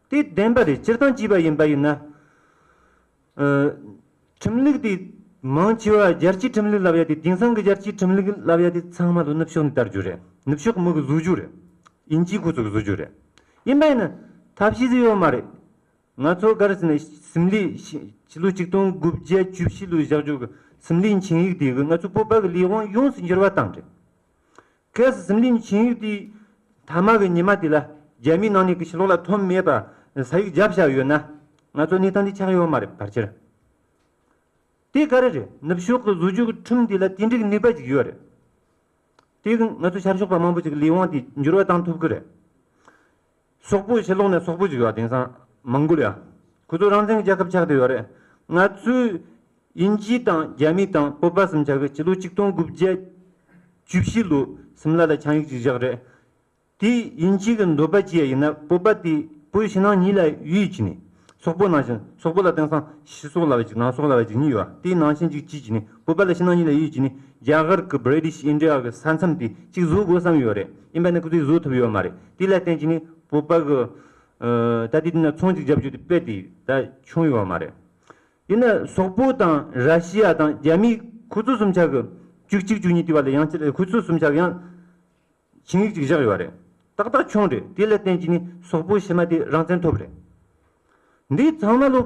དེ་བདེན་པ་རེད། སྤྱིར་བཏང་བྱས་པ་ཡིན་པ་ཡིན་ན། ཨ། ཁྲིམས་ལུགས་དེ་མང་ཆེ་བ་རྒྱལ་སྤྱིའི་ཁྲིམས་ལུགས་ལབ་ཡ་དེ་དེང་སང་གི་རྒྱལ་སྤྱིའི་ཁྲིམས་ལུགས་ལབ་ཡ་དེ་ཚང་མ་ལོ་ནུབ་ཕྱོགས་ནས་དར་རྒྱུ་རེད། ནུབ་ཕྱོགས་མི་གི་བཟོ་རྒྱུ་རེད། དབྱིན་ཇིའི་ཁོ་ཚོ་གི་བཟོ་རྒྱུ་རེད། ཡིན་པ་ཡིན་ན་ཐབས་ཤེས་ཟིག་ཡོད་མ་རེད། ང་ཚོ་ག་རེ་ཟེར་ན་སིམ་ལི་ཕྱི་ལོ་ཆིག་སྟོང་དགུ་བརྒྱ་བཅུ་བཞི་ལོ་བཞག་རྒྱུ་གི་སིམ་ལིའི་ཆིངས་ཡིག་དེ་གི་ང་ཚོ་བོད་པ་གི་ལས་དབང་ཡོངས་སུ་འགྱུར་བ་བཏང་རེད། གལ་སྲིད་སིམ་ལིའི་ཆིངས་ཡིག་དེ་མཐའ་མ་གི་ཉི་མ་དེ་ལ་རྒྱ་མིའི་ནང་ནས་ཀྱི་ཕྱི་ལོགས་ལ་ཐོན་མེད་པ་ས་ཡིག་བརྒྱབ་བཞག་ཡོད་ན་ང་ཚོ་གནས་སྟངས་འདི་ཆགས་ཡོད་མ་རེད་ཕལ་ཆེར། དེ་ག་རེ་རེད། ནུབ་ཕྱོགས་ཀྱི་བཟོ་བཅོས་ཀྱི་ཁྲིམས་དེ་ལ་དེ་འདྲའི་ནུས་པ་ཅིག་ཡོད་རེད། དེ་གི་ང་ཚོ་ཤར་ཕྱོགས་པ་མང་པོ་ཅིག་ལས་དབང་དེ་འགྱུར་བ་བཏང་ཐུབ་ཀྱི་རེད། སོག་པོ་ཕྱི་ལོགས་ནས་སོག་པོ་ཅིག་ཡོད་དེང་སང་མོང་གོ་ལི་ཡ། ཁོ་ཚོ་རང་བཙན་གྱི་རྒྱལ་ཁབ་ཆགས་བསྡད་ཡོད་རེད། ང་ཚོས་དབྱིན་ཇི་དང་རྒྱ་མི་དང་བོད་པ་གསུམ་ཆ་གི་ཕྱི་ལོ་ཆིག་སྟོང་དགུ་བརྒྱ་བཅུ་བཞི་ལོ་སིམ་ལ་ལ་ཆིངས་ཡིག་ཅིག་བཞག་རེད། དེ་དབྱིན་ཇི་གི་འདོད་པ་ཅི་ཡ་ཡིན་ན་བོད་པ་དེ་བོད་ཕྱི་ནང་གཉིས་ལ་ཡུལ་བྱས་ནས་སོག་པོ་ནང་བཞིན་སོག་པོ་ལ་དེང་སང་ཕྱི་སོག་ལབ་ཡ་ཅིག་ནང་སོག་ལབ་ཡ་ཅིག་གཉིས་ཡོད། དེ་ནང་བཞིན་ཅིག་ཅིག་བྱས་ནས་བོད་པ་ལ་ཕྱི་ནང་གཉིས་ལ་ཡུལ་བྱས་ནས་རྒྱ་གར་གི་British India་གི་ས་མཚམས་དེ་ཅིག་བཟོ་དགོས་བསམ་ཡོད་རེད། ཡིན་པ་ནི་ཁོ་ཚོས་བཟོ་ཐུབ་ཡོད་མ་རེད། དེ་ལ་བརྟེན་བྱས་ནས་བོད་པ་གི་ཨ་ད་དེ་དེ་ན་ཚོང་ཅིག་རྒྱབ་རྒྱུ་དེ་དཔེ་དེ་ད་བྱུང་ཡོད་མ་རེད། ཡིན་ན་སོག་པོ་དང་ར་ཤི་ཡ་དང་རྒྱ་མི་ཁོ་ཚོ་གསུམ་ཆ་གི་བཅུ་གཅིག་བཅུ་གཉིས་དེ་བ་ལ་ཡང་ཁོ་ཚོ་གསུམ་ཆ་གི་ཡང་ཆིངས་ཡིག་ཅིག་བཞག་ཡོད་རེད། ཏག་ཏག་བྱུང་རེད། དེ་ལ་བརྟེན་གྱིས་ནི་སོག་པོ་ཕྱི་མ་དེ་རང་བཙན་ཐོབ་རེད། འདི་ཚང་མ་ལོ་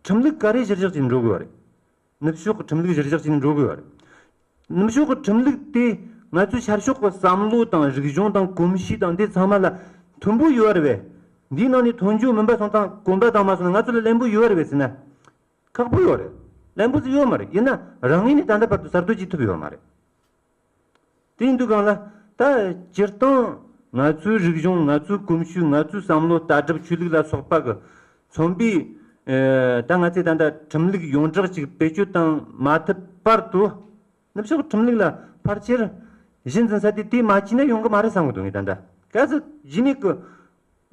ཁྲིམས་ལུགས་ག་རེ་གཞིར་བཞག་ཅིག་འགྲོ་དགོས་རེད། ནུབ་ཕྱོགས་ཀྱི་ཁྲིམས་ལུགས་གཞིར་བཞག་ཅིག་འགྲོ་དགོས་རེད། ནུབ་ཕྱོགས་ཀྱི་ཁྲིམས་ལུགས་དེ་ང་ཚོའི་ཤར་ཕྱོགས་ཀྱི་བསམ་བློ་དང་རིག་གཞུང་དང་གོམས་གཤིས་དང་འདི་ཚང་མ་ལ་མཐུན་པོ་ཡོད་རེད་པས། འདིའི་ནང་ནས་མཐུན་འཇུག་མིན་པ་སོང་དང་གོམས་པ་དང་མ་སོང་ན་ང་ཚོ་ལ་ལན་པོ་ཡོད་རེད་པས་ཟེར་ན། ཁག་པོ་ཡོད་རེད། ལན་པོ་ཟིག་ཡོད་མ་རེད། ཡིན་ན་རང་ངོས་ནས་ད་ལྟ་བར་དུ་གསར་གཏོད་བྱེད་ཐུབ་ཡོད་མ་རེད། དེ་ཡིན་དུས་གང་ལ་ད་སྤྱིར་བཏང་ང་ཚོའི་རིག་གཞུང་ང་ཚོའི་གོམས་གཤིས་ང་ཚོའི་བསམ་བློ་ལྟ་གྲུབ་ཆོས་ལུགས་ལ་སོགས་པ་གི་མཚོན་པའི་ཨེ་ད་ང་ཚོས་ད་ལྟ་ཁྲིམས་ལུགས་ཡོངས་གྲགས་ཅིག་བེད་སྤྱོད་བཏང་མ་ཐུབ་བར་དུ། ནུབ་ཕྱོགས་ཁྲིམས་ལུགས་ལ་ཕལ་ཆེར་གཞི་འཛིན་ས་དེ་དེ་མ་བྱས་ན་ཡོང་གི་མ་རེད་བསམ་གི་འདུག་ངས་ད་ལྟ་གལ་སྲིད་གཞི་ནས་ཀྱི།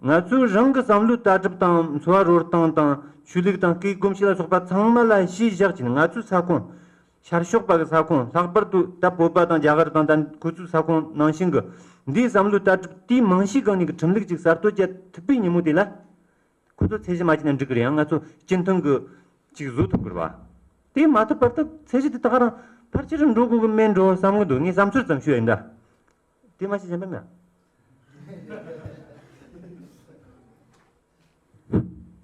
ང་ཚོའི་རང་གི་བསམ་བློའི་ལྟ་གྲུབ་དང་འཚོ་བ་རོལ་སྟངས་དང་ཆོས་ལུགས་དང་སྐད་ཡིག་གོམས་གཤིས་ལ་སོགས་པ་ཚང་མ་ལ་གཞི་བཞག་ཅིང་ང་ཚོའི་ས་ཁོངས། ཤར་ཕྱོགས་པ་གི་ས་ཁོངས་ལྷག་པར་དུ་ད་བོད་པ་དང་རྒྱ་གར་དང་ད་ཁོ་ཚོའི་ས་ཁོངས་ནང་བཞིན་གི་འདིའི་བསམ་བློའི་ལྟ་གྲུབ་དེའི་མང་ཤོས་སྒང་ནས་ཀྱི་ཁྲིམས་ལུགས་ཅིག་གསར་གཏོད་བྱེད་ཐུབ་པའི་ཉིན་མོ་དེ་ལ། ཁོ་ཚོ་ཚད་གཞི་མ་བྱས་ན་འགྲིག་གི་རེད། ཡང་ང་ཚོ་སྤྱི་མཐུན་གི་ཅིག་བཟོ་ཐུབ་གི་རེད་བ། དེ་མ་ཐུབ་བར་དུ་ཚད་གཞི་དེ་ད་ག་རང་ཕལ་ཆེར་འགྲོ་དགོས་གི་མེད་འགྲོ་བསམ་གི་འདུག་ངས་བསམ་ཚུལ་ཙམ་ཞུ་ཡ་ཡིན་ད། དེ་མ་ཤེས་གཞན་པ་མེད།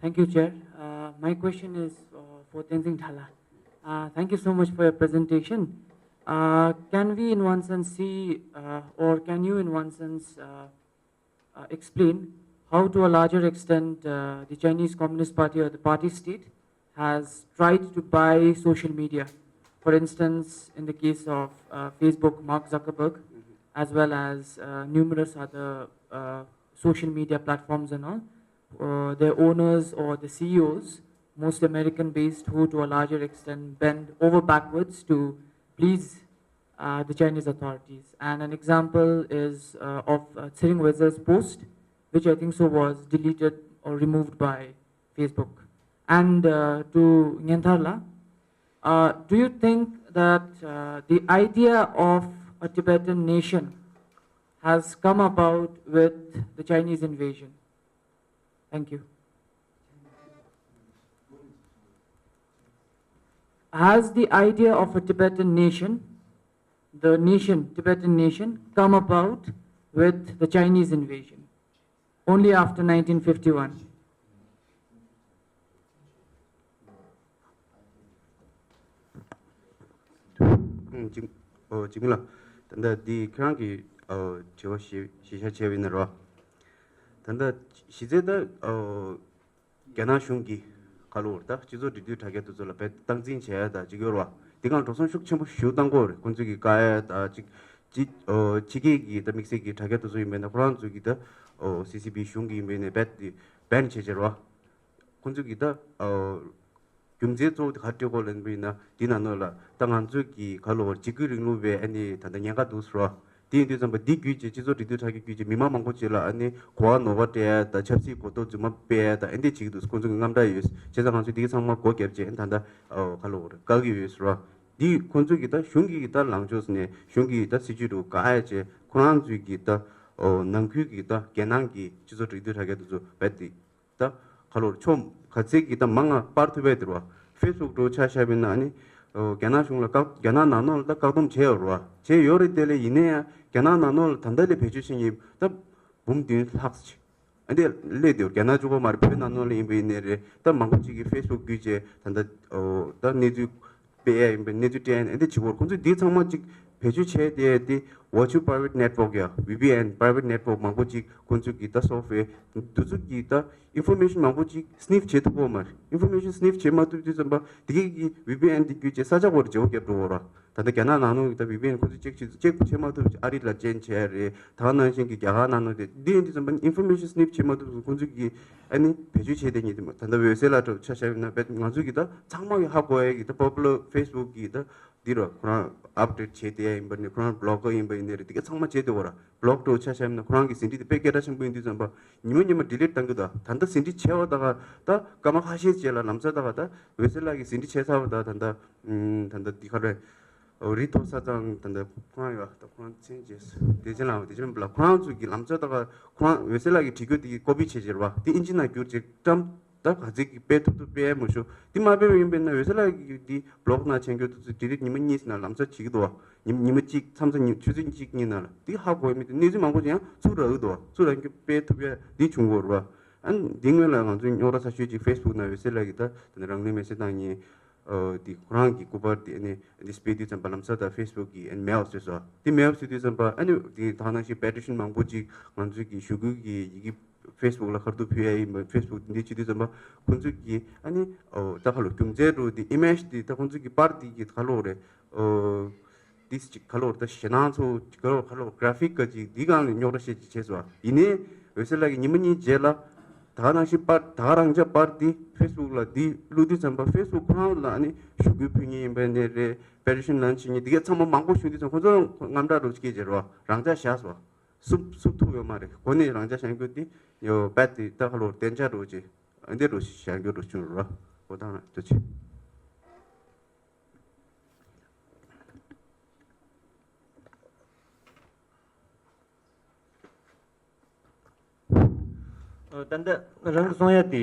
Thank you, Chair. Uh, my question is uh, for Tenzing Thala. Uh, thank you so much for your presentation. Uh, can we, in one sense, see, uh, or can you, in one sense, uh, uh, explain how, to a larger extent, uh, the Chinese Communist Party or the party state has tried to buy social media? For instance, in the case of uh, Facebook, Mark Zuckerberg, as well as uh, numerous other uh, social media platforms and all, uh, their owners or the C E Os, most American based, who to a larger extent bend over backwards to please uh, the Chinese authorities. And an example is uh, of uh, Tsering Wezer's post, which I think so was deleted or removed by Facebook. And uh, to Ngenthar la, uh, do you think that uh, the idea of a Tibetan nation has come about with the Chinese invasion? Thank you. Has the idea of a Tibetan nation, the nation, Tibetan nation, come about with the Chinese invasion? Only after nineteen fifty-one. ཨུམ། འཇིགས། ཨོ། འཇིགས་མེད་ལགས། ད་ལྟ་འདི་ཁྱེད་རང་གིས་ཨོ་དྲི་བ་གཞི་གཞི་བཞག་བྱས་པ་ཡིན་ན་རོ། ད་ལྟ་གཞི་རྩའི་ད་ཨོ་རྒྱ་ནག་གཞུང་གིས་ག་ལོར་ད་སྤྱི་ཚོགས་འབྲེལ་མཐུད་དྲ་རྒྱ་དེ་ཚོ་ལ་བས་སྟངས་འཛིན་བྱས་ཡ་ད་ཅིག་ཡོད་རོ། འདི་གང་འགྲོ་སོང་ཤུགས་ཆེན་པོ་ཞིག་བཏང་གི་ཡོད་རེད། ཁོང་ཚོས་ཀྱིས་བཀག་ཡ་ད་ཅིག་ཅིག་ཨོ་ཕྱི་རྒྱལ་གྱི་ད་དམིགས་བསལ་གྱི་དྲ་རྒྱ་དེ་ཚོ་ཡིན་པས་ན་ཁོ་རང་ཚོས་ཀྱིས་ད་ཨོ་སི་སི་པི་གཞུང་གིས་ཡིན་པས་ན་བས་དེ་བན་བྱས་བྱས་རོ། ཁོང་ཚོས་ཀྱིས་ད་ཨོ་རྒྱུ་མཚན་གཙོ་བོ་དེ་ག་རེ་སྤྲད་དགོས་ལབ་པ་ཡིན་ན། འདི་ནང་ལོགས་ལ་ད་ང་ཚོས་ཀྱི་ག་ལོར་འཇིགས་སྐུལ་རིང་ལུགས་པའི་ཨ་ནི་ད་ལྟ་ཉེན་ཁ་འདུག་ཟེར་བ། དེ་ཡིན་དུས་ཙམ་པ་འདི་བརྒྱུད་བྱས་སྤྱི་ཚོགས་འབྲེལ་མཐུད་དྲ་རྒྱ་བརྒྱུད་བྱས་མི་མང་མང་པོ་ཅིག་ལ་ཨ་ནི་གོ་བ་ནོར་བ་སྤྲད་ཡ་དང་ཆབ་སྲིད་གོ་རྟོགས་རྫུན་མ་སྤེལ་ཡ་དང་ཨ་འདི་བྱེད་ཀྱི་འདུག་ཁོང་ཚོ་གི་དངངས་སྐྲག་ཡོད། བྱས་ཙང་ང་ཚོས་འདི་གི་ཚང་མ་སྒོ་བརྒྱབ་བྱས་ཨ་ནི་ད་ལྟ་ཨོ་ག་ལོར་བཀག་གི་ཡོད་ཟེར་བ། འདི་ཁོང་ཚོས་ཀྱི་ད་གཞུང་གི་ད་ལངས་ཕྱོགས་ནས་གཞུང་གི་ད་སྲིད་ཇུས་རུ་བཀག་ཡ་བྱས་ཁོ་རང་ཚོས་ཀྱི་ད་ཨོ་ནང་ཁུལ་གྱི་ད་རྒྱལ་ནང་གི་སྤྱི་ཚོགས་འབྲེལ་མཐུད་དྲ་རྒྱ་དེ་ཚོ་བས་ཏེ། ད་ག་ལོར་ཕྱོགས་ག་ཚད་ཀྱི་ད་མང་ང་སྤར་ཐུབ་པའི་དེ་རུ་བ། ཕེ་སི་བུག་འདྲ་ཆ་བཞག་པ་ཡིན་ན་ཨ་ནི་ཨོ་རྒྱ་ནག་གཞུང་ལ་བཀག་རྒྱ་ནག་ནང་ལོགས་ལ་ད་བཀག་སྡོམ་བྱས་ཡོད་རེད་བ། བྱས་ཡོད་རེད་དེ་ལས་ཡིན་ན་ཡང་རྒྱ་ནག་ནང་ལོགས་ལ་ད་ལྟ་ལས་བེད་སྤྱོད་བྱེད་མཁན་ད་འབུམ་བདུན་ལྷག་ཙམ་ཅིག་ཨ་འདི་སླེབས་བསྡད་ཡོད། རྒྱ་ནག་གཅིག་པོ་མ་རེད། བོད་ནང་ལོགས་ལ་ཡིན་པ་ཡིན་ནའི་རེད། ད་མང་པོ་ཅིག་གིས་ཕེ་སི་བུག་བརྒྱུད་བྱས་ད་ལྟ་ཨོ་ད་གནས་ཚུལ་སྤེལ་ཡ་ཡིན་པ་གནས་ཚུལ་སྤྲད་ཡ་ཨ་འདི་བྱེད་དགོས། ཁོང་ཚོས་འདི་ཚང་མ་ཅིག་བེད་སྤྱོད་བྱས་ཏེ་དེ་Virtual Private Network ཡ་V P N Private Network མང་པོ་ཅིག་ཁོང་ཚོས་ཀྱི་ད་software འདི་ཚོ་གི་ད་information མང་པོ་ཅིག་sniff བྱེད་ཐུབ་ཀྱི་ཡོད་མ་རེད། Information sniff བྱེད་མ་ཐུབ་དུས་ཙམ་པ་དེ་གའི་གི་V P N འདི་བརྒྱུད་བྱས་ས་ཆ་གོ་རེ་བརྗེ་པོ་བརྒྱབ་འགྲོ་གོ་ར། ད་ལྟ་རྒྱ་ནག་ནང་ལོགས་ཀྱི་ད་V P N ཁོང་ཚོས་check བྱེད་check བྱེད་མ་ཐུབ་ཨ་རི་ལ་ཅན་བྱས་རེད། ད་ག་ནང་བཞིན་གྱི་རྒྱ་གར་ནང་ལོགས་དེ་འདི་ཡིན་དུས་ཙམ་པ་information sniff བྱེད་མ་ཐུབ་ཁོང་ཚོས་ཀྱི་ཨ་ནི་བེད་སྤྱོད་བྱས་དེ་ཉིད་དེ་མ་ད་ལྟ་འོད་གསལ་ལ་གྲུབ་ཆ་བཞག་ན་བེད་ང་ཚོས་ཀྱི་ད་ཚང་མ་གི་ཧ་གོ་ཡ་གི་ད་popular Facebook གི་ད་འདི་རོ་ཁོ་རང་update བྱས་དེ་ཡ་ཡིན་པ་ནི་ཁོ་རང་blogger ཡིན་པ་ཡིན་ནའི་རེད། དེ་ག་ཚང་མ་བྱས་དེ་གོ་ར། Blog འདྲ་ཆ་བཞག་ན་ཁོ་རང་གི་ཟིན་བྲིས་དེ་དཔེ་སྐད་གྲགས་ཆེན་པོ་ཡིན་དུས་ཙམ་པ་ཉི་མ་ཉི་མ་delete བཏང་གི་ད་ད་ལྟ་ཟིན་བྲིས་བྱས་པ་ད་ག་ད་སྐར་མ་ཁ་ཤས་རྗེས་ལ་ལམ་སང་ད་ག་ད་འོད་གསལ་ལགས་ཀྱིས་ཟིན་བྲིས་བྱས་ཚར་བ་ད་ད་ད་ད་ད་འདི་ག་རེད། རི་མཐོ་ས་གཙང་ད་ལྟ་ཁོ་རང་ཡོད་ད་ཁོ་རང་མཚན་བརྗེད་སོང་། བདེ་ཆེན་ལགས་བདེ་ཆེན་ལགས་ཁོ་རང་ཚོ་གི་ལམ་སང་ད་ག་ཁོ་རང་འོད་གསལ་ལགས་ཀྱིས་བྲིས་རྒྱུ་དེ་གི་copy བྱས་བྱས་ར་བ་དེ་ཨིན་ཇི་ནང་བསྒྱུར་བྱས་བཀྲམ། ད་ག་ཚོད་ཀྱི་སྤེལ་ཐུབ་ཐུབ་སྤེལ་མ་ཤོག་དེ་མ་སྤེལ་བ་ཡིན་པས་ན་འོད་གསལ་ལགས་ཀྱི་འདི་blog ནང་བྱས་རྒྱུ་དེ་ཚོ་delete ཉི་མ་གཉིས་ནང་ལམ་སང་བྱེད་ཀྱི་འདུག་བ། ཉི་ཉི་མ་གཅིག་མཚམས་མཚམས་ཉི་ཆུ་ཚོད་གཅིག་གཉིས་ནང་ལ་འདི་ཧ་གོ་ཡ་མེད་དེ་གནས་ཚུལ་མང་པོ་ཅིག་ཡང་ཚུར་རག་གི་འདུག་བ། ཚུར་རག་རྒྱུ་སྤེལ་ཐུབ་ཡ་འདི་བྱུང་གོ་ར་བ། ཨ་ནི་འདི་སྔོན་ལ་ང་ཚོའི་རྙོག་དྲ་ཚ་ཤོས་ཅིག་Facebook ནང་འོད་གསལ་ལགས་ཀྱི་ད་ད་ནི་རང་ལུས་མེར་སྲེག་བཏང་ཉིན་འདི་ཁོ་རང་གི་སྐུ་པར་འདི་ཨ་ནི་འདི་སྤེལ་དུས་ཙམ་པ་ལམ་སང་ད་Facebook གི་ཨ་ནི་mail བཟོས་སོ། འདི་mail བཟོས་དུས་ཙམ་པ་ཨ་ནི་འདི་ད་ནང་བཞིན་petition མང་པོ་ཅིག་ང་ཚོའི་གི་ཞུ་སྐུལ་གྱི་ཡི་གེ་Facebook ལ་ཁ་ཐུག་ཕུལ་ཡ་ཡིན་པ། Facebook འདི་བྱེད་དུས་ཙམ་པ་ཁོང་ཚོས་ཀྱི་ཨ་ནི་ཨོ་ད་ཁ་ལོ་རྒྱུ་མཚན་རུ་འདི་image འདི་ད་ཁོང་ཚོས་ཀྱི་པར་འདི་གི་ཁ་ལོ་རེད། ཨོ་འདི་ཅིག་ཁ་ལོ་རེད། ད་ཞེད་སྣང་ཚོ་ཁ་ལོ་ཁ་ལོ་graphic ག་ཅིག་འདི་གང་ལ་རྙོག་དྲ་བཤད་ཅིག་བྱས་སོ། ཡིན་ནའི་འོད་གསལ་ལགས་ཀྱི་ཉི་མ་གཉིས་རྗེས་ལ་ད་ག་ནང་བཞིན་པར་ད་ག་རང་ཅག་པར་འདི་Facebook ལ་འདི་བླུགས་དུས་ཙམ་པ་Facebook ཁོ་རང་ལ་ཨ་ནི་ཞུ་སྐུལ་ཕུལ་མཁན་ཡིན་པ་ནི་རེད། petition launch བྱེད་མཁན་འདི་གས་ཚང་མ་མང་པོ་བྱུང་དུས་ཙམ་ཁོ་ཚོ་རང་དངངས་སྐྲག་རུ་སྐྱེས་བྱས་རོ། རང་ཅག་བཞག་སོ། སུབ་སུབ་ཐུབ་ཡོད་མ་རེད། གོ་ནས་རང་ཅག་བཞེངས་རྒྱུ་དེ་ཡོ་བད་དེ་ད་ཁ་ལོ་བརྟན་ཆ་རུ་ཆེ། འདི་རུ་བཞེངས་རྒྱུ་རུ་བྱུང་རོ། འོ་ད་ང་ཐུགས་ཆེ། ཨ་ད་ལྟ་རང་གི་གསུང་ཡ་དེ།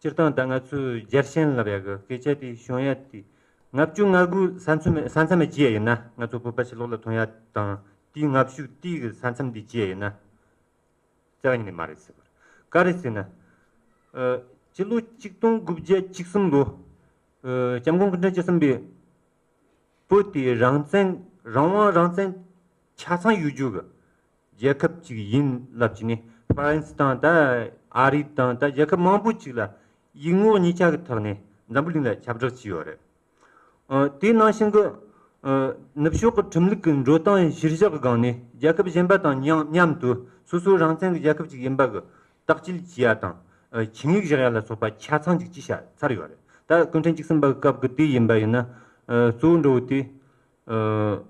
སྤྱིར་བཏང་ད་ང་ཚོས་རྒྱལ་ཞེན་ལབ་ཡ་གི་སྐད་ཆ་དེ་བྱུང་ཡ་དེ། ལྔ་བཅུ་ང་དགུ་ས་མཚམས་ས་མཚམས་བརྗེ་ཡ་ཡིན་ན་ང་ཚོ་བོད་པ་ཕྱི་ལོགས་ལ་ཐོན་ཡ་དང་དེའི་ལྔ་བཅུ་དེའི་གི་ས་མཚམས་དེ་བརྗེ་ཡ་ཡིན་ན་རྩ་བ་ཉིད་ནས་མ་རེད་ཟེར་བ་རེད། ག་རེ་ཟེར་ན། ཨ་སྤྱི་ལོ་ཆིག་སྟོང་དགུ་བརྒྱ་བཅུ་གསུམ་ལོ། ཨ་སྐྱབས་མགོན་སྐུ་ཕྲེང་བཅུ་གསུམ་པས། བོད་དེ་རང་བཙན་རང་དབང་རང་བཙན་ཆ་ཚང་ཡོད་རྒྱུ་གི་རྒྱལ་ཁབ་ཅིག་ཡིན་ལབ་ཀྱི་ནས། ཧྥ་རན་སི་དང་ད་ཨ་རི་དང་ད་རྒྱལ་ཁབ་མང་པོ་ཅིག་ལ་ཡིག་ངོ་གཉིས་ཆ་གི་ཐོག་ནས་འཛམ་བུ་གླིང་ལ་ཁྱབ་བསྒྲགས་བྱས་ཡོད་རེད། ཨ། དེའི་ནང་བཞིན་གྱི། ཨ། ནུབ་ཕྱོགས་ཀྱི་ཁྲིམས་ལུགས་ཀྱི་འགྲོ་སྟངས་གཞིར་བཞག་གི་སྒང་ནས་རྒྱལ་ཁབ་གཞན་པ་དང་མཉམ་མཉམ་དུ་སོ་སོ་རང་བཙན་གྱི་རྒྱལ་ཁབ་ཅིག་ཡིན་པ་གི་བརྟག་དཔྱད་བྱེད་ཡ་དང་། ཨ། ཆིངས་ཡིག་བཞག་ཡ་ལ་སོགས་པ་ཆ་ཚང་ཅིག་བྱས་བཞག་ཚར་ཡོད་རེད། ད་གུང་ཁྲན་བཅུ་གསུམ་པ་གི་སྐབས་ཀྱི་དེ་ཡིན་པ་ཡིན་ན། ཨ། གཙོ་བོ་འདྲ་བོ་དེ། ཨ།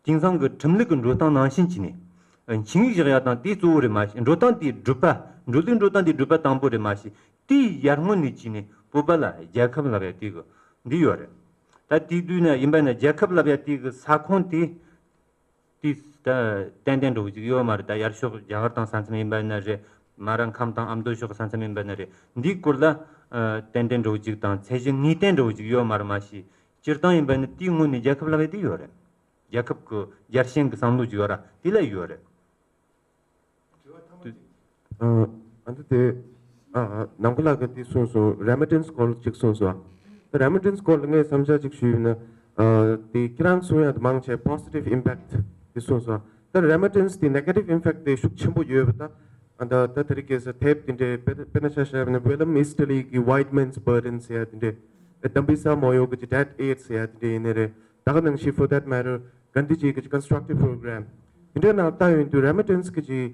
དེང་སང་གི་ཁྲིམས་ལུགས་ཀྱི་འགྲོ་སྟངས་ནང་བཞིན་བྱས་ནས། ཨ། ཆིངས་ཡིག་བཞག་ཡ་དང་དེ་གཙོ་བོ་རེད་མ་གཞི། འགྲོ་སྟངས་དེའི་གྲུབ་པ། འགྲོ་ལུགས་འགྲོ་སྟངས་དེའི་གྲུབ་པ་དང་པོ་རེད་མ་གཞི། དེའི་ཡར་སྔོན་ནས་བྱས་ནས་བོད་པ་ལ་རྒྱལ་ཁབ་ལབ་ཡ་དེ་གི་འདི་ཡོད་རེད། ད་དེ་དུས་ན་ཡིན་པ་ན་རྒྱལ་ཁབ་ལབ་ཡ་དེ་གི་ས་ཁོངས་དེ། དེ་ད་ཏན་ཏན་འདྲ་བོ་ཅིག་ཡོད་མ་རེད། ད་ཡར་ཕྱོགས་རྒྱ་གར་དང་ས་མཚམས་ཡིན་པ་ན་རེད། མ་ར་ཁམས་དང་ཨ་མདོ་ཕྱོགས་ས་མཚམས་ཡིན་པ་ན་རེད། འདིའི་སྐོར་ལ། ཨ། ཏན་ཏན་འདྲ་བོ་ཅིག་དང་ཚད་གཞི་ངེས་གཏན་འདྲ་བོ་ཅིག་ཡོད་མ་རེད་མ་གཞི། སྤྱིར་བཏང་ཡིན་པ་ནི་དེའི་སྔོན་ནས་རྒྱལ་ཁབ་ལབ་ཡ་དེ་ཡོད་རེད། རྒྱལ་ཁབ་ཀྱི་རྒྱལ་ཞེན་གྱི་བསམ་བློ་ཅིག་ཡོད་ར་དེ་ལ་ཡོད་རེད། ཨ། ཨ་འདི་དེ། ཨ། ནང་པ་ལགས་ཀྱིས་འདི་གསུངས་སོང་། རེ་མི་ཊན་སི་སྐོར་ཅིག་གསུངས་སོང་། ད་རེ་མི་ཊན་སི་སྐོར་ལ་ངས་བསམ་འཆར་ཅིག་ཞུས་ཡིན་ན། ཨ། དེ་ཁྱེད་རང་གསུང་ཡ་དེ་མང་ཆེ་པོ་སི་ཊིབ་ཨིམ་པེག་ཊི་དེ་གསུངས་སོང་། ད་རེ་མི་ཊན་སི་དེ་ནེ་གེ་ཊིབ་ཨིམ་པེག་ཊི་དེ་ཤུགས་ཆེན་པོ་ཡོད་པ། ད་ད་ད་དེ་རིང་ཁ་སང་དེབ་དེ་འདྲའི་དཔེར་དཔེར་ན་ཆ་བཞག་ན་ཝི་ལམ་ཨི་སི་ཊི་ལི་གི་White Man's Burden ཟེར་ཡ་དེ་འདྲའི། དམ་བི་ས་མོ་ཡོ་གི་ཌེཊ་ཨེ་ཌི་ཟེར་ཡ་དེ་འདྲའི་ཡིན་ནི་རེད། ད་ག་ནང་བཞིན་for that matter གྷན་དྷི་ཇི་གི་ཀོན་སི་ཊྲག་ཊིབ་པོ་རོ་གྷ་རམ་དེ་འདྲའི་ནང་ལྟ་ཡོང་དུས་རེ་མི་ཊན་སི་གི་ཅིག་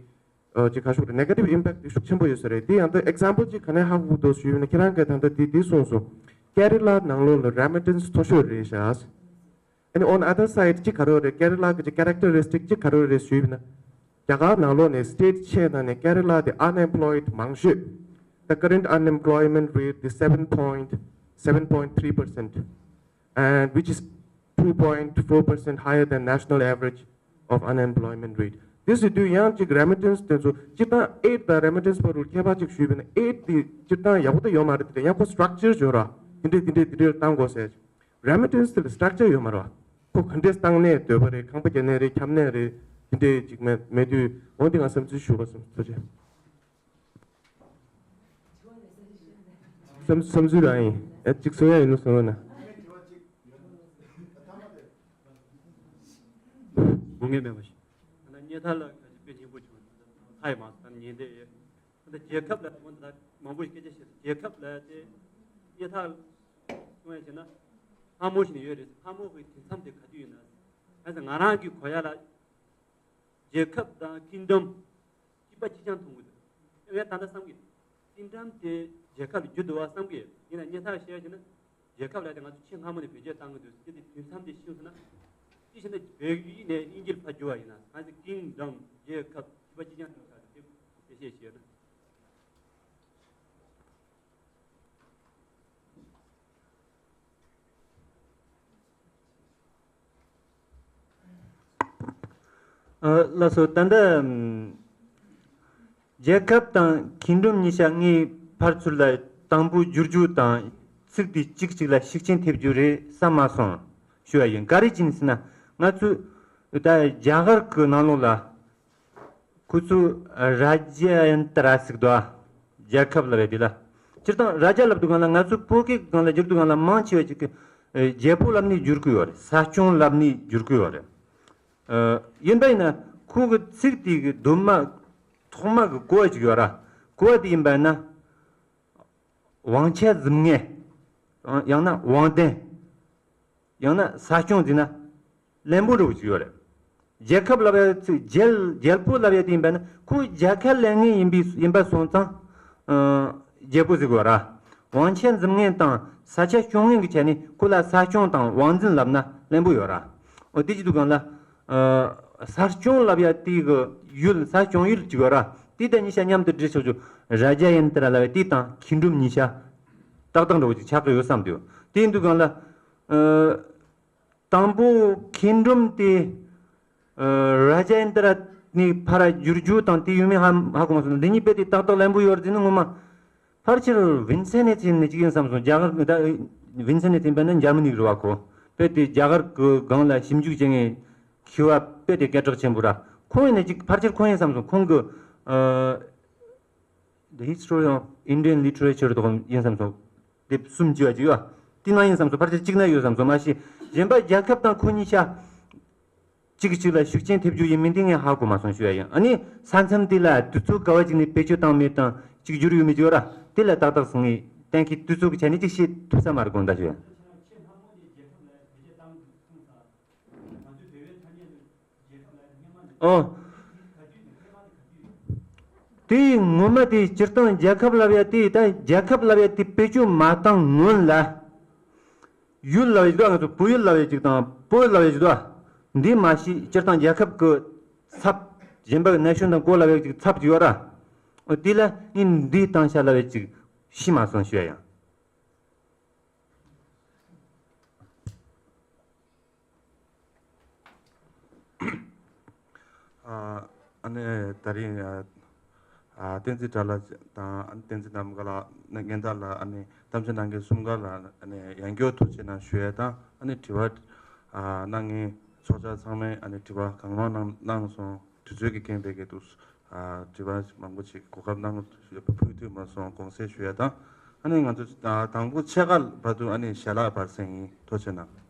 ཨ། ཅིག་ག་ཞུ་རེད། ནེ་གེ་ཊིབ་ཨིམ་པེག་ཊི་དེ་ཤུགས་ཆེན་པོ་ཡོད་ས་རེད། དེ་ཡང་ད་ཨེག་ཛམ་པལ་ཅིག་ག་ནས་ཧ་གོ་འདུག་ཞུས་ན། ཁྱེད་རང་གིས་ད་ལྟ་དེ་དེ་གསུངས་སོང་། ཀེ་ར་ལ་ནང་ལོགས་ལ་རེ་མི་ཊན་སི་མཐོ་ཤོས་རེད་ཤག And on other side གཅིག་ག་རེ་རེད། ཀེ་ར་ལ་གི་ཅིག་ཁེ་རེག་ཊ་རི་སི་ཊིག་གཅིག་ག་རེ་རེད་ཞུས་ན། རྒྱ་གར་ནང་ལོགས་ནས་སི་ཊེཊ་ཆེ་ནང་ནས་ཀེ་ར་ལ་དེ་ཨན་ཨེམ་པ་ལོའི་ཌི་མང་ཤོས། The current unemployment rate is seven point seven point three percent, and which is two point four percent higher than national average of unemployment rate. དེ་ཟེར་དུས་ཡང་ཅིག་རེ་མི་ཊན་སི་དེ་ཚོ་སྤྱིར་བཏང་ཨེ་ཌི་དང་རེ་མི་ཊན་སི་བར་ལ་ཁྱད་པར་ཅིག་ཞུས་པ་ཡིན་ན། ཨེ་ཌི་དེ་སྤྱིར་བཏང་ཡག་པོ་ད་ཡོད་མ་རེད། དེ་ཡང་ཁོ་སི་ཊྲག་ཅར་ཡོད་ར། དེ་འདྲས་དེ་འདྲས་དེ་འདྲས་བཏང་དགོས་ཟེར། རེ་མི་ཊན་སི་དེ་ལ་སི་ཊྲག་ཅར་ཡོད་མ་རེད་བ། ཁོ་ག་འདྲས་བཏང་ནས་སྡོད་པ་རེད། ཁང་པ་རྒྱག་ནས་རེད། འཁྱམ་ནས་རེད། དེ་འདྲས་ཅིག་མེད་མེད་དུས། འོ་འདི་ང་བསམ་ཚུལ་ཞུ་བ་སོང་། ཐུགས་རྗེ་ཆེ། བསམ་བསམ་ཚུལ་རང་ཡིན། ཨ། ཅིག་གསུང་ཡ་ཡིན་ན་གསུང་རོགས་གནང་། དགོངས་འགལ་མེད་པ་ཞིག་ད་ལྟ་རྙེད་ཐག་ལ་དཔེ་སྙིང་པོ་བྱུང་། ད་ལྟ་ཐག་ཡིན་མ་སོང་། ད་ཉན་བསྡད་ཡོད། ད་ལྟ་རྒྱལ་ཁབ་ལ་དེ་མོ་ད་ལྟ་མང་པོ་ཞིག་སྐད་ཆ་བཤད། རྒྱལ་ཁབ་ལ་དེ་རྙེད་ཐག་གསུང་ཡ་བྱས་ན་ལྷ་མོ་ཞིག་ཡོད་རེད། ལྷ་མོ་གི་དུས་མཚམས་དེ་ག་དུས་ཡིན་ན། ག་ཚོད་ང་རང་གི་གོ་ཡ་ལ། རྒྱལ་ཁབ་དང་ཀིང་ཌམ་གཅིག་པ་གཅིག་རྐྱང་མཐོང་གི་འདུག་ངས་ད་ལྟ་བསམ་གི། ཀིང་ཌམ་དེ་རྒྱལ་ཁབ་ལ་འགྱུར་འདུག་བ་བསམ་གི་ཡོད། ཡིན་ན་སྙན་ཐག་བཤད་ཡ་བྱས་ན། རྒྱལ་ཁབ་ལ་དེ་ང་ཚོ་ཆེས་སྔ་མོ་ནས་བེད་སྤྱོད་བཏང་གི་འདུག་དེ་དེ་དུས་མཚམས་དེ་ཤེས་སོང་ན། དེ་བྱས་ན་བོད་ཡིག་ནས་དབྱིན་ཇི་ལ་ཕར་བསྒྱུར་བ་ཡིན་ན། གང་ཟེར་ཀིང་ཌམ་རྒྱལ་ཁབ་གཅིག་པ་གཅིག་རྐྱང་མཐོང་ས་དེ་དེ་བཤད་ཤེས་ཡོད་ན། ཨ། ལགས་སོ། ད་ལྟ་ཨམ། རྒྱལ་ཁབ་དང་ཀིང་ཌམ་གཉིས་ཆ་ངའི་ཕར་ཚུར་ལ་དང་པོ་བསྒྱུར་རྒྱུ་དང་ཚིག་དེ་གཅིག་གཅིག་ལ་ཤུགས་རྐྱེན་ཐེབས་རྒྱུ་རེད་བསམ་མ་སོང་ཞུ་བ་ཡིན། ག་རེ་བྱས་ནས་ཟེར་ན། ང་ཚོས་ད་རྒྱ་གར་གྱི་ནང་ལོགས་ལ། ཁོ་ཚོས་རཱ་ཇ་ཡན་ཏྲ་ཟེར་གི་འདུག་ཨ། རྒྱལ་ཁབ་ལབ་ཡ་དེ་ལ། སྤྱིར་བཏང་རཱ་ཇ་ལབ་དུས་སྒང་ལ། ང་ཚོ་བོད་སྐད་སྒང་ལ་བསྒྱུར་དུས་སྒང་ལ་མང་ཆེ་བ་ཅིག་གིས་རྒྱལ་པོ་ལབ་ནས་བསྒྱུར་གི་ཡོད་རེད། ས་སྐྱོང་ལབ་ནས་བསྒྱུར་གི་ཡོད་རེད། ཨ། ཡིན་པ་ཡིན་ན་ཁོ་གི་ཚིག་དེ་གི་གདོད་མ་ཐོག་མ་གི་གོ་བ་ཅིག་ཡོད་ར། གོ་བ་དེ་ཡིན་པ་ཡིན་ན། དབང་ཆ་འཛིན་མཁན། ཡང་ན་དབང་ལྡན། ཡང་ན་ས་སྐྱོང་ཟེར་ན་བླུན་པོ་འདྲ་བོ་ཅིག་ཡོད་རེད། རྒྱལ་ཁབ་ལབ་ཡ་ཚིག་རྒྱལ་རྒྱལ་པོ་ལབ་ཡ་དེ་ཡིན་པ་ན་ཁོ་རྒྱལ་ཁ་ལེན་མཁན་ཡིན་པའི་ཡིན་པ་སོང་ཙང་། ཨ། རྒྱལ་པོ་ཟེར་དགོས་ར། དབང་ཆ་འཛིན་མཁན་དང་ས་ཆ་སྐྱོང་མཁན་གྱི་ཆ་ནས་ཁོ་ལ་ས་སྐྱོང་དང་དབང་འཛིན་ལབ་ན་བླུན་པོ་ཡོད་ར། འོ་དེ་བྱེད་དུས་སྒང་ལ། ཨ། ས་སྐྱོང་ལབ་ཡ་དེ་གི་ཡུལ། ས་སྐྱོང་ཡུལ་ཅིག་ཡོད་ར། དེ་དང་གཉིས་ཆ་མཉམ་དུ་སྒྲིལ་ཆོག་ཆོག་རཱ་ཇ་ཡན་ཏྲ་ལབ་ཡ་དེ་དང་ཀིང་ཌམ་གཉིས་ཆ་ཏག་ཏག་འདྲ་བོ་ཅིག་ཆགས་ཀྱི་ཡོད་བསམ་འདུག་དེ་ཡིན་དུས་སྒང་ལ། ཨ། དང་པོ་ཀིང་ཌམ་དེ། ཨ། རཱ་ཇ་ཡན་ཏྲ་ནས་ཕར་བསྒྱུར་རྒྱུ་དང་དེ་ཡོད་མེད་ཧ་ཧ་གོ་མ་སོང་། འདི་གཉིས་དཔེ་དེ་ཏག་ཏག་བླུན་པོ་ཡོད་རེད་ཟེར་ན་ངོ་མ། ཕལ་ཆེར་ཝིན་སེན་ནེ་ཐིན་ནི་གཅིག་ཡིན་བསམ་སོང་། རྒྱ་གར་ད་ཝིན་སེན་ནེ་ཐིན་པ་ན་འཇར་མ་ནི་རེད་བ། ཁོ་དཔེ་དེ་རྒྱ་གར་གི་སྒང་ལ་ཞིབ་འཇུག་བྱེད་མཁན་མཁས་པ་དཔེ་དེ་སྐད་གྲགས་ཆེན་པོ་ར། ཁོང་ཡིན་ན་གཅིག་ཕལ་ཆེར་ཁོང་ཡིན་བསམ་སོང་། ཁོང་གི། ཨ། The History of Indian Literature དོག་ཡིན་བསམ་སོང་། དེབ་གསུམ་བྲིས་པ་ཅིག་ཡོད། དེ་ནང་ཡིན་བསམ་སོང་། ཕལ་ཆེར་གཅིག་ན་ཡོད་བསམ་སོང་། མ་གཞི་གཞན་པ་རྒྱལ་ཁབ་དང་ཁོ་གཉིས་ཆ་གཅིག་གིས་གཅིག་ལ་ཤུགས་རྐྱེན་ཐེབས་རྒྱུ་ཡིན་མིན་དེ་ངས་ཧ་གོ་མ་སོང་ཞུ་ཡ་ཡིན། ཨ་ནི་ས་མཚམས་དེ་ལ་དུས་ཚོད་ག་བ་ཅིག་ནས་བེད་སྤྱོད་བཏང་མེད་དང་གཅིག་འགྱུར་ཡོད་མེད་ཅིག་ཡོད་ར། དེ་ལ་ཏག་ཏག་སོང་ངས་གཏན་འཁེལ་དུས་ཚོད་ཀྱི་ཆ་ནས་གཅིག་བཤད་ཐུབ་ས་མ་རེད་དགོངས་དག་ཞུ་ཡ། ཨོ། དེ་ངོ་མ་དེ་སྤྱིར་བཏང་རྒྱལ་ཁབ་ལབ་ཡ་དེ་ད་རྒྱལ་ཁབ་ལབ་ཡ་དེ་བེད་སྤྱོད་མ་བཏང་སྔོན་ལ། ཡུལ་ལབ་ཡ་ཅིག་འདུག་ང་ཚོ་བོད་ཡུལ་ལབ་ཡ་ཅིག་དང་བོད་ལབ་ཡ་ཅིག་འདུག་འདི་མ་གཞི་སྤྱིར་བཏང་རྒྱལ་ཁབ་ཀྱི་ཚབ། གཞན་པ་གི་ན་གཞོན་དང་གོ་ལབ་ཡ་ཅིག་ཚབ་ཅིག་ཡོད་ར། ཨོ་དེ་ལ་ཨིན་འདི་བཏང་ཤག་ལབ་ཡ་ཅིག་ཤི་མ་སོང་ཞུ་ཡ་ཡང་། ཨ་ནི་ད་རིང་ཨ་བསྟན་འཛིན་དགྲ་ལྷ་དང་བསྟན་འཛིན་ནམ་མཁའ་ལགས་ནས་སྙན་ཐག་ལ་ཨ་ནི་གཏམ་བཤད་གནང་མཁན་གསུམ་ཀ་ལ་ཨ་ནི་ཡང་བསྐྱར་ཐུགས་རྗེ་གནང་ཞུ་ཡས་དང་། ཨ་ནི་དྲི་བ་ཨ་གནང་མཁན་ཚོགས་བཅར་ཚང་མས་ཨ་ནི་དྲི་བ་གང་མང་གནང་གནང་སོང་། དུས་ཚོད་ཀྱི་རྐྱེན་པས་ཀྱི་འདུག་ཨ་དྲི་བ་མང་པོ་ཅིག་གོ་སྐབས་གནང་ཕུལ་ཐུབ་མ་སོང་། དགོངས་སེལ་ཞུ་ཡ་དང་། ཨ་ནི་ང་ཚོ་ཨ་དང་པོ་ཕྱེད་ཀ་བར་དུ་ཨ་ནི་ཞལ་ལག་སྦར་སེང་ཡིན། ཐུགས་རྗེ་གནང་།